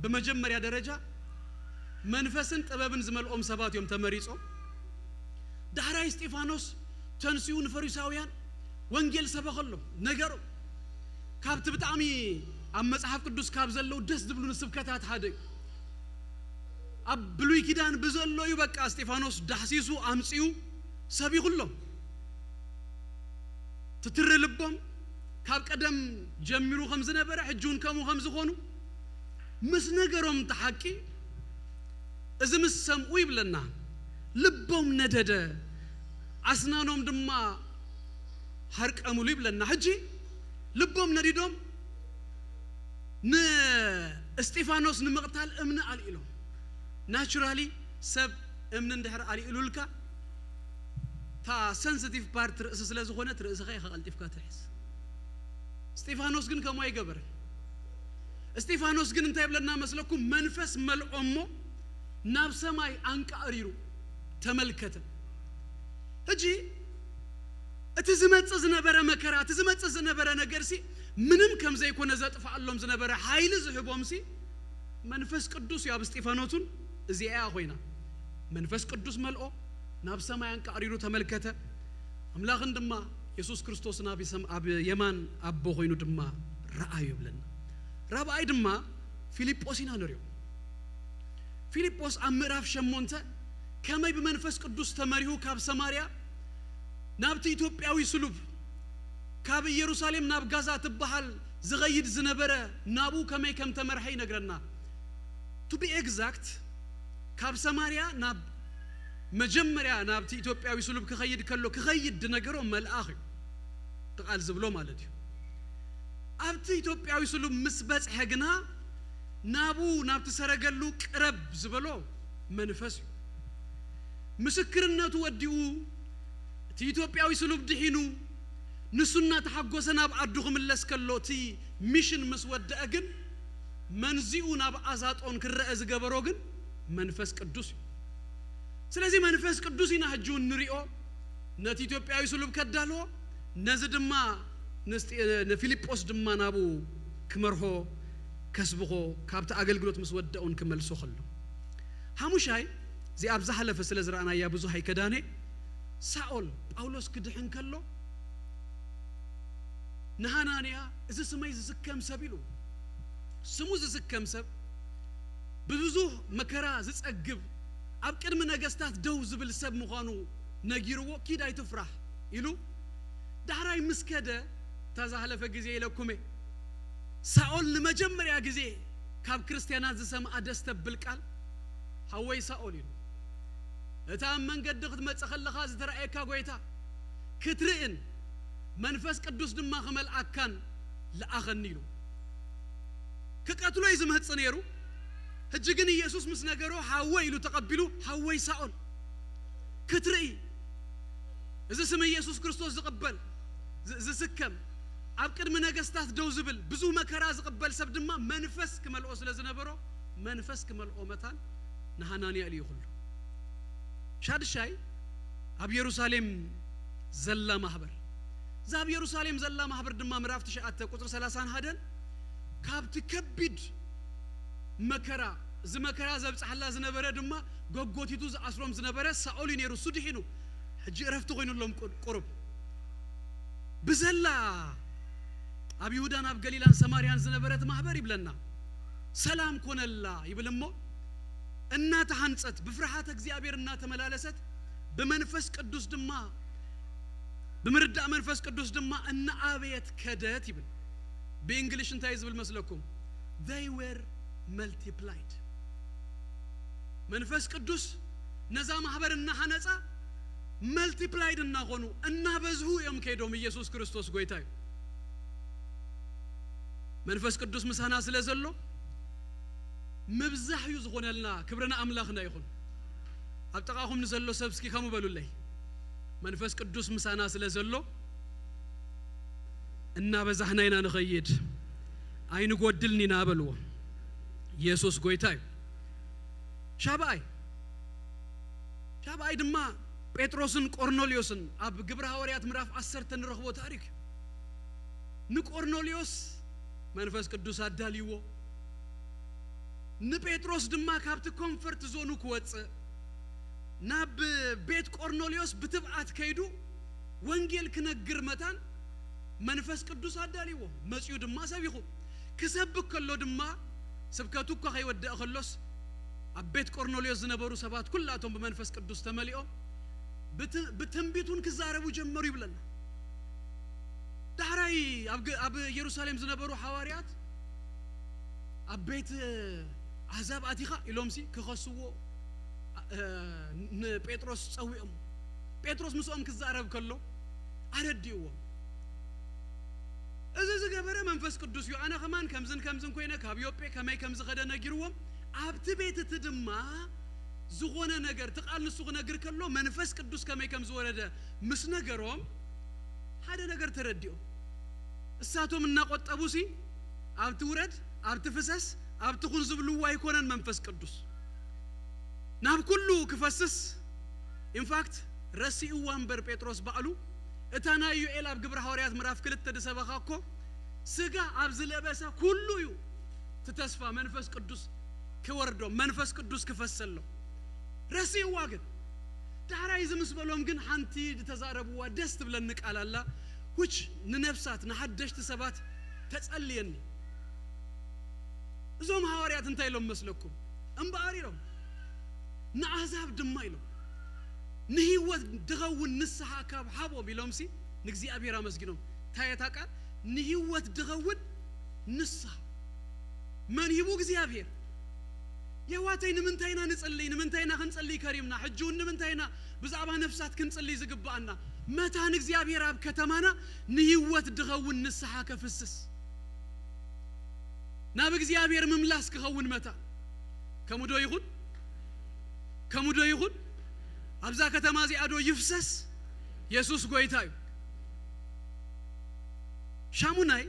ብመጀመርያ ደረጃ መንፈስን ጥበብን ዝመልኦም ሰባት እዮም ተመሪጾም። ዳሕራይ እስጢፋኖስ ተንሲኡ ንፈሪሳውያን ወንጌል ሰበኸሎም፣ ነገሮም። ካብቲ ብጣዕሚ ኣብ መጽሓፍ ቅዱስ ካብ ዘለዉ ደስ ዝብሉ ንስብከታት ሓደ እዩ። ኣብ ብሉይ ኪዳን ብዘሎ እዩ፣ በቃ፣ እስጢፋኖስ ዳህሲሱ ኣምጺኡ ሰቢኹሎም። ትትሪ ልቦም ካብ ቀደም ጀሚሩ ከም ዝነበረ፣ ሕጂ እውን ከምኡ ከም ዝኾኑ ምስ ነገሮም፣ እቲ ሓቂ እዚ ምስ ሰምኡ ይብለና፣ ልቦም ነደደ፣ ኣስናኖም ድማ ሃርቀምሉ ይብለና። ሕጂ ልቦም ነዲዶም ንእስጢፋኖስ ንምቕታል እምኒ ኣልኢሎም። ናቹራሊ ሰብ እምኒ እንድሕር ኣልኢሉልካ፣ እታ ሰንሲቲቭ ፓርት ርእሲ ስለ ዝኾነት፣ ርእስኻ ኢኻ ቀልጢፍካ ትሕዝ። እስጢፋኖስ ግን ከምኡ ኣይገበረን። እስጢፋኖስ ግን እንታይ ይብለና መስለኩም? መንፈስ መልኦ እሞ ናብ ሰማይ ኣንቃዕሪሩ ተመልከተ። ሕጂ እቲ ዝመጽእ ዝነበረ መከራ፣ እቲ ዝመጽእ ዝነበረ ነገርሲ ምንም ከም ዘይኮነ፣ ዘጥፍኣሎም ዝነበረ ሓይሊ ዝህቦምሲ መንፈስ ቅዱስ እዩ። ኣብ እስጢፋኖስን እዚኣ እያ ኮይና። መንፈስ ቅዱስ መልኦ፣ ናብ ሰማይ ኣንቃዕሪሩ ተመልከተ። ኣምላኽን ድማ የሱስ ክርስቶስን ኣብ የሰም-፣ ኣብ የማን ኣቦ ኮይኑ ድማ ረኣዩ ይብለና። ራብኣይ ድማ ፊልጶስ ኢና ንሪኦ። ፊልጶስ ኣብ ምዕራፍ ሸሞንተ ከመይ ብመንፈስ ቅዱስ ተመሪሁ ካብ ሰማርያ ናብቲ ኢትዮጵያዊ ስሉብ፣ ካብ ኢየሩሳሌም ናብ ጋዛ ትበሃል ዝኸይድ ዝነበረ፣ ናብኡ ከመይ ከም ተመርሐ ይነግረና። To be exact፣ ካብ ሰማርያ ናብ መጀመርያ ናብቲ ኢትዮጵያዊ ስሉብ ክኸይድ ከሎ፣ ክኸይድ ዝነገሮ መልኣኽ እዩ፣ እቲ ቃል ዝብሎ ማለት እዩ። ኣብቲ ኢትዮጵያዊ ስሉብ ምስ በጽሐ ግና፣ ናብኡ፣ ናብቲ ሰረገሉ ቅረብ ዝበሎ መንፈስ እዩ። ምስክርነቱ ወዲኡ፣ እቲ ኢትዮጵያዊ ስሉብ ድሒኑ፣ ንሱ እናተሓጎሰ ናብ ዓዱ ክምለስ ከሎ፣ እቲ ሚሽን ምስ ወደአ ግን፣ መንዚኡ ናብ ኣዛጦን ክረአ ዝገበሮ ግን መንፈስ ቅዱስ እዩ። ስለዚ መንፈስ ቅዱስ ኢና ሕጂ እውን ንሪኦ፣ ነቲ ኢትዮጵያዊ ስሉብ ከዳልዎ፣ ነዚ ድማ ንስጢ-፣ ንፊልጶስ ድማ ናብኡ ክመርሖ፣ ከስብኾ፣ ካብቲ ኣገልግሎት ምስ ወደኦን ክመልሶ ከሎ። ሓሙሻይ፣ እዚ ኣብ ዝሓለፈ ስለ ዝረኣናያ ብዙሕ ኣይከዳነ፣ ሳኦል ጳውሎስ ክድሕን ከሎ ንሃናንያ፣ "እዚ ስመይ ዝስከም ሰብ" ኢሉ። ስሙ ዝስከም ሰብ፣ ብብዙህ መከራ ዝጸግብ፣ ኣብ ቅድሚ ነገስታት ደው ዝብል ሰብ ምዃኑ ነጊርዎ፣ "ኪድ ኣይትፍራህ" ኢሉ። ዳሕራይ ምስ ከደ፣ እታ ዝሓለፈ ግዜ ኢለኩም እየ፣ ሳኦል ንመጀመርያ ግዜ ካብ ክርስትያናት ዝሰምዓ ደስ ተብል ቃል፣ "ሓወይ ሳኦል" ኢሉ። "እቲ ኣብ መንገዲ ክትመጽእ ከለኻ ዝተራእየካ ጐይታ ክትርእን መንፈስ ቅዱስ ድማ ክመልኣካን ለኣኸኒ" ኢሉ። ክቀትሎ እዩ ዝመጽእ ነይሩ። ሕጂ ግን ኢየሱስ ምስ ነገሮ፣ "ሓወይ" ኢሉ ተቐቢሉ፣ "ሓወይ ሳኦል፣ ክትርኢ፣ እዚ ስም ኢየሱስ ክርስቶስ ዝቕበል፣ ዝ-፣ ዝስከም፣ ኣብ ቅድሚ ነገስታት ደው ዝብል፣ ብዙህ መከራ ዝቕበል ሰብ ድማ መንፈስ ክመልኦ ስለ ዝነበሮ፣ መንፈስ ክመልኦ መታን ንሃናንያ ኢሉ ይኹሎ። ሻድሻይ፣ ኣብ የሩሳሌም ዘላ ማህበር። እዛ ኣብ የሩሳሌም ዘላ ማህበር ድማ ምዕራፍ ትሽዓተ ቁጽሪ ሰላሳን ሓደን፣ ካብቲ ከቢድ መከራ፣ እዚ መከራ ዘብጽሓላ ዝነበረ ድማ፣ ጎጎቲቱ ዝኣስሮም ዝነበረ ሳኦል እዩ ነይሩ። እሱ ድሒኑ፣ ሕጂ እረፍቲ ኮይኑሎም ቁ-፣ ቁሩብ። ብዘላ ኣብ ይሁዳን ኣብ ገሊላን ሰማርያን ዝነበረት ማህበር ይብለና፣ ሰላም ኮነላ ይብል እሞ፣ እናተሃንጸት፣ ብፍርሃተ እግዚኣብሔር እናተመላለሰት፣ ብመንፈስ ቅዱስ ድማ፣ ብምርዳእ መንፈስ ቅዱስ ድማ እናኣበየት ከደት ይብል። ብእንግሊሽ እንታይ ዝብል መስለኩም? They were multiplied። መንፈስ ቅዱስ ነዛ ማህበር እናሃነጻ፣ መልቲፕላይድ እናኾኑ፣ እናበዝሁ እዮም ከይዶም። ኢየሱስ ክርስቶስ ጎይታ እዩ። መንፈስ ቅዱስ ምሳና ስለ ዘሎ፣ ምብዛሕ እዩ ዝኾነልና። ክብሪ ንኣምላኽና ይኹን። ኣብ ጥቓኹም ንዘሎ ሰብ እስኪ ከምኡ በሉለይ። መንፈስ ቅዱስ ምሳና ስለ ዘሎ እናበዛሕና ኢና ንኸይድ፣ ኣይንጎድልን ኢና በልዎ። ኢየሱስ ጎይታ እዩ። ሻብኣይ ሻብኣይ ድማ ጴጥሮስን ቆርኔሌዎስን ኣብ ግብረ ሃዋርያት ምዕራፍ ዓሰርተ ንረኽቦ ታሪክ እዩ። ንቆርኔሌዎስ መንፈስ ቅዱስ ኣዳልይዎ፣ ንጴጥሮስ ድማ ካብቲ ኮንፈርት ዞኑ ክወፅእ ናብ ቤት ቆርኔሌዎስ ብትብዓት ከይዱ ወንጌል ክነግር መታን መንፈስ ቅዱስ ኣዳልይዎ፣ መፂኡ ድማ ሰቢኹ። ክሰብክ ከሎ ድማ፣ ስብከቱ እኳ ከይወደአ ከሎስ፣ ኣብ ቤት ቆርኔሌዎስ ዝነበሩ ሰባት ኩላቶም ብመንፈስ ቅዱስ ተመሊኦም ብት-፣ ብትንቢት እውን ክዛረቡ ጀመሩ ይብለና። ዳሕራይ ኣብ ገ-፣ ኣብ ኢየሩሳሌም ዝነበሩ ሓዋርያት ኣብ ቤት ኣሕዛብ ኣቲኻ ኢሎምሲ ክኸስዎ፣ እ፣ ንጴጥሮስ ጸዊዖም። ጴጥሮስ ምስኦም ክዛረብ ከሎ ኣረዲእዎም። እዚ ዝገበረ መንፈስ ቅዱስ እዩ። ኣነ ከማን ከምዝን ከምዝን ኮይነ ካብ ዮጴ ከመይ ከም ዝኸደ ነጊርዎም። ኣብቲ ቤት እቲ ድማ ዝኾነ ነገር፣ እቲ ቃል ንሱ ክነግር ከሎ መንፈስ ቅዱስ ከመይ ከም ዝወረደ ምስ ነገሮም ሓደ ነገር ተረዲኦም። እሳቶም እናቆጠቡሲ ኣብቲ ውረድ፣ ኣብቲ ፍሰስ፣ ኣብቲ ኩን ዝብልዎ ኣይኮነን መንፈስ ቅዱስ። ናብ ኩሉ ክፈስስ፣ ኢንፋክት ረሲእዋ እምበር ጴጥሮስ ባዕሉ እታ ናይ ዮኤል ኣብ ግብረ ሃዋርያት ምዕራፍ ክልተ ዝሰበኻ እኮ ስጋ ኣብ ዝለበሰ ኩሉ እዩ እቲ ተስፋ መንፈስ ቅዱስ ክወርዶ፣ መንፈስ ቅዱስ ክፈሰሎ። ረሲእዋ ግን ዳሕራይ እዚ ምስ በሎም ግን ሓንቲ ዝተዛረብዋ ደስ ትብለኒ ቃል ኣላ፣ which ንነፍሳት ንሓደሽቲ ሰባት ተጸልየኒ። እዞም ሃዋርያት እንታይ ኢሎም መስለኩም? እምበኣር ኢሎም፣ ንኣሕዛብ ድማ ኢሎም፣ ንህይወት ድኸውን ንስሓ ካብ ሃቦም ኢሎምሲ ንእግዚኣብሔር ኣመስጊኖም። እንታይ እያ እታ ቃል? ንህይወት ድኸውን ንስሓ መን ሂቡ? እግዚኣብሔር። የሕዋተይ፣ ንምንታይ ኢና ንጽልይ? ንምንታይ ኢና ክንጽልይ ከሪምና? ሕጂ እውን ንምንታይ ኢና ብዛዕባ ነፍሳት ክንጽልይ ዝግብኣና? መታን እግዚኣብሔር ኣብ ከተማና ንህይወት ድኸውን ንስሓ ከፍስስ፣ ናብ እግዚኣብሔር ምምላስ ክኸውን መታን። ከምኡ ዶ ይኹን? ከምኡ ዶ ይኹን? ኣብዛ ከተማ እዚኣ ዶ ይፍሰስ? የሱስ ጎይታ እዩ። ሻሙናይ፣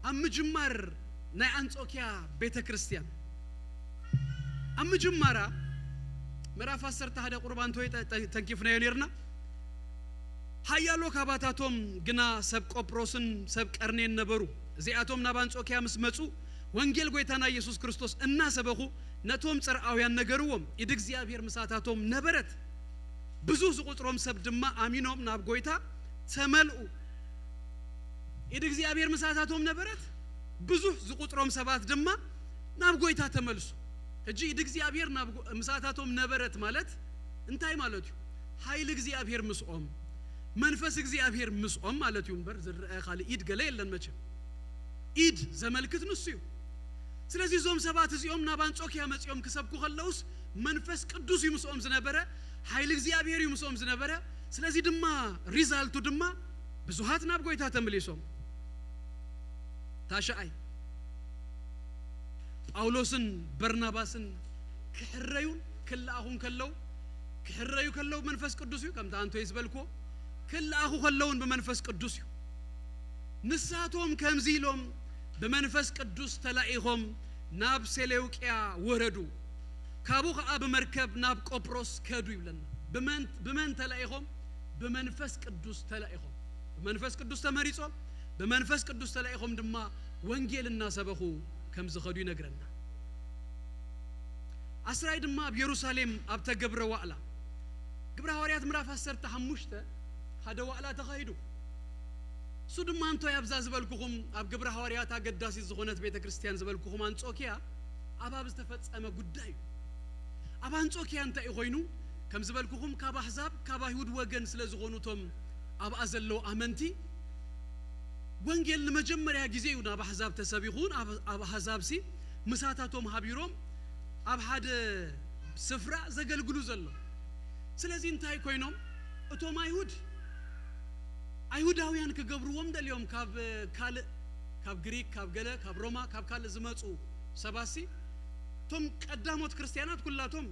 ኣብ ምጅማር ናይ ኣንጾኪያ ቤተ ክርስቲያን፣ ኣብ ምጅማራ ምዕራፍ ዓሰርተ ሓደ ቁርባን እንተወይ ጠ-፣ ጠ-፣ ተንኪፍናዮ ኔርና። ሓያሎ ካባታቶም ግና ሰብ ቆጵሮስን ሰብ ቀርኔን ነበሩ። እዚኣቶም ናብ ኣንጾኪያ ምስ መጹ፣ ወንጌል ጐይታና ኢየሱስ ክርስቶስ እናሰበኹ ነቶም ጽርኣውያን ነገርዎም። ኢድ እግዚኣብሔር ምሳታቶም ነበረት። ብዙሕ ዝቑጽሮም ሰብ ድማ ኣሚኖም ናብ ጐይታ ተመልኡ። ኢድ እግዚኣብሔር ምሳታቶም ነበረት። ብዙሕ ዝቑጽሮም ሰባት ድማ ናብ ጐይታ ተመልሱ። ሕጂ ኢድ እግዚኣብሔር ናብ ጎ-፣ ምሳታቶም ነበረት ማለት እንታይ ማለት እዩ? ሓይሊ እግዚኣብሔር ምስኦም፣ መንፈስ እግዚኣብሔር ምስኦም ማለት እዩ እምበር ዝረአ ካልእ ኢድ ገለ የለን መቸም። ኢድ ዘመልክት ንሱ እዩ። ስለዚ እዞም ሰባት እዚኦም ናብ ኣንጾኪያ መጺኦም ክሰብኩ ከለውስ መንፈስ ቅዱስ እዩ ምስኦም ዝነበረ፣ ሓይሊ እግዚኣብሔር እዩ ምስኦም ዝነበረ። ስለዚ ድማ ሪዛልቱ ድማ ብዙሃት ናብ ጐይታ ተመሊሶም። ታሽዓይ፣ ጳውሎስን በርናባስን ክሕረዩን ክለኣኹን ከለዉ፣ ክሕረዩ ከለዉ መንፈስ ቅዱስ እዩ፣ ከምቲ ኣንቶይ ዝበልክዎ፣ ክለኣኹ ከለዉን ብመንፈስ ቅዱስ እዩ። ንሳቶም ከምዚ ኢሎም ብመንፈስ ቅዱስ ተላኢኾም ናብ ሴሌውቅያ ወረዱ። ካብኡ ኸኣ ብመርከብ ናብ ቆጵሮስ ከዱ ይብለና። ብመን፣ ብመን ተላኢኾም? ብመንፈስ ቅዱስ ተላኢኾም። ብመንፈስ ቅዱስ ተመሪጾም፣ ብመንፈስ ቅዱስ ተላኢኾም ድማ ወንጌል እናሰበኹ ከም ዝኸዱ ይነግረና። ኣስራይ ድማ ኣብ የሩሳሌም ኣብ ተገብረ ዋዕላ፣ ግብረ ሃዋርያት ምዕራፍ ዓሰርተ ሓሙሽተ ሓደ ዋዕላ ተኻሂዱ። እሱ ድማ እንቶይ ኣብዛ ዝበልኩኹም ኣብ ግብረ ሃዋርያት ኣገዳሲት ዝኾነት ቤተ ክርስቲያን ዝበልኩኹም ኣንጾኪያ ኣብ ኣብ ዝተፈጸመ ጉዳይ እዩ። ኣብ ኣንጾኪያ እንታይ እዩ ኮይኑ? ከም ዝበልኩኹም ካብ ኣሕዛብ ካብ ኣይሁድ ወገን ስለ ዝኾኑ እቶም ኣብኣ ዘለዉ ኣመንቲ ወንጌል ንመጀመርያ ግዜ እዩ ናብ ኣሕዛብ ተሰቢኹ። ኣብ፣ ኣብ ኣሕዛብሲ ምሳታቶም ሃቢሮም ኣብ ሓደ ስፍራ ዘገልግሉ ዘሎ። ስለዚ እንታይ ኮይኖም? እቶም ኣይሁድ ኣይሁዳውያን ክገብርዎም ደልዮም ካብ ካልእ፣ ካብ ግሪክ፣ ካብ ገለ፣ ካብ ሮማ፣ ካብ ካልእ ዝመጹ ሰባሲ እቶም ቀዳሞት ክርስትያናት ኩላቶም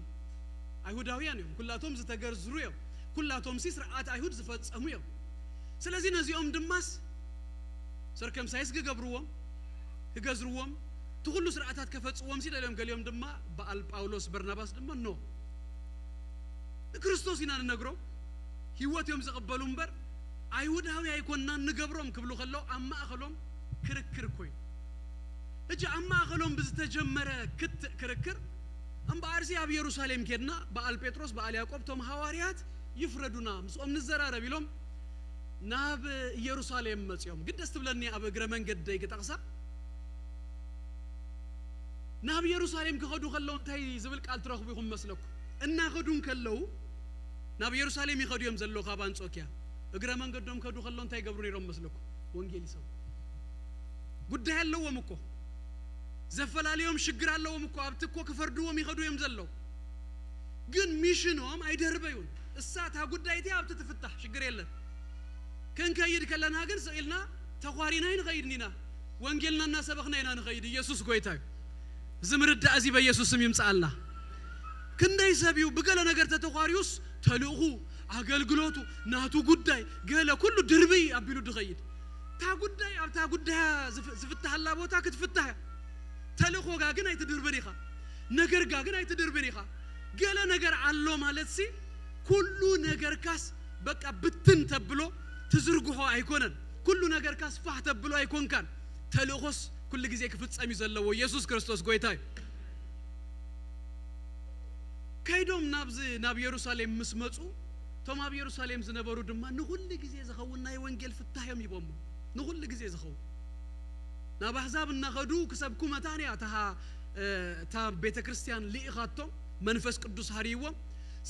ኣይሁዳውያን እዮም። ኩላቶም ዝተገርዝሩ እዮም። ኩላቶም ሲ ስርዓት ኣይሁድ ዝፈጸሙ እዮም። ስለዚ ነዚኦም ድማስ ሰርከምሳይስ ክገብርዎም፣ ክገዝርዎም፣ እቲ ኩሉ ስርዓታት ከፈጽዎም ሲ ደልዮም፣ ገሊኦም ድማ በዓል ጳውሎስ በርናባስ ድማ ኖ፣ ንክርስቶስ ኢና ንነግሮ፣ ህይወት እዮም ዝቕበሉ እምበር ኣይሁዳዊ ኣይኮንናን ንገብሮም ክብሉ ከለዉ ኣብ ማእኸሎም ክርክር ኮይኑ። ሕጂ ኣብ ማእኸሎም ብዝተጀመረ ክትዕ ክርክር እምበኣርሲ ኣብ ኢየሩሳሌም ኬድና በዓል ጴጥሮስ በዓል ያዕቆብ እቶም ሃዋርያት ይፍረዱና ምስኦም ንዘራረብ ኢሎም ናብ ኢየሩሳሌም መጺኦም። ግን ደስ ትብለኒ ኣብ እግረ መንገደይ ክጠቕሳ ናብ ኢየሩሳሌም ክኸዱ ከለዉ እንታይ ዝብል ቃል ትረኽቡ ኢኹም መስለኩም? እናኸዱ እንከለዉ ናብ ኢየሩሳሌም ይኸዱ እዮም ዘለዉ ካብ ኣንጾኪያ እግረ መንገዶም ከዱ ከለዉ እንታይ ይገብሩ ነይሮም መስለኩም? ወንጌል ይሰብኩ። ጉዳይ ኣለዎም እኮ ዘፈላለዮም ሽግር ኣለዎም እኮ ኣብቲ እኮ ክፈርድዎም ይኸዱ እዮም ዘለዉ። ግን ሚሽኖም ኣይደርበዩን። እሳ እታ ጉዳይ እቲኣ ኣብቲ ትፍታሕ ሽግር የለን። ክንከይድ ከለና ግን ስቕ ኢልና ተዃሪና ኣይንኸይድን ኢና። ወንጌልና እናሰበኽና ኢና ንኸይድ። ኢየሱስ ጎይታ እዩ። እዚ ምርዳእ እዚ በኢየሱስ ስም ይምጽኣልና። ክንደይ ሰብ እዩ ብገለ ነገር ተተዃሪዩስ ተልእኹ ኣገልግሎቱ ናቱ ጉዳይ ገለ ኩሉ ድርብይ ኣቢሉ ድኸይድ። እታ ጉዳይ ኣብታ ጉዳያ ዝፍ- ዝፍትሃላ ቦታ ክትፍታህ እያ። ተልእኾጋ ግን ኣይትድርብን ኢኻ። ነገርጋ ግን ኣይትድርብን ኢኻ። ገለ ነገር ኣሎ ማለት ሲ ኩሉ ነገርካስ በቃ ብትን ተብሎ ትዝርግሖ ኣይኮነን። ኩሉ ነገርካስ ፋህ ተብሎ ኣይኮንካን። ተልእኾስ ኩሉ ግዜ ክፍጸም እዩ ዘለዎ። ኢየሱስ ክርስቶስ ጎይታ እዩ። ከይዶም ናብዚ ናብ ኢየሩሳሌም ምስ መጹ እቶም ኣብ ኢየሩሳሌም ዝነበሩ ድማ ንኹሉ ግዜ ዝኸውን ናይ ወንጌል ፍታሕ እዮም ሂቦሞ። ንኹሉ ግዜ ዝኸውን ናብ ኣሕዛብ እናኸዱ ክሰብኩ መታን እያ እታ እታ ቤተ ክርስቲያን ልኢኻቶም መንፈስ ቅዱስ ሃርይዎም።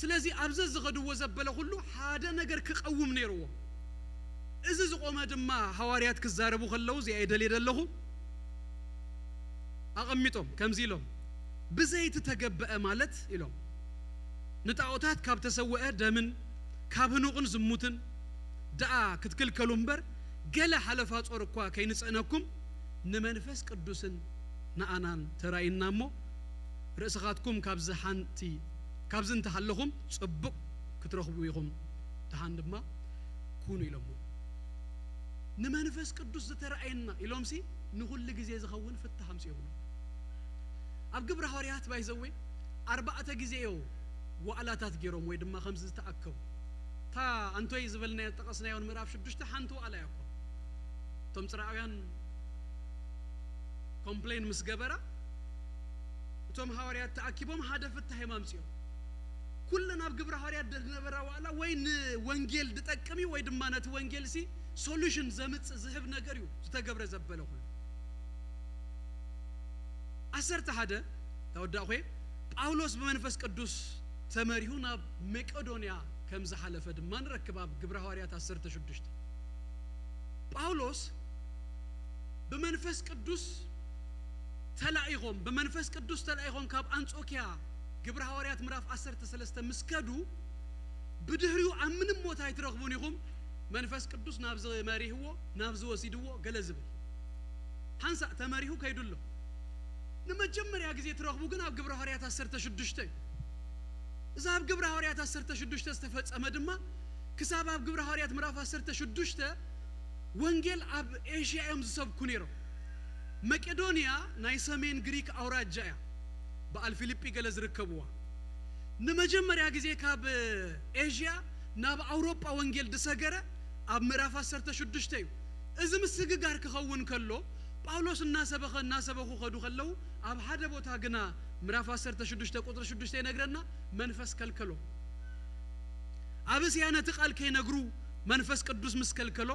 ስለዚ ኣብዚ ዝኸድዎ ዘበለ ኩሉ ሓደ ነገር ክቐውም ነይርዎ። እዚ ዝቆመ ድማ ሃዋርያት ክዛረቡ ከለዉ እዚኣ እየ ደልየ ዘለኹ ኣቐሚጦም ከምዚ ኢሎም ብዘይቲ ተገበአ ማለት ኢሎም ንጣዖታት ካብ ተሰወአ ደምን ካብ ህኑቕን ዝሙትን ደኣ ክትክልከሉ እምበር ገለ ሓለፋ ጾር እኳ ከይንጽዕነኩም ንመንፈስ ቅዱስን ንኣናን ተራእዩና እሞ ርእስኻትኩም ካብዚ ሓንቲ ካብዚ እንተሃለኹም ጽቡቕ ክትረኽቡ ኢኹም ደሓን ድማ ኩኑ ኢሎሞ ንመንፈስ ቅዱስ ዝተራእየና ኢሎምሲ ንኹሉ ግዜ ዝኸውን ፍታህ ኣምፅኦምሉ ኣብ ግብረ ሃዋርያት ባይዘወይ ኣርባዕተ ግዜ እዮ ዋዕላታት ገይሮም ወይ ድማ ከምዚ ዝተኣከቡ እታ ኣንቶይ ዝበልናዮ ጠቐስናዮን ምዕራፍ ሽዱሽተ ሓንቲ ዋዕላ እያ እኮ እቶም ፅራውያን ኮምፕሌን ምስ ገበራ እቶም ሃዋርያት ተኣኪቦም ሓደ ፍታሕ እዮም ኣምፅኦም ኩለን ኣብ ግብረ ሃዋርያት ዝነበራ ዋዕላ ወይ ንወንጌል ዝጠቅም እዩ ወይ ድማ ነቲ ወንጌል ሲ ሶሉሽን ዘምፅእ ዝህብ ነገር እዩ ዝተገብረ ዘበለ ኩሉ ዓሰርተ ሓደ ተወዳእኹ ጳውሎስ ብመንፈስ ቅዱስ ተመሪሁ ናብ መቄዶንያ ከም ዝሓለፈ ድማ ንረክብ ኣብ ግብረ ሃዋርያት ዓሰርተ ሽዱሽተ ጳውሎስ ብመንፈስ ቅዱስ ተላኢኾም ብመንፈስ ቅዱስ ተላኢኾም ካብ ኣንጾኪያ ግብረ ሃዋርያት ምዕራፍ ዓሰርተ ሰለስተ ምስ ከዱ ብድሕሪኡ ኣብ ምንም ቦታ ኣይትረኽቡን ኢኹም መንፈስ ቅዱስ ናብ ዝመሪህዎ ናብ ዝወሲድዎ ገለ ዝብል ሓንሳእ ተመሪሁ ከይዱ ኣሎ ንመጀመርያ ግዜ ትረኽቡ ግን ኣብ ግብረ ሃዋርያት ዓሰርተ ሽዱሽተ እዩ እዛ ኣብ ግብረ ሃዋርያት ዓሰርተ ሽዱሽተ ዝተፈጸመ ድማ ክሳብ ኣብ ግብረ ሃዋርያት ምዕራፍ ዓሰርተ ሽዱሽተ ወንጌል ኣብ ኤሽያ እዮም ዝሰብኩ ነይሮም መቄዶንያ ናይ ሰሜን ግሪክ ኣውራጃ እያ በዓል ፊልጲ ገለ ዝርከብዋ ንመጀመርያ ግዜ ካብ ኤሽያ ናብ ኣውሮጳ ወንጌል ዝሰገረ ኣብ ምዕራፍ ዓሰርተ ሽዱሽተ እዩ እዚ ምስግጋር ክኸውን ከሎ ጳውሎስ እናሰበኸ እናሰበኹ ከዱ ከለዉ ኣብ ሓደ ቦታ ግና ምዕራፍ ዓሰርተ ሽዱሽተ ቁፅሪ ሽዱሽተ ይነግረና መንፈስ ከልከሎ ኣብ እስያ ነቲ ቃል ከይነግሩ መንፈስ ቅዱስ ምስ ከልከሎ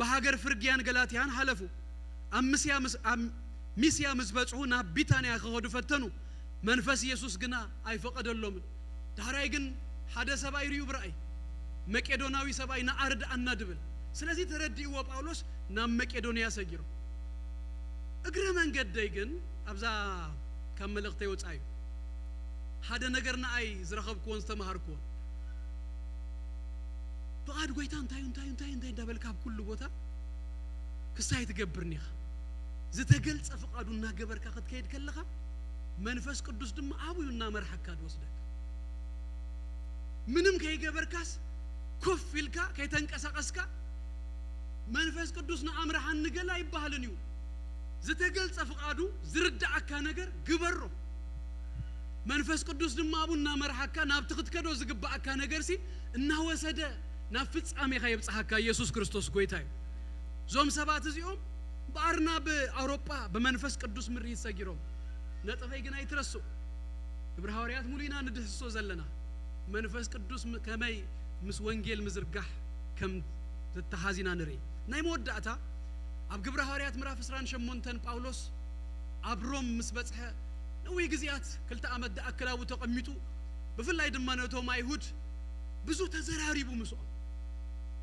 ብሃገር ፍርግያን ገላትያን ሓለፉ ኣብ ምስያ ምስ ኣብ ሚስያ ምስ በጽሑ ናብ ቢታንያ ክኸዱ ፈተኑ መንፈስ ኢየሱስ ግና ኣይፈቐደሎምን ዳሕራይ ግን ሓደ ሰብኣይ ርእዩ ብረኣይ መቄዶናዊ ሰብኣይ ንኣርድኣና ድብል ስለዚ ተረዲእዎ ጳውሎስ ናብ መቄዶንያ ሰጊሩ እግረ መንገደይ ግን ኣብዛ ካብ መልእኽተይ ወፃ እዩ ሓደ ነገር ንኣይ ዝረኸብክዎን ዝተምሃርክዎን ፍቓድ ጎይታ እንታይ እንታይ እንታይ እንታይ እንዳበልካ ኣብ ኩሉ ቦታ ክሳይ ትገብርኒ ኢኻ ዝተገልጸ ፍቓዱ እናገበርካ ክትከይድ ከለኻ መንፈስ ቅዱስ ድማ ኣብዩ እናመርሓካ ዝወስደካ ምንም ከይገበርካስ ኮፍ ኢልካ ከይተንቀሳቐስካ መንፈስ ቅዱስ ንኣምርሃኒ ገለ ኣይበሃልን እዩ። ዝተገልጸ ፍቓዱ ዝርድኣካ ነገር ግበሮ። መንፈስ ቅዱስ ድማ ኣብኡ እናመርሓካ ናብቲ ክትከዶ ዝግብኣካ ነገርሲ እናወሰደ ናብ ፍጻሜኻ የብጽሓካ። ኢየሱስ ክርስቶስ ጎይታ እዩ። እዞም ሰባት እዚኦም እምበኣር ናብ ኣውሮጳ ብመንፈስ ቅዱስ ምርኢት ሰጊሮም። ነጥበይ ግን ኣይትረስዑ። ግብረ ሃዋርያት ሙሉ ኢና ንድህስሶ ዘለና። መንፈስ ቅዱስ ም-፣ ከመይ ምስ ወንጌል ምዝርጋሕ ከም ዝተሓዝ ኢና ንርኢ። ናይ መወዳእታ ኣብ ግብረ ሃዋርያት ምዕራፍ ዕስራን ሸሞንተን ጳውሎስ ኣብ ሮም ምስ በጽሐ ነዊሕ ግዜያት ክልተ ዓመት ዝኣክል ኣብኡ ተቐሚጡ ብፍላይ ድማ ነቶም ኣይሁድ ብዙ ተዘራሪቡ ምስኦም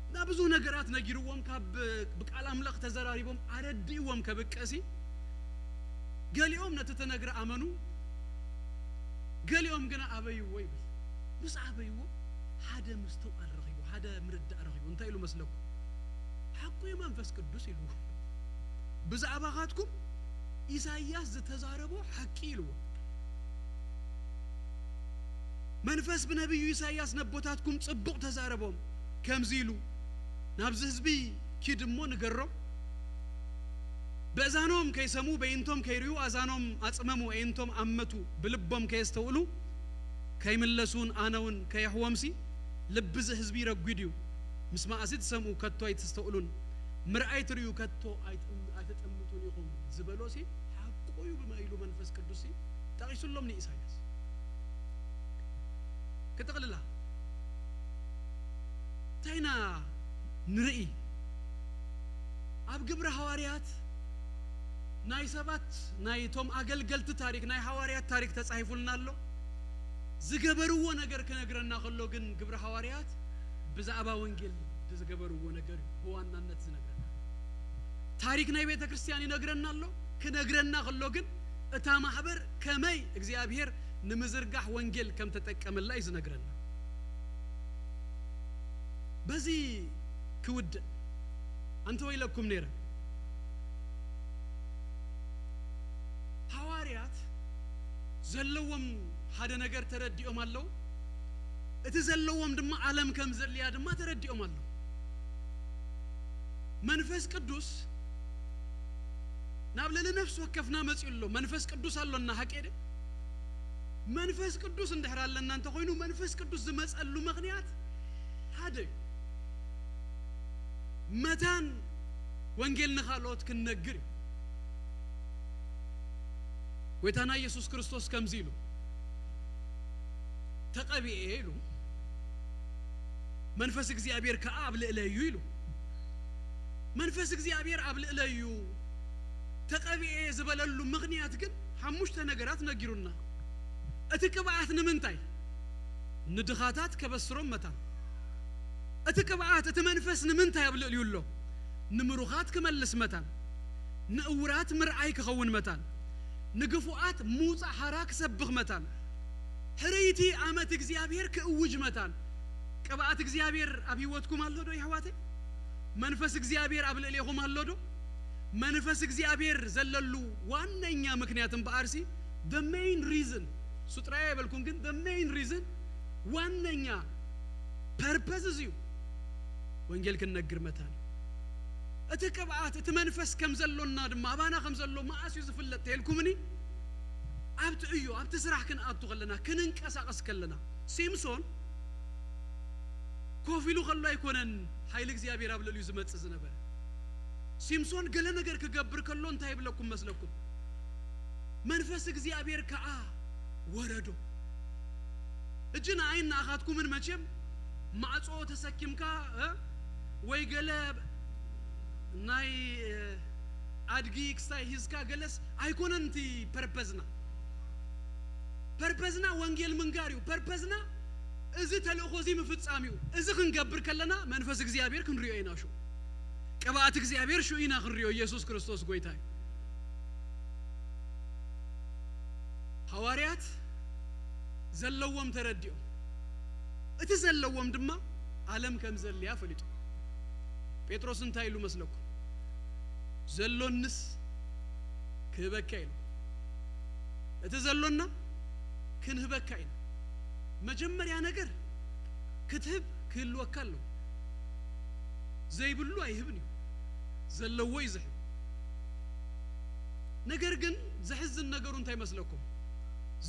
እና ብዙ ነገራት ነጊርዎም ካብ ብቃል ኣምላኽ ተዘራሪቦም ኣረዲእዎም ከብቀሲ ገሊኦም ነቲ ተነግረ ኣመኑ ገሊኦም ግና ኣበይዎ ይብል። ምስ ኣበይዎ ሓደ ምስትውዓል ረኺቡ ሓደ ምርዳእ ረኺቡ እንታይ ኢሉ መስለኩም? ሓቁ እዩ መንፈስ ቅዱስ ኢልዎ። ብዛዕባኻትኩም ኢሳይያስ ዝተዛረቦ ሓቂ ኢልዎ። መንፈስ ብነቢዩ ኢሳይያስ ነቦታትኩም ጽቡቕ ተዛረቦም ከምዚ ኢሉ ናብዚ ህዝቢ ኪድ እሞ ንገሮም ብእዛኖም ከይሰሙ በይንቶም ከይርእዩ ኣዛኖም ኣጽመሙ ኣዒንቶም ኣመቱ ብልቦም ከየስተውእሉ ከይምለሱን ኣነ እውን ከየሕዎም ሲ ልቢ እዚ ህዝቢ ረጒድ እዩ። ምስ መኣሲ ትሰምኡ ከቶ ኣይትስተውእሉን ምርኣይ ትርእዩ ከቶ ኣይትጥም-፣ ኣይትጥምቱን ኢኹም ዝበሎ ሲ ሓቁ እዩ ብመ-፣ ኢሉ መንፈስ ቅዱስ ሲ ጠቒሱሎም ንኢሳያስ። ክጥቕልላ እንታይ ኢና ንርኢ? ኣብ ግብረ ሃዋርያት ናይ ሰባት ናይቶም ኣገልገልቲ ታሪክ ናይ ሃዋርያት ታሪክ ተጻሒፉልና ኣሎ። ዝገበርዎ ነገር ክነግረና ከሎ ግን ግብረ ሃዋርያት ብዛዕባ ወንጌል ዝገበርዎ ነገር እዩ ብዋናነት ዝነግረና። ታሪክ ናይ ቤተ ክርስቲያን ይነግረና ኣሎ። ክነግረና ከሎ ግን እታ ማሕበር ከመይ እግዚኣብሔር ንምዝርጋሕ ወንጌል ከም ተጠቀመላ እዩ ዝነግረና። በዚ ክውድእ ኣንተ ወይለኩም ነይረ። ሃዋርያት ዘለዎም ሓደ ነገር ተረዲኦም ኣለዉ። እቲ ዘለዎም ድማ ዓለም ከም ዘድልያ ድማ ተረዲኦም ኣለዉ። መንፈስ ቅዱስ ናብ ልዕሊ ነፍሲ ወከፍና መጺኡ ኣሎ። መንፈስ ቅዱስ ኣሎና፣ ሓቂ ድዩ? መንፈስ ቅዱስ እንድሕር ኣለና እንተኾይኑ፣ መንፈስ ቅዱስ ዝመጸሉ ምኽንያት ሓደ እዩ። መታን ወንጌል ንኻልኦት ክንነግር እዩ። ጎይታና ኢየሱስ ክርስቶስ ከምዚ ኢሉ፣ "ተቐቢኤ" ኢሉ፣ "መንፈስ እግዚኣብሔር ከኣ ኣብ ልዕለይ እዩ" ኢሉ። መንፈስ እግዚኣብሔር ኣብ ልዕለይ እዩ፣ ተቐቢኤ ዝበለሉ ምኽንያት ግን ሓሙሽተ ነገራት ነጊሩና። እቲ ቅብኣት ንምንታይ? ንድኻታት ከበስሮም መታን። እቲ ቅብኣት፣ እቲ መንፈስ ንምንታይ ኣብ ልዕሊኡ ኣሎ? ንምሩኻት ክመልስ መታን። ንእውራት ምርኣይ ክኸውን መታን። ንግፉኣት ምውጻእ ሓራ ክሰብኽ መታን። ሕርይቲ ኣመት እግዚኣብሔር ክእውጅ መታን። ቅብኣት እግዚኣብሔር ኣብ ህይወትኩም ኣሎ ዶ የሕዋተይ? መንፈስ እግዚኣብሔር ኣብ ልዕሌኹም ኣሎ ዶ? መንፈስ እግዚኣብሔር ዘለሉ ዋነኛ ምኽንያት እምበኣርሲ፣ the main reason፣ እሱ ጥራይ ኣይበልኩን፣ ግን the main reason፣ ዋነኛ purpose እዚ እዩ። ወንጌል ክንነግር መታን እዩ። እቲ ቅብኣት፣ እቲ መንፈስ ከም ዘሎና ድማ፣ ኣባና ከም ዘሎ መኣስ እዩ ዝፍለጥ ተልኩምኒ? ኣብቲ ዕዮ፣ ኣብቲ ስራሕ ክንኣቱ ከለና፣ ክንንቀሳቐስ ከለና። ሲምሶን ኮፍ ኢሉ ከሎ ኣይኮነን ሓይሊ እግዚኣብሔር ኣብ ልዕሊኡ ዝመጽእ ዝነበረ። ሲምሶን ገለ ነገር ክገብር ከሎ እንታይ ይብለኩም መስለኩም? መንፈስ እግዚኣብሔር ከኣ ወረዶ። እጂ ንኣይን ንኣኻትኩምን መቸም ማዕጾ ተሰኪምካ፣ እ፣ ወይ ገለ ናይ፣ እ፣ ኣድጊ ክስታይ ሂዝካ ገለስ ኣይኮነን እቲ ፐርፐዝና። ፐርፐዝና ወንጌል ምንጋር እዩ። ፐርፐዝና እዚ ተልእኾ እዚ ምፍጻም እዩ። እዚ ክንገብር ከለና መንፈስ እግዚኣብሔር ክንሪኦ ኢና። ሹ ቅብኣት እግዚኣብሔር ሹ ኢና ክንሪኦ። ኢየሱስ ክርስቶስ ጎይታ እዩ። ሃዋርያት ዘለዎም ተረዲኦም፣ እቲ ዘለዎም ድማ ዓለም ከም ዘልያ ፈሊጡ። ጴጥሮስ እንታይ ኢሉ መስለኩም? ዘሎንስ ክህበካ ኢሉ። እቲ ዘሎና ክንህበካ ኢና። መጀመርያ ነገር ክትህብ ክህልወካ ኣለዎ። ዘይብሉ ኣይህብን እዩ፣ ዘለዎ እዩ ዝህብ። ነገር ግን ዘሕዝን ነገሩ እንታይ መስለኩም?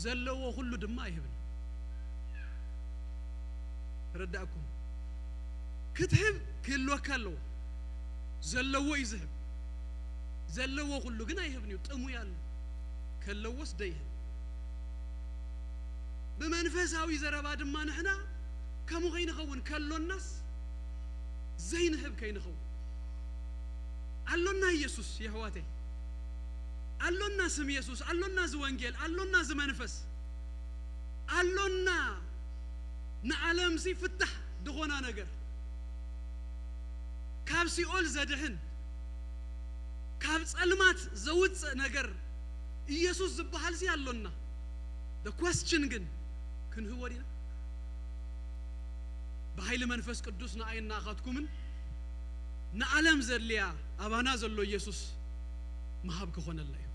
ዘለዎ ኩሉ ድማ ኣይህብን። ተረዳእኩም? ክትህብ ክህልወካ ኣለዎ። ዘለዎ እዩ ዝህብ። ዘለዎ ኩሉ ግን ኣይህብን እዩ፣ ጥሙይ ኣሎ። ከለዎስ ደይህብ። ብመንፈሳዊ ዘረባ ድማ ንሕና ከምኡ ከይንኸውን፣ ከሎናስ ዘይንህብ ከይንኸውን። ኣሎና ኢየሱስ የሕዋተይ፣ ኣሎና ስም ኢየሱስ፣ ኣሎና እዚ ወንጌል፣ ኣሎና እዚ መንፈስ፣ ኣሎና ንዓለምሲ ፍታሕ ዝኾና ነገር፣ ካብ ሲኦል ዘድሕን፣ ካብ ጸልማት ዘውጽእ ነገር ኢየሱስ ዝበሃልሲ ኣሎና። The question ግን ክንህቦ ዲና? ብሓይሊ መንፈስ ቅዱስ ንኣይን ንኣኻትኩምን ንዓለም ዘድልያ ኣባና ዘሎ ኢየሱስ ምሃብ ክኾነልና እዩ።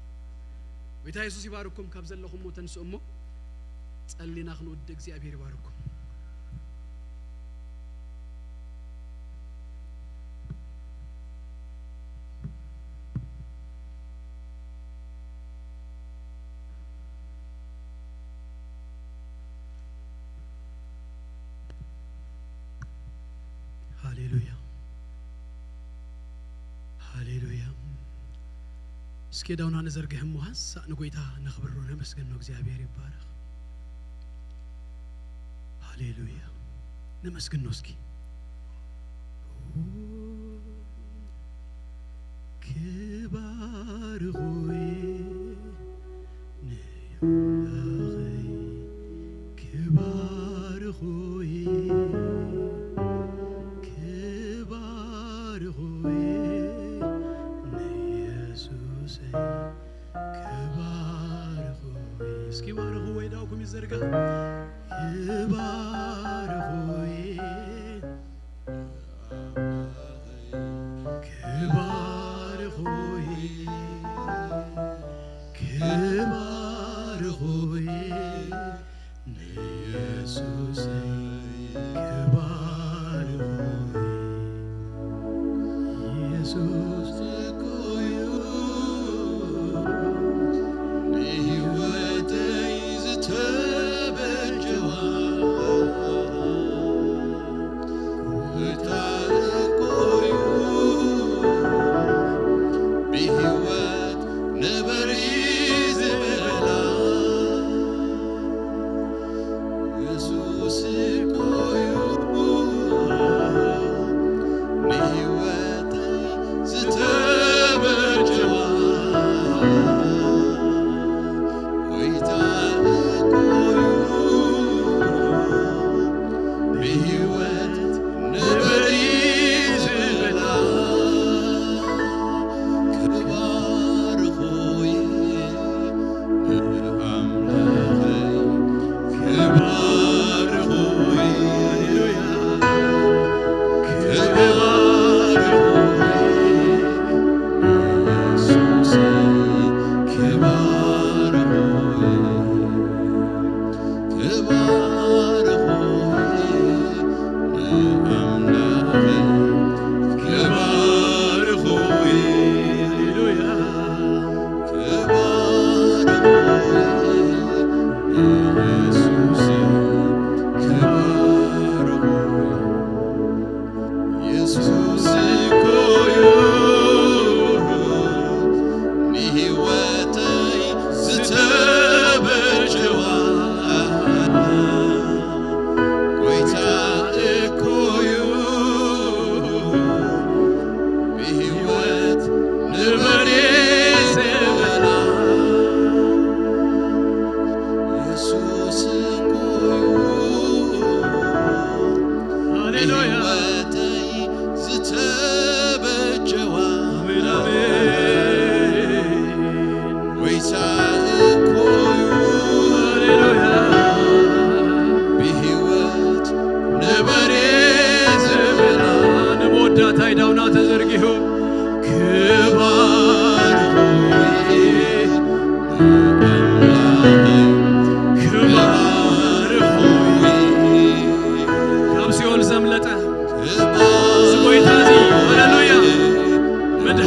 ጎይታ የሱስ ይባርኩም። ካብ ዘለኹሞ ተንስኡ እሞ ጸሊና ክንውድእ እግዚኣብሔር ይባርኩም። ሃሌሉያ፣ ሃሌሉያ። እስኪ ዳውና ንዘርግሕ እሞ ሃንሳእ ንጎይታ ነኽብሮ፣ ነመስግኖ። እግዚኣብሔር ይባረኽ። ሃሌሉያ። ነመስግኖ እስኪ። ክባር ሆይ ንኣምላኸይ፣ ክባር ሆይ፣ ክባር ሆይ ንየሱሰይ፣ ክባር ሆይ። እስኪ ባርኽዎ፣ እዳውኩም ይዘርጋ። ክባር ሆይ፣ ክባር ሆይ፣ ክባር ሆይ፣ ንየሱሰይ ክባር ሆይ። ኢየሱስ እኮ እዩ ንህይወተይ ዝተበጀዋ። ጎይታ እኮ እዩ ብህይወት ንበሪ ዝበላ። ኢየሱስ እኮ እዩ ንህይወተይ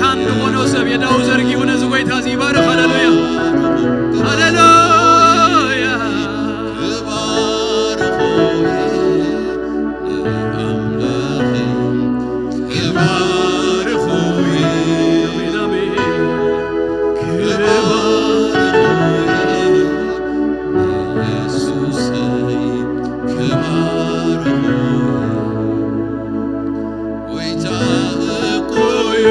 ዝኾነ ሰብ የዳው ዘርጊሑ ነዚ ጎይታ እዚ ይባርኽ። ሃሌሉያ፣ ሃሌሉያ። ኣሜን፣ ኣሜን። ጎይታ እኮ እዩ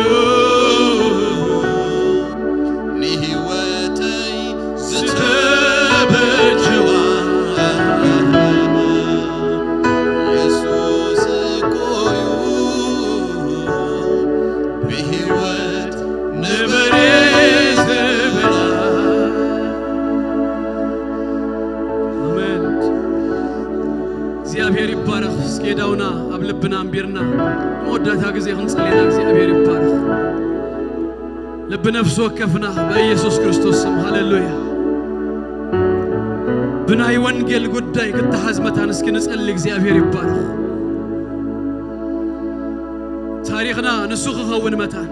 ንህይወተይ ዝተበጀዋ። ኢየሱስ እኮ እዩ ብህይወት ንበሬ ዝብላ። ኣሜን። እግዚኣብሔር ይባረኽ። እስኪ የዳውና ኣብ ልብና ኣንቢርና መወዳእታ ግዜ ክንጸልየና እግዚኣብሔር ይባረኽ። ልቢ ነፍሲ ወከፍና በኢየሱስ ክርስቶስ ስም፣ ሃሌሉያ። ብናይ ወንጌል ጉዳይ ክተሓዝ መታን እስኪ ንጸሊ። እግዚኣብሔር ይባረኽ። ታሪኽና ንሱ ክኸውን መታን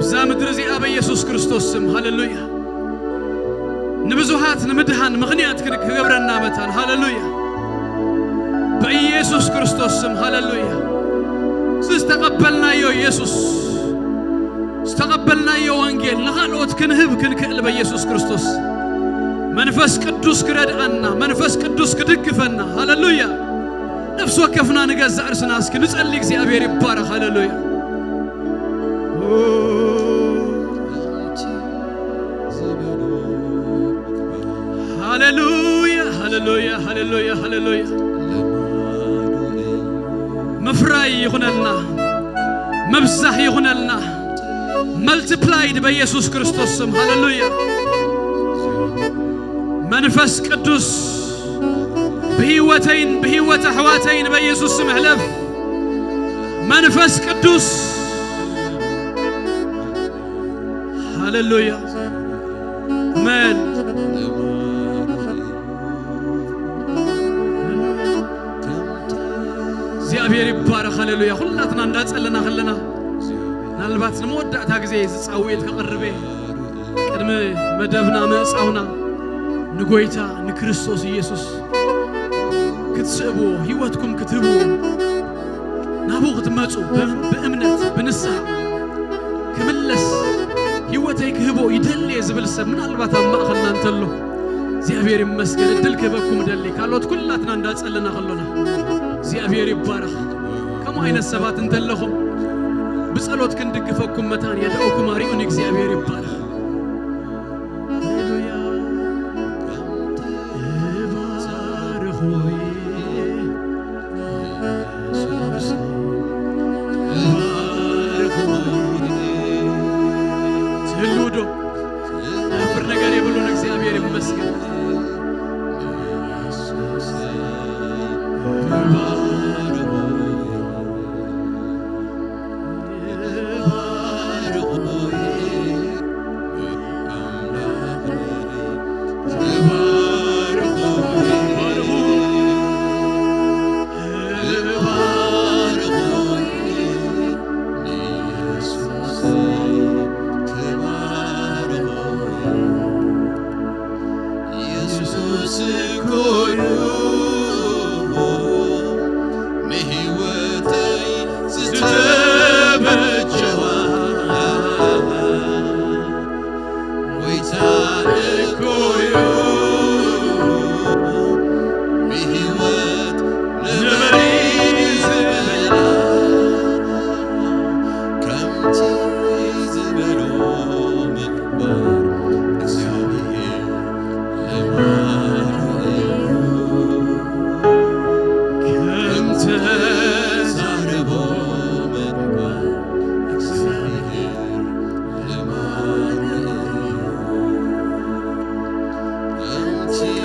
እዛ ምድሪ እዚኣ በኢየሱስ ክርስቶስ ስም፣ ሃሌሉያ። ንብዙሃት ንምድሃን ምኽንያት ክን-፣ ክገብረና መታን፣ ሃሌሉያ። በኢየሱስ ክርስቶስ ስም፣ ሃሌሉያ። እዚ ዝተቐበልናዮ ኢየሱስ፣ ዝተቐበልናዮ ወንጌል ንኻልኦት ክንህብ ክንክእል በኢየሱስ ክርስቶስ መንፈስ ቅዱስ ክረድኣና፣ መንፈስ ቅዱስ ክድግፈና፣ ሃሌሉያ። ነፍሲ ወከፍና ንገዛእ ርእስና እስኪ ንጸሊ። እግዚኣብሔር ይባረኽ። ሃሌሉያ። ሃሌሉያ፣ ሃሌሉያ፣ ሃሌሉያ፣ ሃሌሉያ። ምፍራይ ይኹነልና፣ ምብዛሕ ይኹነልና፣ መልቲፕላይድ በኢየሱስ ክርስቶስ ስም። ሃሌሉያ። መንፈስ ቅዱስ ብህይወተይን ብህይወት ኣሕዋተይን በኢየሱስ ስም እሕለፍ። መንፈስ ቅዱስ። ሃሌሉያ። ኣሜን። እግዚኣብሔር ይባረኽ። ሃሌሉያ። ኩላትና እንዳጸለና ከለና ምናልባት ንመወዳእታ ግዜ ዝጻውዒት ክቕርብ እየ። ቅድሚ መደብና ምእጻውና ንጎይታ ንክርስቶስ ኢየሱስ ክትስእብዎ፣ ህይወትኩም ክትህብዎ፣ ናብኡ ክትመጹ፣ ብ-፣ ብእምነት፣ ብንስሓ ክምለስ፣ ህይወተይ ክህቦ ይደሊ እየ ዝብል ሰብ ምናልባት ኣብ ማእኸልና እንተሎ፣ እግዚኣብሔር ይመስገን፣ እድል ክህበኩም እደሊ። ካልኦት ኩላትና እንዳጸለና ከሎና፣ እግዚኣብሔር ይባረኽ። ከምኡ ዓይነት ሰባት እንተለኹም፣ ብጸሎት ክንድግፈኩም መታን የድኦኩም ኣርዩኒ። እግዚኣብሔር ይባረኽ። ሃሌሉያ። ተባረኹ። ትህልው ዶ? ነፍር ነገር የብሉን። እግዚኣብሔር ይመስገን። ኢየሱስ እኮ እዩ ንህይወተይ ዝተበጀዋ። ጎይታ እኮ እዩ ብህይወት ንበሪ ዝብላ። ከምቲ ዝበሎ ምግባር እግዚኣብሔር ልማዱ እዩ። ከም ተዛረቦ ምግባር እግዚኣብሔር ልማዱ እዩ።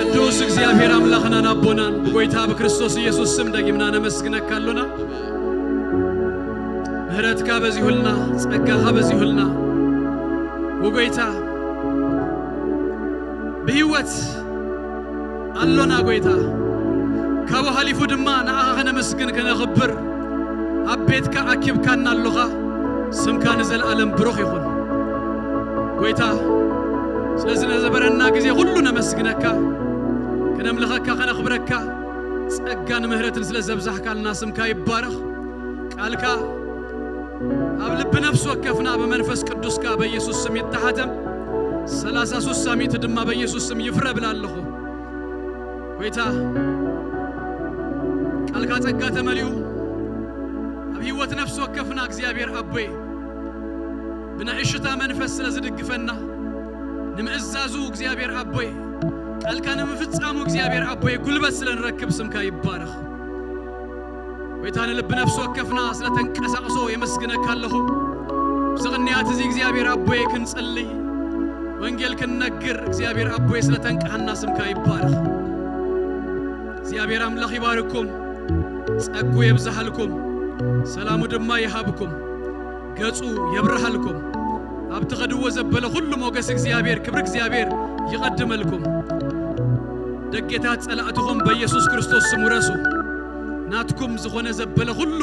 ቅዱስ እግዚኣብሔር ኣምላኽናን ኣቦናን ብጎይታ ብክርስቶስ ኢየሱስ ስም ደጊምና ነመስግነካ ኣሎና። ምህረትካ በዚሁልና፣ ጸጋኻ በዚሁልና። ወጎይታ፣ ብህይወት ኣሎና ጎይታ። ካብኡ ሓሊፉ ድማ ንዓኻ ከነመስግን ከነኽብር ኣብ ቤትካ ኣኪብካና ኣሎኻ። ስምካ ንዘለኣለም ብሩኽ ይኹን። ጎይታ፣ ስለዚ ንዝነበረና ግዜ ኩሉ ነመስግነካ፣ ከነምልኸካ፣ ከነኽብረካ፣ ጸጋን ምህረትን ስለ ዘብዛሕካልና ስምካ ይባረኽ። ቃልካ ኣብ ልቢ ነፍሲ ወከፍና ብመንፈስ ቅዱስካ በኢየሱስ ስም ይተሓተም። ሰላሳ ስሳ ሚእቲ ድማ በኢየሱስ ስም ይፍረ እብል ኣለኹ። ጎይታ፣ ቃልካ ጸጋ ተመሊኡ ኣብ ህይወት ነፍሲ ወከፍና እግዚኣብሔር ኣቦይ ብናይ እሽታ መንፈስ ስለ ዝድግፈና፣ ንምእዛዙ እግዚኣብሔር ኣቦይ፣ ቃልካ ንምፍጻሙ እግዚኣብሔር ኣቦይ ጉልበት ስለ ንረክብ ስምካ ይባረኽ። ጎይታ፣ ንልቢ ነፍሲ ወከፍና ስለ ተንቀሳቕሶ የመስግነካ ኣለኹ። ብዚ ቅንያት እዚ እግዚኣብሔር ኣቦይ ክንጽልይ፣ ወንጌል ክንነግር እግዚኣብሔር ኣቦይ ስለ ተንቀሓና ስምካ ይባረኽ። እግዚኣብሔር ኣምላኽ ይባርኩም፣ ጸጉ የብዝሓልኩም፣ ሰላሙ ድማ ይሃብኩም፣ ገጹ የብርሃልኩም። ኣብ ትኸድዎ ዘበለ ኩሉ ሞገስ እግዚኣብሔር፣ ክብሪ እግዚኣብሔር ይቐድመልኩም። ደጌታት ጸላእትኹም በኢየሱስ ክርስቶስ ስም ውረሱ። ናትኩም ዝኾነ ዘበለ ኩሉ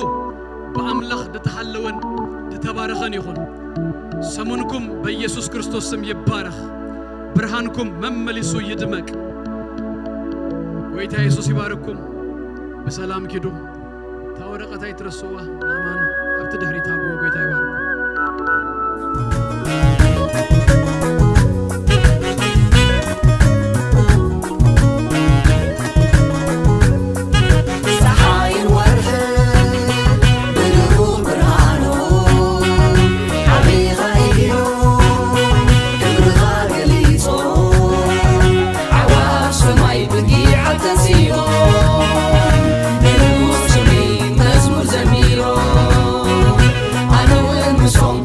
ብኣምላኽ ዝተሓለወን ዝተባረኸን ይኹን። ሰሙንኩም በኢየሱስ ክርስቶስ ስም ይባረኽ። ብርሃንኩም መመሊሱ ይድመቅ። ጎይታ የሱስ ይባርኩም። ብሰላም ኪዱ። እታ ወረቐት ኣይትረስዋ። ኣማን ኣብቲ ድሕሪት ሃብዎ። ጎይታ ይባርኩም። ጸሓይን ወርሕን ብንሩህ ብርሃኑ ሓቢኻ እዩ ክብርኻ ገሊጾ። ዓዋፍ ሰማይ ብጊዕ ተንሲኦ ንንጉስ ክብሪ መዝሙር ዘሚሮ። ኣነ እውን ምስኦም